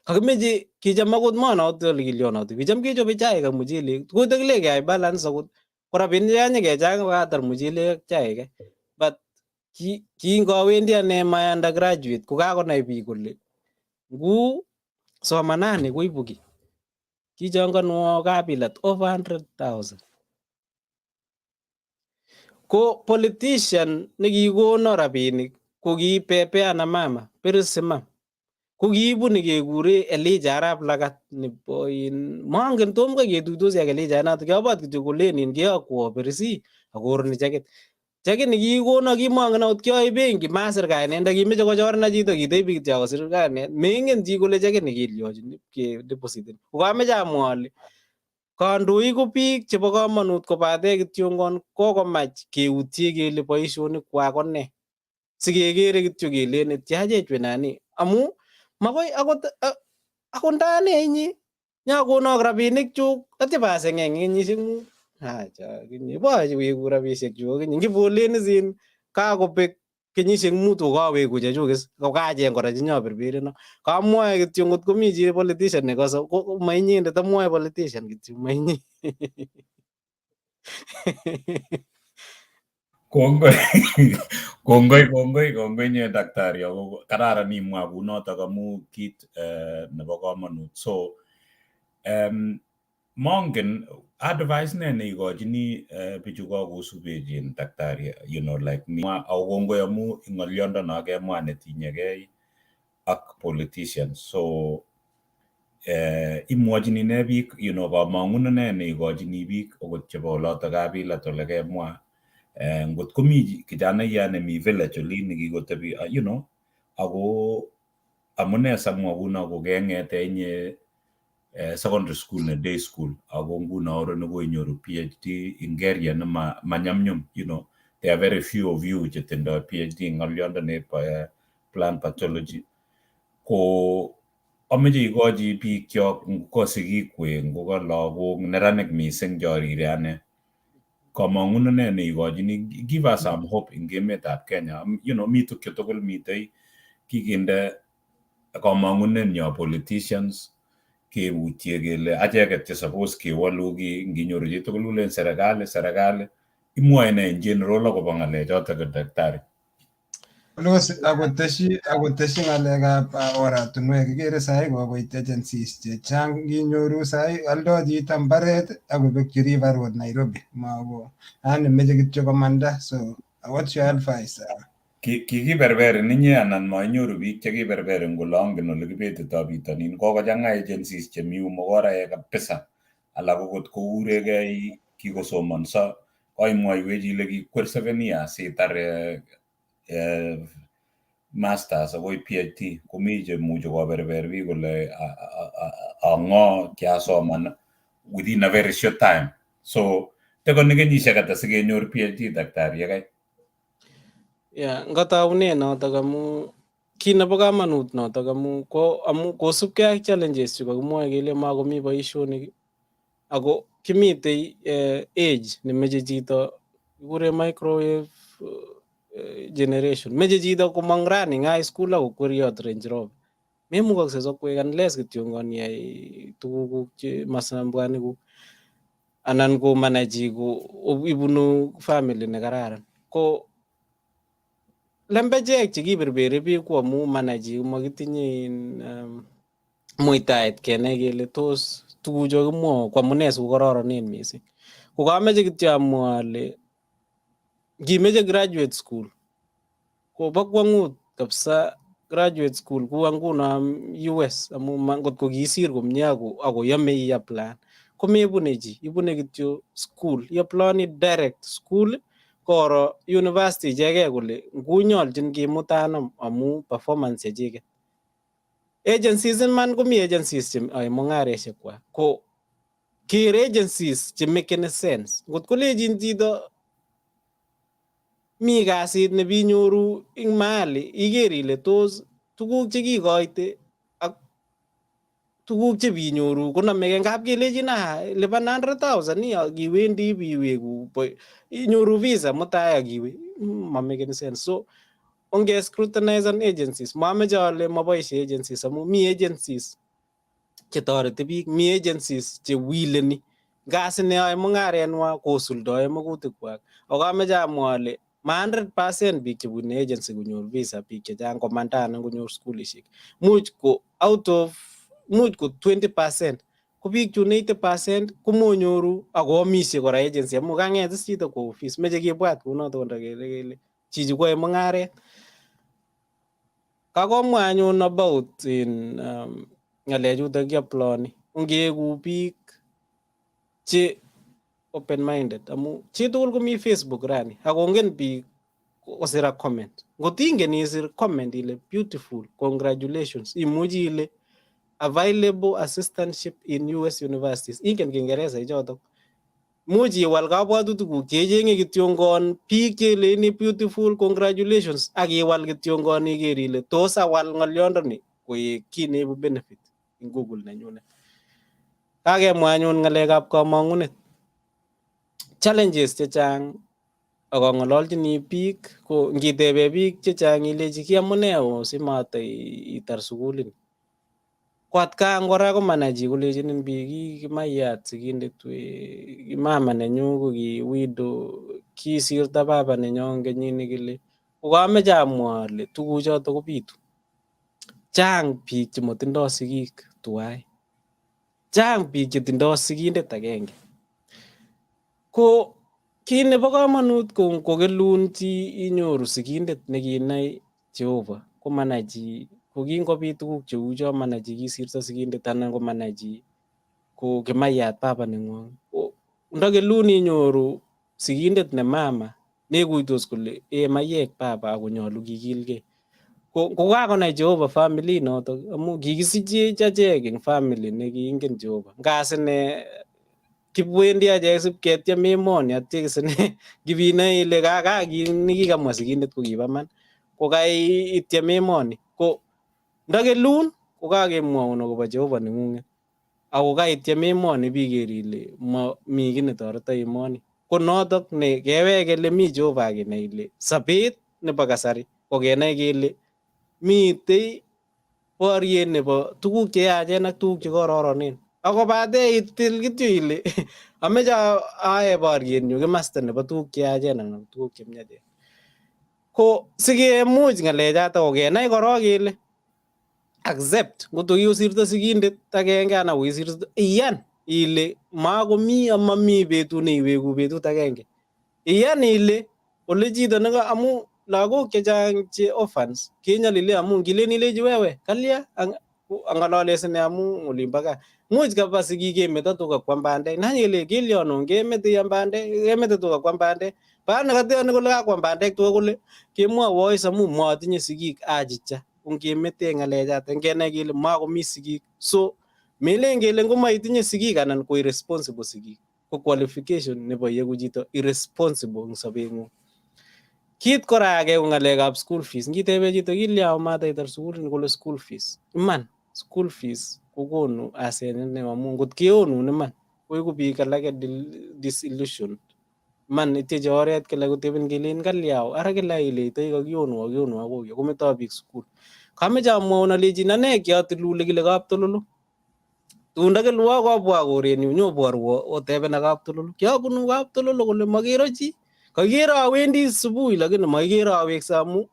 kakimeche kicham akot manoti ole kilionoti, kicham kechobe chaik ak muchelek, kotakile keyai balance akot ko rabinik chekanyikechang kokatar muchelek ak chaik. But kingowendi ane my undergraduate ko kakonai biik kole ngu somanani koibu kiy. Kichanganwo Kabilat over 100,000. Ko politician nekikono rabinik ko ki Pepe ana Mama Peris Simam. Ko kiibu nikekure Elijah Arap Lagat nebo in mongen tom kai ketuitosi ak Elijah noto kiabwat kityo kolen in keyokwo Perisi akoroni chekit. Chekit nikikono kimongen akot kiyoe benki masir kainet ndakimeche kochorena chito kitebi kityo akosir kainet mengen chi kole chekit nikilyochin ke depositen. Ko kameche amwa ale kandoik ko biik chebo komonut kobate kityongon kokomach keutye kele boisionik kwak ko nee. Sikekere kityo kelen ityachech nani amu makoi akot akot ndane inye nyakonok rabinik chuk atya baseng eng kenyisiek mut. Acha kinye bo weku rabisiek chuk kinye ngibolen isin kakobek kenyisiek mut kokaweku chechuk is kokacheng kora chenyoberbereno. Kamwoe kityo ngot komi chi politician nekose ko mainyendet amwoe politician kityo mainye.
Kongoi kongoi kongoi kongoi nye daktari ako kararan imwa kunotok amu kit nebo komonut. So mongen advice ne neikochini bichu kokosubechin daktari, like mwa ako kongoi amu ng'oliondo kemwa netinyegei ak politicians. So imwochini ne biik komong'unet ne neikochini biik okot chebo olotok Kabilat ole kemwa ngot komi kijanaiyat nemi village olin nekikotebi ako amune samwa kuno ko keng'ete inye secondary school ne day school ako nguno oroni koinyoru PhD ing area ne manyumnyum. There are very few of you chetindoi PhD ing ng'oliondo nebo plant pathology. Ko amoche ikochi biik kyok ngo sigikwek ngo ka lagok neranik missing chorire ane komong'unet ne neikochini give us some hope ing emetab Kenya. Mi tukche tugul mitei kikinde komong'unenyo politicians keutye kele acheket che suppose kewolu ki nginyoru chitugul kolen serikali serikali. Imwoe ne in general akobo ng'alechotok, daktari?
Los akoteshi ng'alekab oratinwek ikere sahi kokoit agencies chechang inyoru sahi aldo chito mbaret akobekyi River Road Nairobi mako yani meche kityo komanda. So what's your advice?
Kikiberberin inye anan mainyoru biik chekiberberin kole ongen ole kibetito bitonin? Kokochang'a agencies chemi mukoraek kabisa, alak okot kourekei kikosomonso. Koimwoiwech ile kikwer 7 years itar masters akoi PhD. Komi chemuche koberber biik kole ang'o kiasoman within a very short time. So tekoni kenyisiek ata sikenyor PhD, daktari yekai?
Yeah, ngataune notok amu kiit nebo komonut notok, amu ko amu kosubkei ak challenges chu kakimwoe kele makomi boisionik, ako kimitei age nemeche chito, kikure microwave generation, meche chito komong rani eng high school akokweriot Range Rover. Memukokse sokwek unless kityongon iyai tugukuk che masambwanikuk anan ko manai chi ko ibunu family nekararan. Ko lembechek chekiberbere biik ko amu manai chi, makitinye muitaet kenai kele tos tuguchu kakimwoe ko amune sikokororonen mising. Ko kameche kityo amwa ale ngimeche graduate school ko bo kwongut kabisa. Graduate school kuwa nguno US, amu ngot ko kiisir komie ako yome iapply, komebune chi, ibune kityo school, iapploni direct school, koro university ichegei kole ngunyolchin kimut anom amu performance chechiket. Agencies iman komi agencies che yoe mung'areshek kwak, ko kere agencies che makeni sense. Ngot kolechin chito mi kasit nebinyoru ing mahali, iker ile tos tuguk chekikoite ak tuguk chebinyoru konomegei. Ngap kelechin ah lipan 100,000 ak iwendi biweku inyoru visa mutai ak iwe, mamekeni sense. So onge scrutinize agencies. Mameche ale maboisie agencies, amu mi agencies chetoreti biik, mi agencies chewileni ngasi neyoe mung'arenwa kosuldoe makutik kwak. Ako ameche amwa ale ma 100% biik chebune agency konyor visa. Biik chechang komanda anan konyor skulishek, much ko out of, much ko 20%, ko biik chun 80% komonyoru. Akoamishe kora agency amu kang'et is chito kwo office, meche kibwat kounoto konda kele kele chichi koyoe mung'aret. Kakomwa anyun about in ng'alechutok kiaploni, ongeku biik che open minded, amu chitugul komi Facebook rani akongen biik kosir ak comment. Ngot ingen isir comment ile "Beautiful, congratulations", imuchi ile "Available assistantship in US universities". Ingen Kiingereza ichotok, much iwal kabwatutikuk checheng'e kityongon biik cheleni "Beautiful, congratulations", ak iwal kityongon iker ile tos awal ng'olyondoni koek kiy neibu benefit en Google nenyunet. Kakemwa anyun ng'alekab kamong'unet, challenges chechang ak ang'ololchini biik, ko ngitebe biik chechang ilechi ki amune o simata itar sukulini, ko atkan kora komanai chi, kolechinin biik kimaiyat sigindet we, mama nenyu ko ki widow, kisirto baba nenyo eng kenyit nekile. Ko kameche amwa ale tuguchoto kobitu. Chang biik chemotindoi sigik tuwai, chang biik chetindoi sigindet agenge. Ko kit nebo komonut ko ngokelun chi inyoru sigindet nekinai Jehova, komanai chi ko kingobit tuguk cheu cho, manai chi kisirto sigindet anan komanai chi ko kimayat baba neng'wong. Ndakelun inyoru sigindet ne mama nekuitos kole ee mayek baba akonyolu kikilgei. Ko kokakonai Jehova family notok, amu kikisichech achek eng family nekiingen Jehova. Ngas ine kiwendi achek sipketyem emoni atya isine kipinoe ile ka nikikamwa sigindet ko kibo man ko kaityem emoni. Ko ndakelun kokakemwoun akobo Jehova neng'ung'et ako kaityem emoni piker ile mi kiy netoreto emoni, ko notok ne kewek kele mi Jehova akinai ile sobet nebo kasari ko kenai kele mitei boriet nebo tuguk cheyachen ak tuguk chekororonen, akobate itil kityo ile ameche aae borietnyu kimasta nebo tuguk cheyachen anan tuguk chemiachen. Ko sikemuch ng'alechato ko kenai korok kele accept ngot ko kikosirto sigindet agenge anan kokisirto, iyan ile makomi amami betut neiweku betut agenge. Iyan ile ole chito neka amu lagok chechang che orphans kenyolili amu ngilen ilechi wewe kalya ang'alale sine amu olimbo gaa much kaba sigik kemeto tuga kwam bandek nany kele kelyonon kemete iam bandek kemete tuga kwam bandek baana katyoni kole kakwam bandek tuga kole kemwowo is amu motinye sigik achicha ongemete ng'alechato ngenai kele makomi sigik so melen kele ngomaitinye sigik anan ko irresponsible sigik ko qualification nebo iyeku chito irresponsible eng sobeng'ung. Kit kora age ko ng'alekab school fees ngitebe chito kilya omataitar sukul ni kole school fees iman school fees kokonu asenet neo amu ngot keonun iman koiku biik alake disillusioned man ityeche oret kila koteben kelen kalyao ara kila ileitoi kakionwo kionwo akoi kometoi biik sukul kameche amwaun alechin ane kiatilule kile kaptololo tun ndakilwo kobwa korenyu nyoborwo otebena kaptololo kiabunu kaptololo kole makero chi kakikero awendi subui lakini makikero awekse amu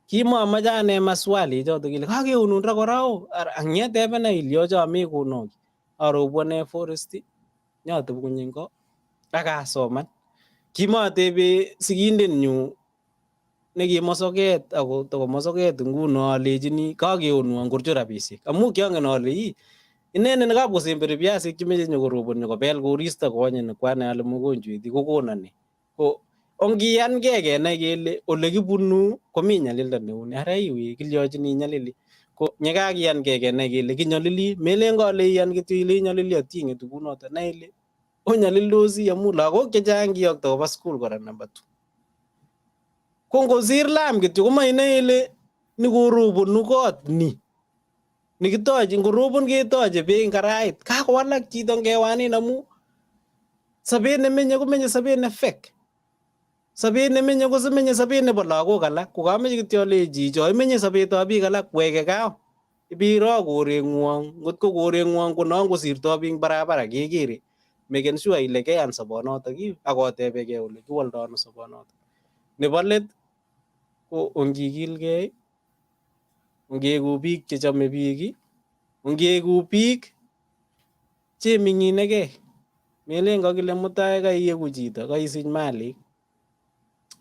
kimomoche ane maswali choto kele kakeunun ra kora o ang'etebena ilyocho amekonoki arobwone forest nyateb konyo eng ko akasoman kimotebe sigindenyu nekimosoket ako tokomosoket nguno alechini kakeonwo ngorcho rabisiek amu kiangen ale ii inendet nekakosemberi piasik chemeche nyokorobon nyokobel koristo konye nekwane ale mogonjwet kokona ni ko ongiyankee kenai kele ole kibunu komi nyalilda neuni ara iwe kilyochini nyalili ko nyekakiyankee kenai kele kinyolili melen kole iyan kityo ile inyolili ating'etu kunoto nai ile onyalildosi amu lagok chechang kiyokto koba school kora number two ko ngosir lam kityo komainae ile nikorobonu kot ni nikitoche ngorobon ketoche beek eng karait kakowalak chito ngewanin amu sobet nemenye komenye sobet ne fake sobet nemenye ko simenye sobet nebo lagok alak kokameche kityo alechi cho imenye sobetab biik alak weke gaa ibiro koreng'wong ngot ko koreng'wong ko non kosirto biik eng barabara kekere maken sure ile keyan sobonotok ii akotebekee ole kiwoldo ano sobonotok nebo let ko ongikilgei ongeku biik chechome biik ii ongeku biik cheming'inegei melen kakile mutai kaiyeku chito kaisich malik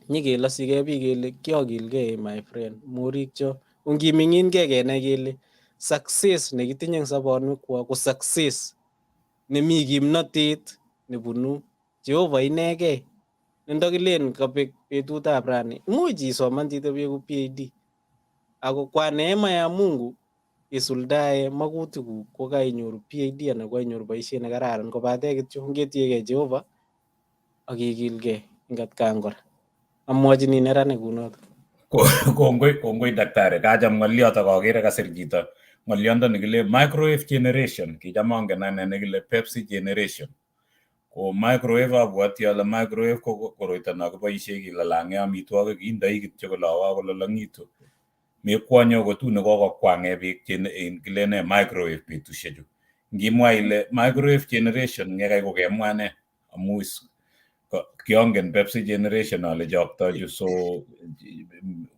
nyikelosigei biik kele kiokilgei my friend morikcho ongiming'inkei kenai kele success nekitinye eng sobonwekwok ko success nemi kimnotet nebunu Jehova inegei nendokilen kabek betutab rani imuch isoman chito beku PhD ako kwa neema ya Mungu isuldae makutikuk ko kainyoru PhD anan ko kainyoru boisiet nekararan kobate kityo ngetiegei Jehova ak kikilgei eng atkan kora amwachini neranik kunoto.
Kongoi kongoi daktari kacham ng'oliot ak akere kasir chito ng'oliondo nekile microwave generation kicham angen ane nekile Pepsi generation ko microwave abwoti ale microwave ko koroito no kiboisie kilalang'e amitwogik indoi kityo kolowo kololong'itu mekwonye okot u nekokokwang'e biik kilene microwave betusiechu ngimwa ile microwave generation ngekai kokemwa ne amu kiongen Pepsi generation ale choktochu so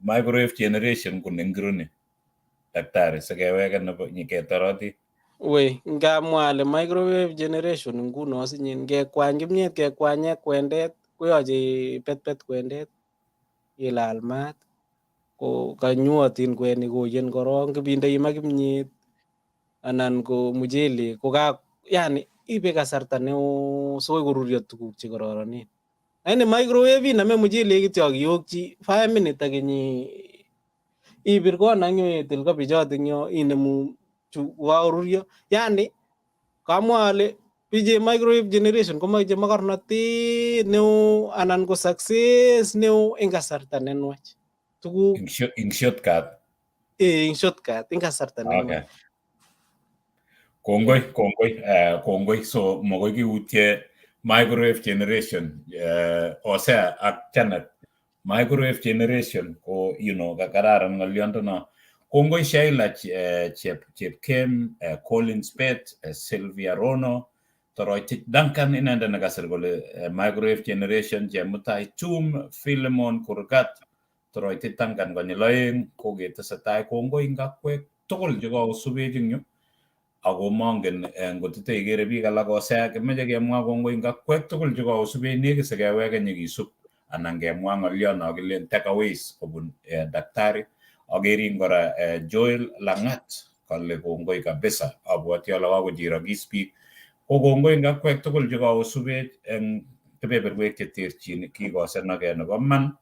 microwave generation ko nengiro ni daktari sikeweken nebo ketoroti.
We ngamwa ale microwave generation nguno sinyin ngekwany kimyet kekwanye kwendet koyoche ipetpet kwendet ilal maat ko kanyuotin kwenik koyen korong kibindoi ma kimyet anan ko muchelek ko ka yani ibe kasarta neo sikoi koruryo tuguk chekororonen lakini microwave inome muchelek kityo ak iyokchi 5 minutes ak inyi ibir kona eng yo itil kobichot eng yo inemu chu kokakoruryo yani kamwa ale biche microwave generation komoche mokornotet neo anan ko success neo eng kasarta nenwach tuguk
ing shortcut.
Eng shortcut eng kasarta nenwach.
Kongoi kongoi kongoi so makoi kiutye microwave generation Osea ak Janet microwave generation ko kararan ng'oliondono kongoi Sheila Chepkem Collins Bet Sylvia Rono Toroitich Duncan inendet nekasir kole microwave generation Chemutai Tum Philemon Kurgat Toroitich Duncan konyil oeng koketesetai kongoi ngakwek tugul chekokosubech eng yu ako mongen ngot ikere biik alak Osea kimeche kemwa kongoi ngakwek tugul chekokosubech nekit sikeweke nyekisub Anan kemwa ng'olyon no kilen takeaways kobun daktari. Akerin kora Joel Langat kale kongoi kabisa, abwoti ale kakochirokis biik. Ko kongoi eng akwek tugul chekosubech eng kebeberwek cheterchin, kikosenake nebo man.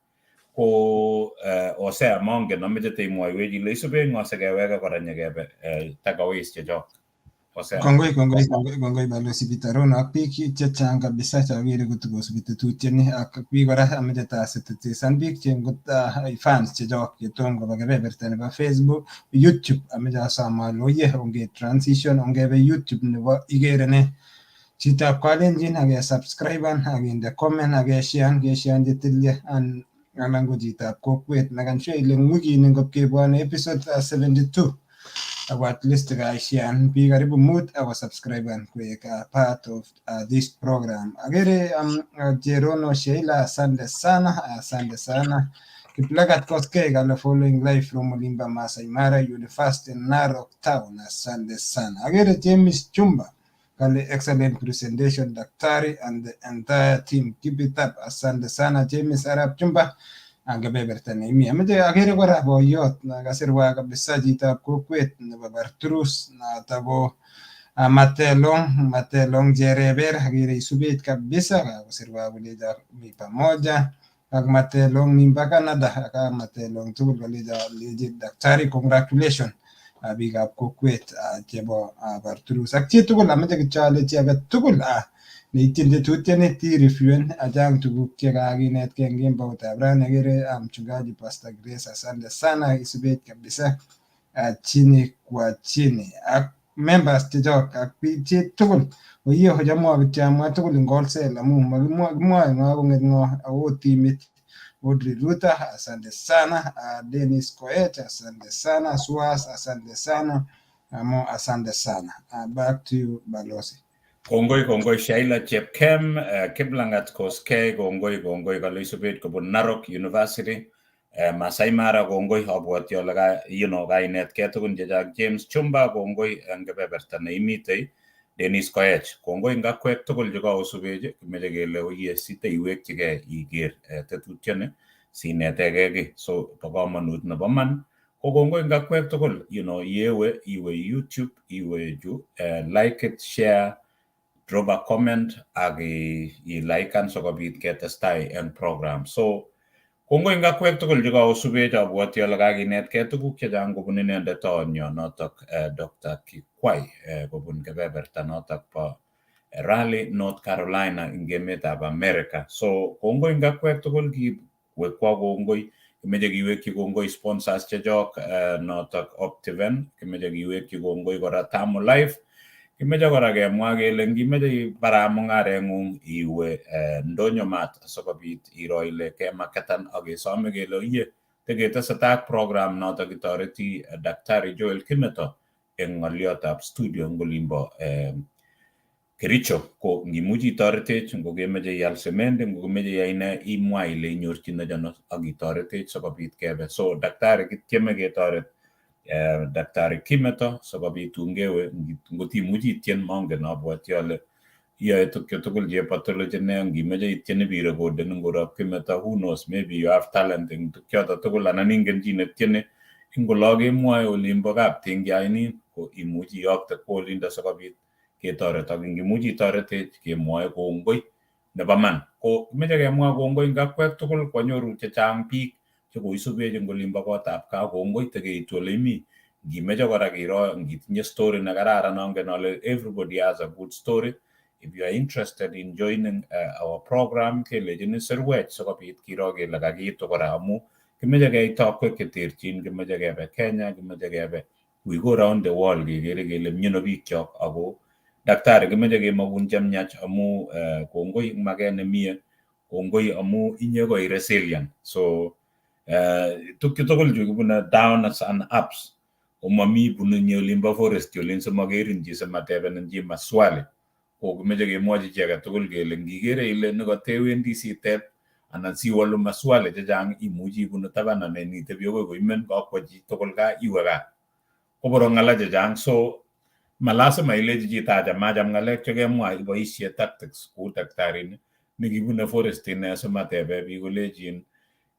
Ko Hosea, mongen, ameche teimwoiwech ile isube ng'o sikeweke kora nyekebe takeaways chechok. Hosea.
Kongoi, kongoi, kongoi, kongoi Balozi Peter Rono ak biik chechang kabisa chakere kotokosubi tetutioni. Ak biik kora ameche tasisitisan biik che ngot fans chechok chetom koba kebeberta nebo Facebook, YouTube, ameche asom ale oye onge transition, ongebe YouTube nebo Ikere Ne Chitab Kalenjin ak kesubscriben ak kinde comment ak keshean, keshean chetilye anan ko chitab kokwet. Makan sure ile eng wikini ngot kebwone episode 72 ako at least kaishean biik karibu 5 ako subscriben koek part of this program. Akere Jerono Sheila, asante sana, asante sana. Kiplagat Koskei kale following live from Olimba Masai Mara University, Narok Town, asante sana. Akere James Chumba kale excellent presentation, daktari and the entire team, keep it up. Asante sana James Arab Chumba ang kebeberta neimi. Ameche akere kora boyot nakasirwa kabisa, chitab kokwet nebo Bartrus, noto ko Matelong, Matelong Jereber. Akere isubet kabisa, kakosirwa kolecho mi pamoja ak Matelong nimba Canada ak Matelong tugul kolecho legit daktari, congratulation. Biikab kokwet chebo Bartrus ak chitugul, ameche kityo ale chi age tugul neityin tetutioni tireviewen, chang tuguk chekakinetkei eng kemboutab rani. Akere mchungaji Pastor Grace, asante sana, isubech kabisa chini kwa chini ak members chechok ak biik chitugul. Oye, ochamwa kityo amwa tugul eng wholesale amu makimwoe ng'o kong'et ng'o ako timit. Audrey Ruta, asante sana. Dennis Koech, asante sana. Suas, asante sana. Amo, asante sana. Back to you, Balozi.
Kongoi, kongoi Shaila Chepkem, Kiplangat Koskei, kongoi, kongoi, kale isubet kobun Narok University. Masai Mara, kongoi, abwoti ale ka, kainetkei tugun chechang. James Chumba, kongoi eng kebeberta neimitei. Dennis Koech, kongoi eng akwek tugul chekosubech, kimeche kele oye siteiwekchigei iker tetutioni sinetegei kiy. So bo komonut nebo man. Ko kongoi eng akwek tugul, yewe iwe YouTube, iwe chu, like it, share, drop a comment ak i-liken sikobit ketestai eng program. So kongoi eng akwek tugul chekosubech, abwoti ale kakinetkei tuguk chechang kobun inendet toonyo notok Dr. Kikwai kobun kebeberta notok bo Raleigh, North Carolina eng emetab America. So kongoi eng akwek tugul, kiwekwa kongoi. Kimeche kiwekyi kongoi sponsors chechok, notok Optiven, kimeche kiwekyi kongoi kora Tamu Life. Kimeche kora kemwa kele ngimeche ibaraa mung'areng'ung iwe Ndonyo Mart asikobit iro ile kemaketan, ak kesome kele oye teketesetai ak program notok kitoreti Daktari Joel Kimeto eng ng'oliotab studio eng olimbo Kericho. Ko ngimuchi itoretech, ngokemeche ial semendi, ngokemeche iyai ne, imwa ile inyorchini ano ak itoretech sikobit kebe. So daktari, kityeme ketoret Daktari Kimeto sikobit tun kewe ngotimuchi ityen, mongen, abwoti ale iyoe tukchu tugul che pathology ne, ngimeche ityen ibirekoden eng korap Kimeto, who knows, maybe you have talent eng tukchoto tugul anan ingen chi netiene ing olo kemwoe olimbo Kaptingiainin, ko imuchi iyokte kwo olindo sikobit ketoret. Ak ngimuchi itoretech kemwoe kongoi nebo man. Ko kimeche kemwa kongoi eng akwek tugul, kwanyoru chechang biik chekoisubech eng olimbo kotab gaa, kongoi tekeitu ole imi. Ngimeche kora kiro ngitinye story nekararan, angen ale everybody has a good story. If you are interested in joining our program, kelechini sirwech sikobit kiro kele kakiitu kora amu kimeche keit tokwek cheterchin, kimeche kebe Kenya, kimeche kebe, we go round the world kekere kele miano biikchok. Ako daktari, kimeche kemokun chemiach amu kongoi eng maket nemie, kongoi amu inye ko resilient. So tukchu tugul chu kibune downs and ups, komami bunu nye olimbo forest olin simakerin chi, simatebenin chi maswali. Ko kimeche kemwochi chi age tugul kele ngikere ile nekatewendi siteb anan siwolu maswali chechang, imuchi ibunu taban anan itebi akoi koimen kakwo chi tugul gaa, iwe gaa koboro ng'ala chechang. So malasima ilechi chito acham macham ng'alek chekemwa, iboisie tactics kou daktarini. Nekibune forest ine simatebe biik kolechin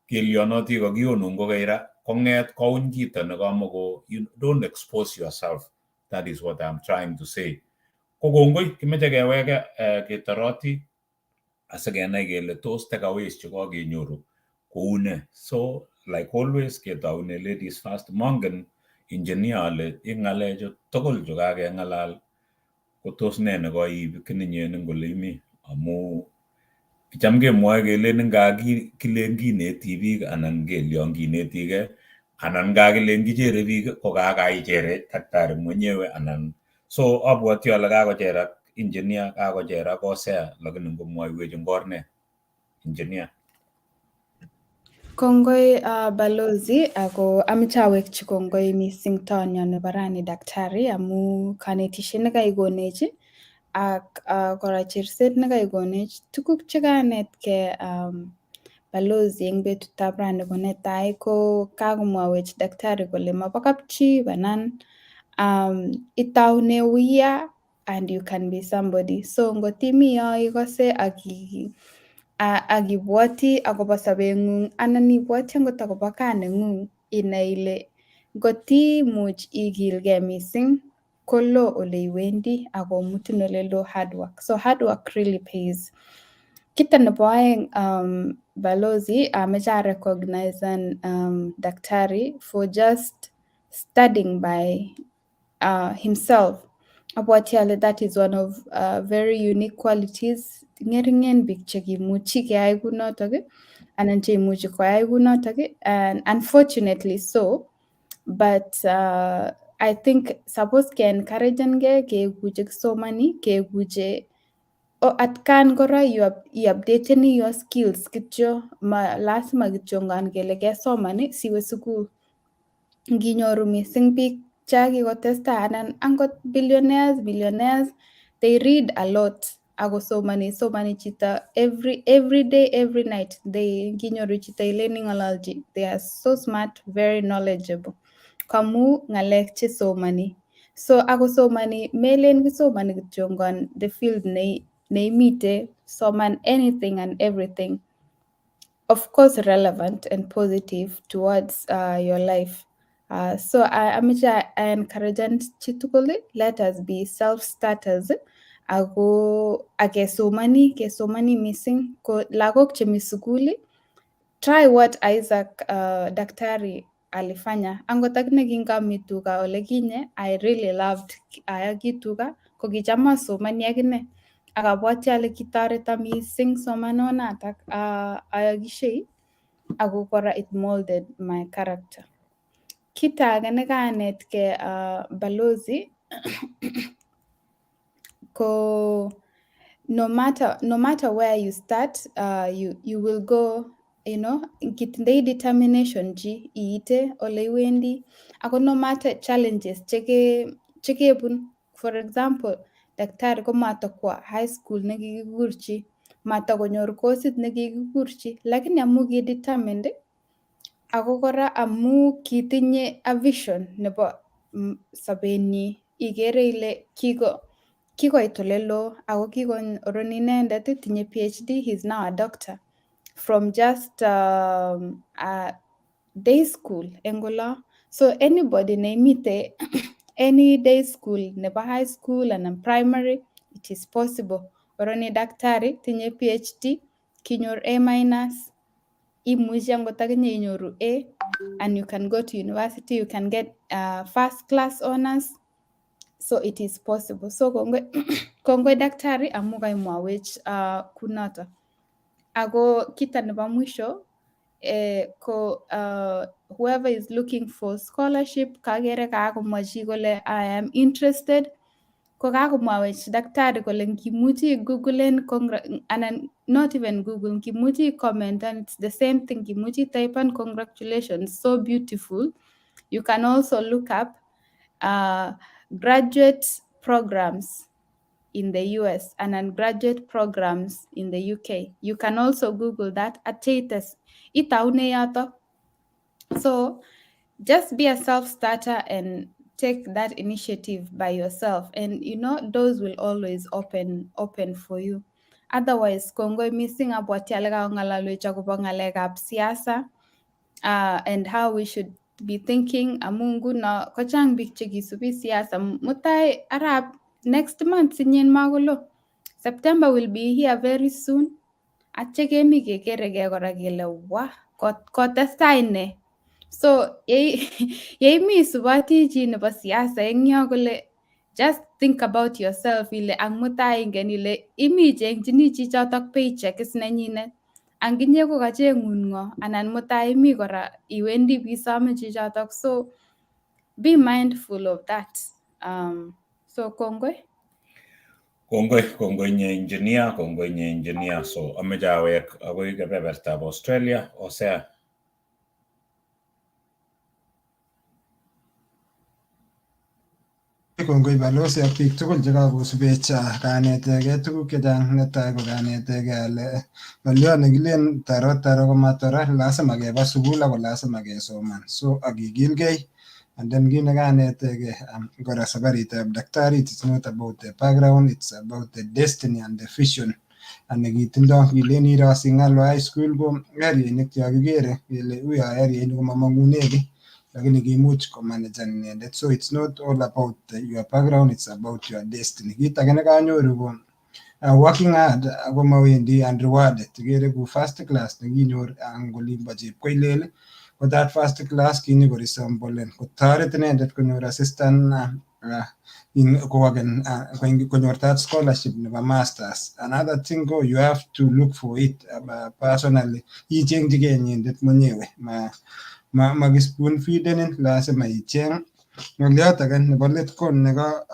kelyonoti kakionu ngokaik ra kong'et kouny chito nekamako. You don't expose yourself. That is what I'm trying to say. Ko kongoi, kimeche keweke ketoroti asikenai kele tos takeaways chekokenyoru kou ne. So like always, ketoune ladies first. Mongen engineer ale ing ng'alechu tugul chu kakeng'alal ko tos ne nekoiib kininyen eng ole imi, amu kicham kemwoe kelen nga kilen kineti biik anan kelyon kinetikei anan nga kilen kichere biik ko kakaicherech daktari mwenyewe anan. So abwoti ale kakocherak engineer, kakocherak Hosea, lakini ngomwoiwech eng or ne, engineer?
Kongoi balozi, ako ameche awekchi kongoi mising tonyo nebo rani daktari amu kanetishet nekaikonech ak kora cherset nekaikonech. Tuguk chekanetkei balozi eng betutab rani ko netai ko kakomwowech daktari kole mobo kapchi banan, itaune wuiya and you can be somebody. So ngotimi yo ikose ak akibwoti akobo sobeng'ung anan ibwoti angot akobo kaa neng'ung, inai ile ngotimuch ikilgei mising kolo ole iwendi akomutin ole loo hard work. So hard work really pays. Kito nebo aeng, balozi, ameche arecognizen daktari for just studying by himself. Abwati ale that is one of very unique qualities. Ng'eringen biik chekimuchi keyai kunotok anan cheimuchi koyai kunotok, and unfortunately so, but I think suppose ke-encouragenke keeku chekisomoni, keeku che atkan kora i-updateni your skills kityo. Ma lazima kityongan kele kesoman siwe sukul. Nginyoru mising biik cha kikotestai anan angot billionaires, millionaires, they read a lot akosomani somani chito every day, every night. They nginyoru chito ilen ing'ololchi, they are so smart, very knowledgeable kamu ng'alek chesomani. So akosomani melen kisomani kityongon the field neimite, soman anything and everything, of course relevant and positive towards your life. So ameche aencouragen chitugul, let us be self starters ako akesomani kesomani mising. Ko lagok chemi sukul, try what Isaac daktari alifanya. Angot akine kingami tuga olekinye, I really loved ayaki tuga, ko kicham asomani akine ak abwati ale kitoreto mising somanonatak ayokishei ako kora it molded my character. Kito age nekanetkei balozi ko no matter where you start, you will go. Ngitindoi determination chi iite ole iwendi ako no matter challenges chekebun. For example, daktari komatokwo high school nekikikurchi, matakonyor kosit nekikikurchi, lakini amu ki determined ako kora amu kitinye a vision nebo sobenyi, ikere ile kikoit oleloo ako kikoron inendet tinye PhD. He's now a doctor from just a day school eng olo. So anybody neimite any day school nebo high school anan primary, it is possible. Oroni daktari tinye PhD, kinyor A minus, imuchi angot akinye inyoru A and you can go to university, you can get first class honors. So it is possible. So kongoi, kongoi daktari amu kaimwawech kunoto. Ako kita nebo mwisho ko whoever is looking for scholarship, kakere kakomwa chi kole "I am interested", ko kakomwawech daktari kole ngimuchi googlen anan not even google, ngimuchi comment and it's the same thing, ngimuchi type "Congratulations, so beautiful". You can also look up graduate programs in the US and graduate programs in the UK. You can also Google that ateites itaune yoto. So just be a self-starter and take that initiative by yourself, and doors will always open for you. Otherwise, kongoi mising, abwati ale kakong'alalwech akobo ng'alekab siasa and how we should be thinking, amu nguno kochang biik chekisubi siasa. Mutai arap next month sinyen makolo. September will be here very soon. Atya kemi kekerekei kora kele wa kotestai ne. So yeimi isuboti chi nebo siasa eng yo kole just think about yourself ile ang mutai ingen ile imi ichengchini chichotok paycheck is nenyinet. Ang inye kokacheng'un ng'o anan mutai imi kora iwendi bisome chichotok. So be mindful of that. So kongoi.
Kongoi, kongoi nye engineer, kongoi nye engineer. So ameche awek akoi kebebertab Australia, Hosea.
Kongoi balozi ak biik tugul chekakosubech. Kanetegei tuguk chechang. Netai ko kanetegei ale ng'olyo nekilen taro taro komatora, lazima keba sukul ako lazima kesoman, so akikilgei. And then kit nekanetegei kora safaritab daktari, it's not about the background, it's about the destiny and the vision nekitindo. Kilen iro Sing'alo High School ko eriainik chekokikere kele uyo eriainik komamong'une kiy, lakini kimuch komanajan inendet. So it's not all about your background, it's about your destiny. Kit age nekanyoru ko working hard ako mawendi unrewarded. Ikere ku first class nekinyor ang olimbo Chepkoilel, ko that first class kinyokoresemblen kotoret inendet konyor assistant kowaken konyor that scholarship nebo masters. Another thing ko you have to look for it personally, ichengchigei inyendet mwenyewe, ma makispoon feedenin, lazima icheng. Ng'olyot age nebo let ko neko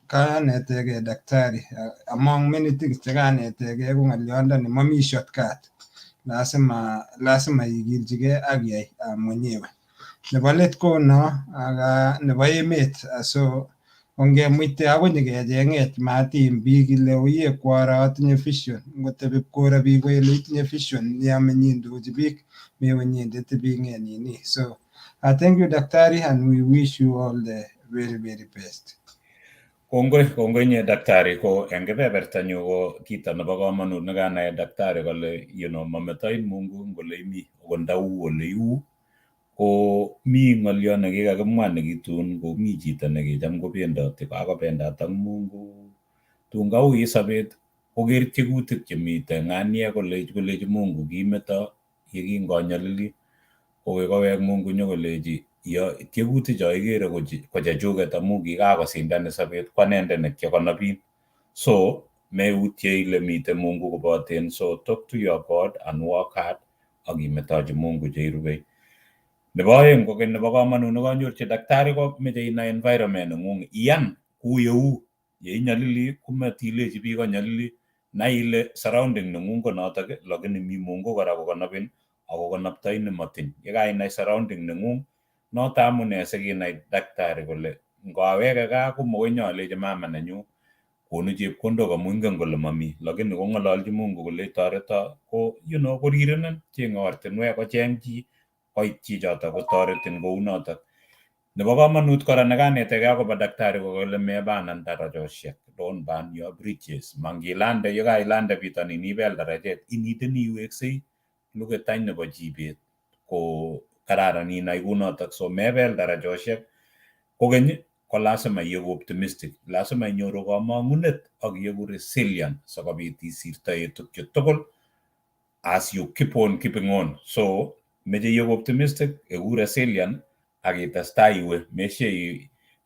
kanetegei daktari, among many things chekanetegei, ko ng'olyondoni momi shortcut, lazima ikilchigei ak iyai mwenyewe. Nebo let ko no nebo emet, so ongemuite akoi nyikecheng'ech, matiim biik ile oye kworo atinye vision. Ngotebi pkora biik kele itinye vision neyome nyindochi biik, mewe nyindete biik ngenini. So thank you, daktari, and we wish you all the very very best.
Kongoi, kongoi nye daktari. Ko eng kebebertanyu ko kito nebo komonut nekanai daktari kole mametoin Mungu ngole imi akot ndau ole iu. Ko mi ng'olyo nekikakimwa nekitun komi chito nekicham kobendoti, kakobendat ak Mungu, tun kaui sobet koker tiegutik chemite ng'aniek kolechi Mungu kimeto yekingonyolili, kokoi kowek Mungu nyokolechi yo tiegutik cho ikere ko chechuket amu kikakosindanin sobet, ko anendet nekiokonobin. So meutie ile miten Mungu koboten. So talk to your God and work hard ak imetochi Mungu cheirubei. Nebo oeng kokeny nebo komonut nekanyorchi daktari ko meche inai environment neng'ung, iyan kou yeu yeinyolili komatilechi biik onyolili, nai ile surrounding neng'ung ko notok, lakini mi Mungu kora kokonobin ako konoptoi nematiny. Yekainai surrounding neng'ung, noto amune sikinai daktari kole ngaweke gaa komokoi nyolechi mama nenyu konu chepkondok amu ingen kole mami, lakini kong'ololchi Mungu kole toreto ko korirenen, chenge ortinwek kocheng chi koit chichotok kotoretin kounotok. Nebo komonut kora nekanetegei akobo daktari ko kole mebanan darajosiek, don't burn your bridges. Mangilande yekailande bitonin ibel darajet initeni iweksei luketany nebo chibet ko kararan inai kunotok. So mebel darajosiek. Kokeny ko lazima ieku optimistic, lazima inyoru komong'unet ak ieku resilient sikobit isirtoe tukchu tugul as you keep on keeping on. So meche ieku optimistic, eku resilient ak itestai iwe,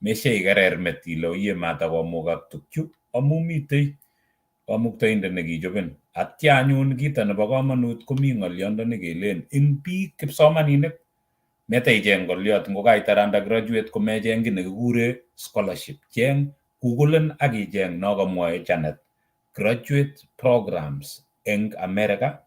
meshe ikerer met ile oye matakomukak tukchu amu mitei kamuktaindet nekichobin. Atya anyun kito nebo komonut komi ng'olyondoni kelen ing biik kipsomaninik meteicheng ng'olyot ngokaitar undergraduate komecheng kiy nekikure scholarship, cheng googlen ak icheng no kamwoe Janet, graduate programs eng America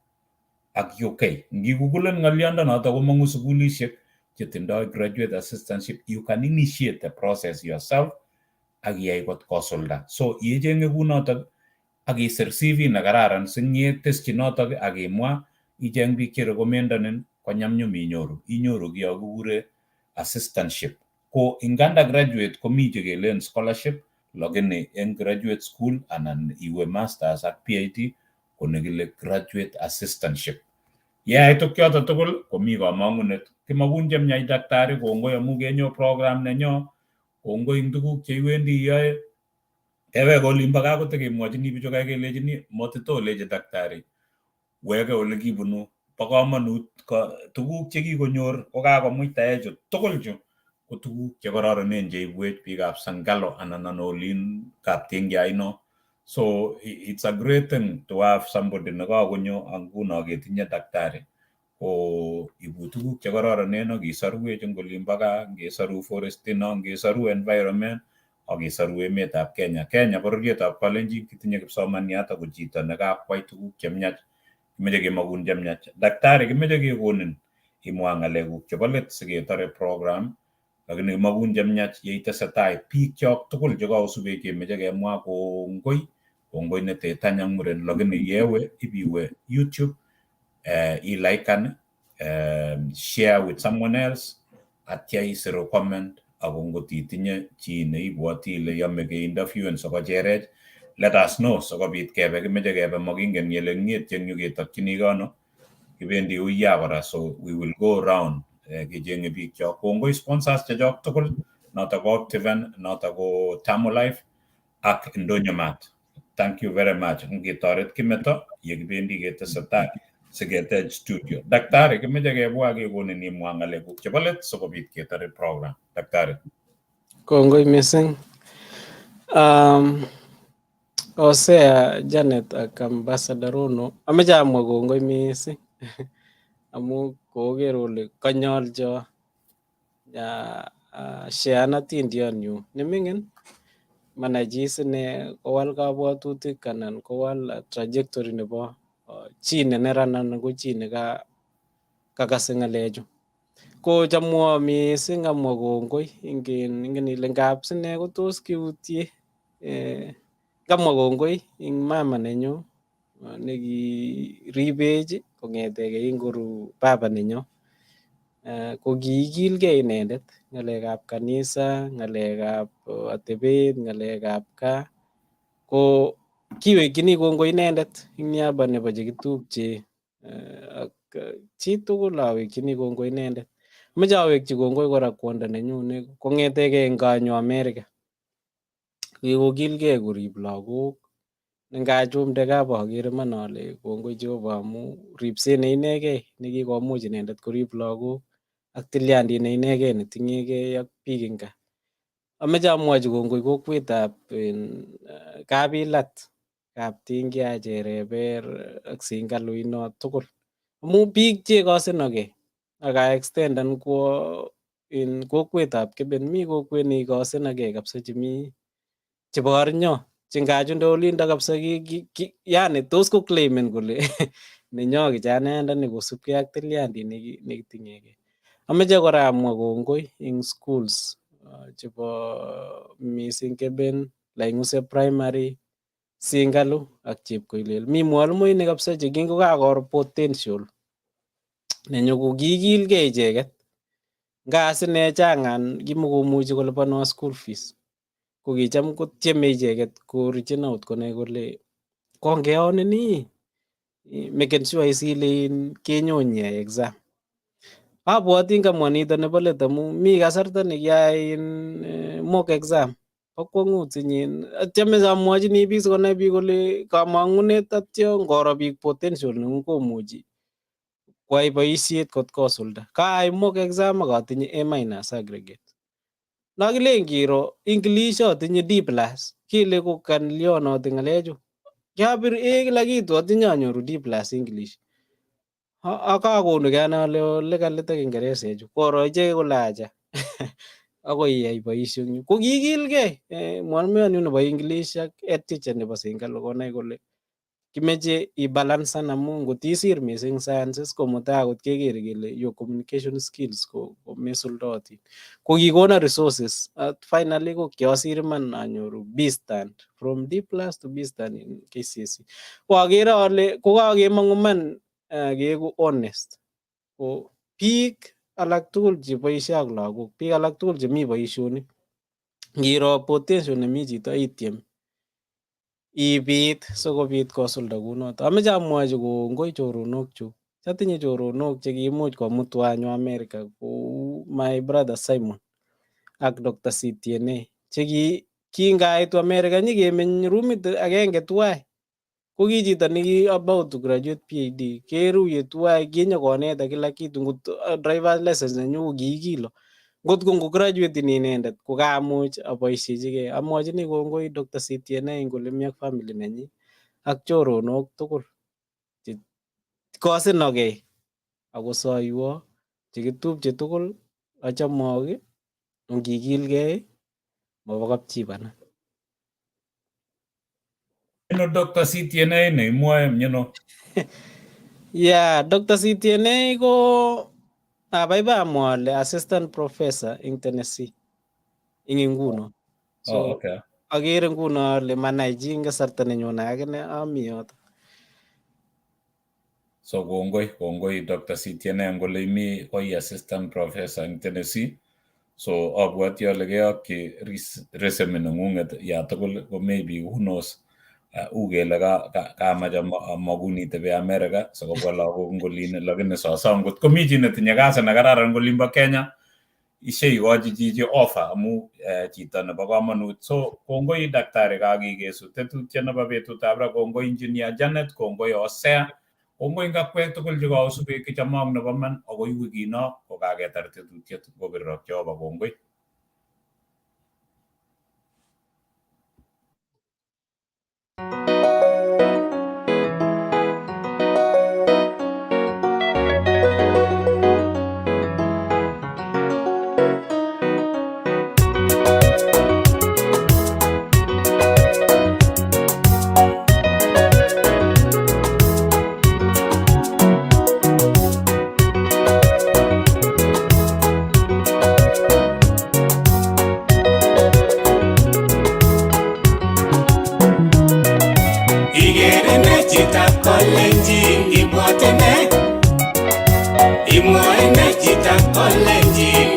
ak UK. Ngigugulen ng'olyondo noto komong'u sukulishek chetindoi graduate assistantship. You can initiate the process yourself ak iyai kot kosulda. So yechenge kunotok ak isir CV nekararan singeteschi notok ak imwa icheng biik cherekomendonin konyumnyum inyoru kiyo kikure assistantship. Ko ing undergraduate komi chekelen scholarship, Lakini en graduate school anan iwe masters ak PhD ko nekile graduate assistantship. Yeit tukchoto tugul komi komong'unet. Kimokun chemiach daktari, kongoi amu kenyo program nenyo, kongoi eng tuguk cheiwendi iyoe. Kewek olimbo gaa kotekemwochini bichu kai kelechini motitolechi daktari weke ole kibunu. Bo komonut tuguk chekikonyor kokakomuitae chu tugul chu ko tuguk chekororonen cheibwech biikab Sangalo anan ano olin Kaptingia ino. So it's a great thing to have somebody nekakonyo ak nguno ketinye daktari ko ibu tuguk chekororonen ak isorwech eng olimbo gaa, ngesoru forest ino, ngesoru environment ak isoru emetab Kenya. Kenya bororietab Kalenjin kitinye kipsomaniat ako chito nekakwai tuguk chemiach. Kimeche kemokun chemiach. Daktari kimeche kekonin imwa ng'alekuk chebo let siketore program lakini kimokun chemiach yeitesetai biik chok tugul chekosubech kemeche kemwa kongoi kongoi netee tany ak muren lakini yewe ibiwe YouTube iliken, share with someone else atya isiru comment ako ngot itinye chi neibwoti ile yome keinterviewen sikocherech let us know sikobit kebe kimeche kebe mokingen kele ng'etye eng yu ketokchinigei ano kibendi uiya kora so we will go round kechenge biik chok. Kongoi sponsors chechok tugul noto ko Optiven, noto ko Tamolife ak Ndonyo Mart. Thank you very much. Ngitoret kimeto yekibendi ketesetai siketech studio. Daktari kimeche kebwa kekonin imwa ng'alekuk chebo let sikobit ketore program. Daktari.
Kongoi missing. Hosea, Janet ak Ambassador Rono, ameche amwa kongoi missing amu koker ole kanyolcho sharean atindionyu neming'in manai chi sine kowal kabwatutik anan kowal trajectory nebo chi ne neran anan ko chi neka kakase ng'alechu. Ko chamwa missing amwa kongoi ingen ile ngap sine kotos kiutye kamwa kongoi ing mama nenyu nekiribech kong'etegei ingoru baba nenyo. Ko kiikilgei inendet ng'alekab kanisa, ng'alekab atebet, ng'alekab gaa ko kiwekchini kongoi inendet ing niaba nebo chekitupche ak chitugul awekchini kongoi inendet. Amoche awekchi kongoi kora kwondo nenyu ne kong'etegei nganyo America kikokilgei korib lagok nengachumde gaa boker iman ale kongoi Jehova amu ripset ne inegei nekikomuch inendet korib lagok ak tilyandit ne inegei netinyegei ak biik eng gaa. Amoche amwochi kongoi kokwetab Kapilat, Kaptingia, Chereber ak Singalu ino tugul amu biik chekosenokei ak aextendan kwo in kokwetab Keben mi kokwet nekikosenokei kabisa chemi chebo arnyo che ngachunde olindo kabisa yani tos ko claimen kole nenyo kijanaiyandani kosubkei ak tilyandit nekitinyegei. Amoche kora amwa kongoi eng schools chebo missing Keben, Laing'use Primary, Singalu ak Chepkoilel. Mi mwalimuinik kabisa che kingokakoro potential nenyu ko kiikilgei icheket. Nga sine chang'an kimukomuchi kolipanwa school fees. Ko kicham kotyeme icheket ko reaching out konai kole kongeonin ii maken sure is ile kenyon iyai exam. Abwoti ngamwa nito nebo let amu mi kasarta nekiayai mock exam. Bo kwong'ut inyin atyeme amwachini biik sikonai biik kole kamang'unet atyo ngoro biik potential neng'ung komuchi kwai boisiet kot kosulda. Kaai mock exam ak atinye A minus aggregate. Nokilen kiro English atinye D plus kele ko kanlionoti ng'alechu. Kiapir A kila kitu atinye anyoru D plus English. Ak akonugei ane ale ole kalita Kiingeresechu. Koro ichek kole acha akoi iyai boisieng'ung. Ko kiikilgei mwalimuyanyu nebo English ak head teacher nebo Singalo konai kole kimeche ibalansan amu ngot isir missing sciences ko mutai akot kekere kele your communication skills ko mesuldaotin. Ko kikonon resources finally ko kiasir iman anyoru B stand from D plus to B stand in KCSE. Ko akere ale kokakemong'u iman keeku honest. Ko biik alak tugul cheboisie ak lagok, biik alak tugul chemi boisionik Ngiro potential nemi chito ityem ibit sikobit kosulda kunoto. Amoche amwochi kongoi choronokchuk. Atinye choronok chekiimuch komutwa anyo America kou my brother Simon ak Dr. CTNA cheki kingaitu America nyikemeny rumit agenge tuwai. Ko ki chito neki about to graduate PhD keruye tuwai kinyokoneta kila kitu ngot driver's license nenyu ko kikilo. Ngot ko ngo graduate ni inendet ko kamuch aboisiechigei. Amwochini kongoi Dr. CTNA eng ole mi ak family nenyi ak choronok tugul che kosinokei akosoiwo chekitupche tugul achamwok ongikilgei mobo kapchi bana.
Miano Dr. CTNA neimwoe miano?
Yeah, Dr. CTNA ko abaibai amwa ale assistant professor eng Tennessee eng nguno. So
Oh, okay.
akere nguno ale manai chi eng kasarta nenyone akine ami yoto.
So kongoi, kongoi Dr. CTNA ngole imi koi assistant professor eng Tennessee. So abwati ale keyokyi resume neng'ung'et ya tugul ko maybe who knows u kele kamach amagun itebe America sikobwa lagok eng olin lakini sasa ngot komi chi netinye kasi nekararan eng olimbo Kenya ishe ikochi chichi offer amu chito nebo komonut. So kongoi daktari kakikesu tetutiet nebo betutab ra, kongoi engineer Janet, kongoi Hosea, kongoi ngakwek tugul chekosubek kichomok nebo man akoi wikino kokaketar tetutiet ngobirok Jehova kongoi.
Ikere ne chitab Kalenjin ibwote ne? Imwoe ne chitab Kalenjin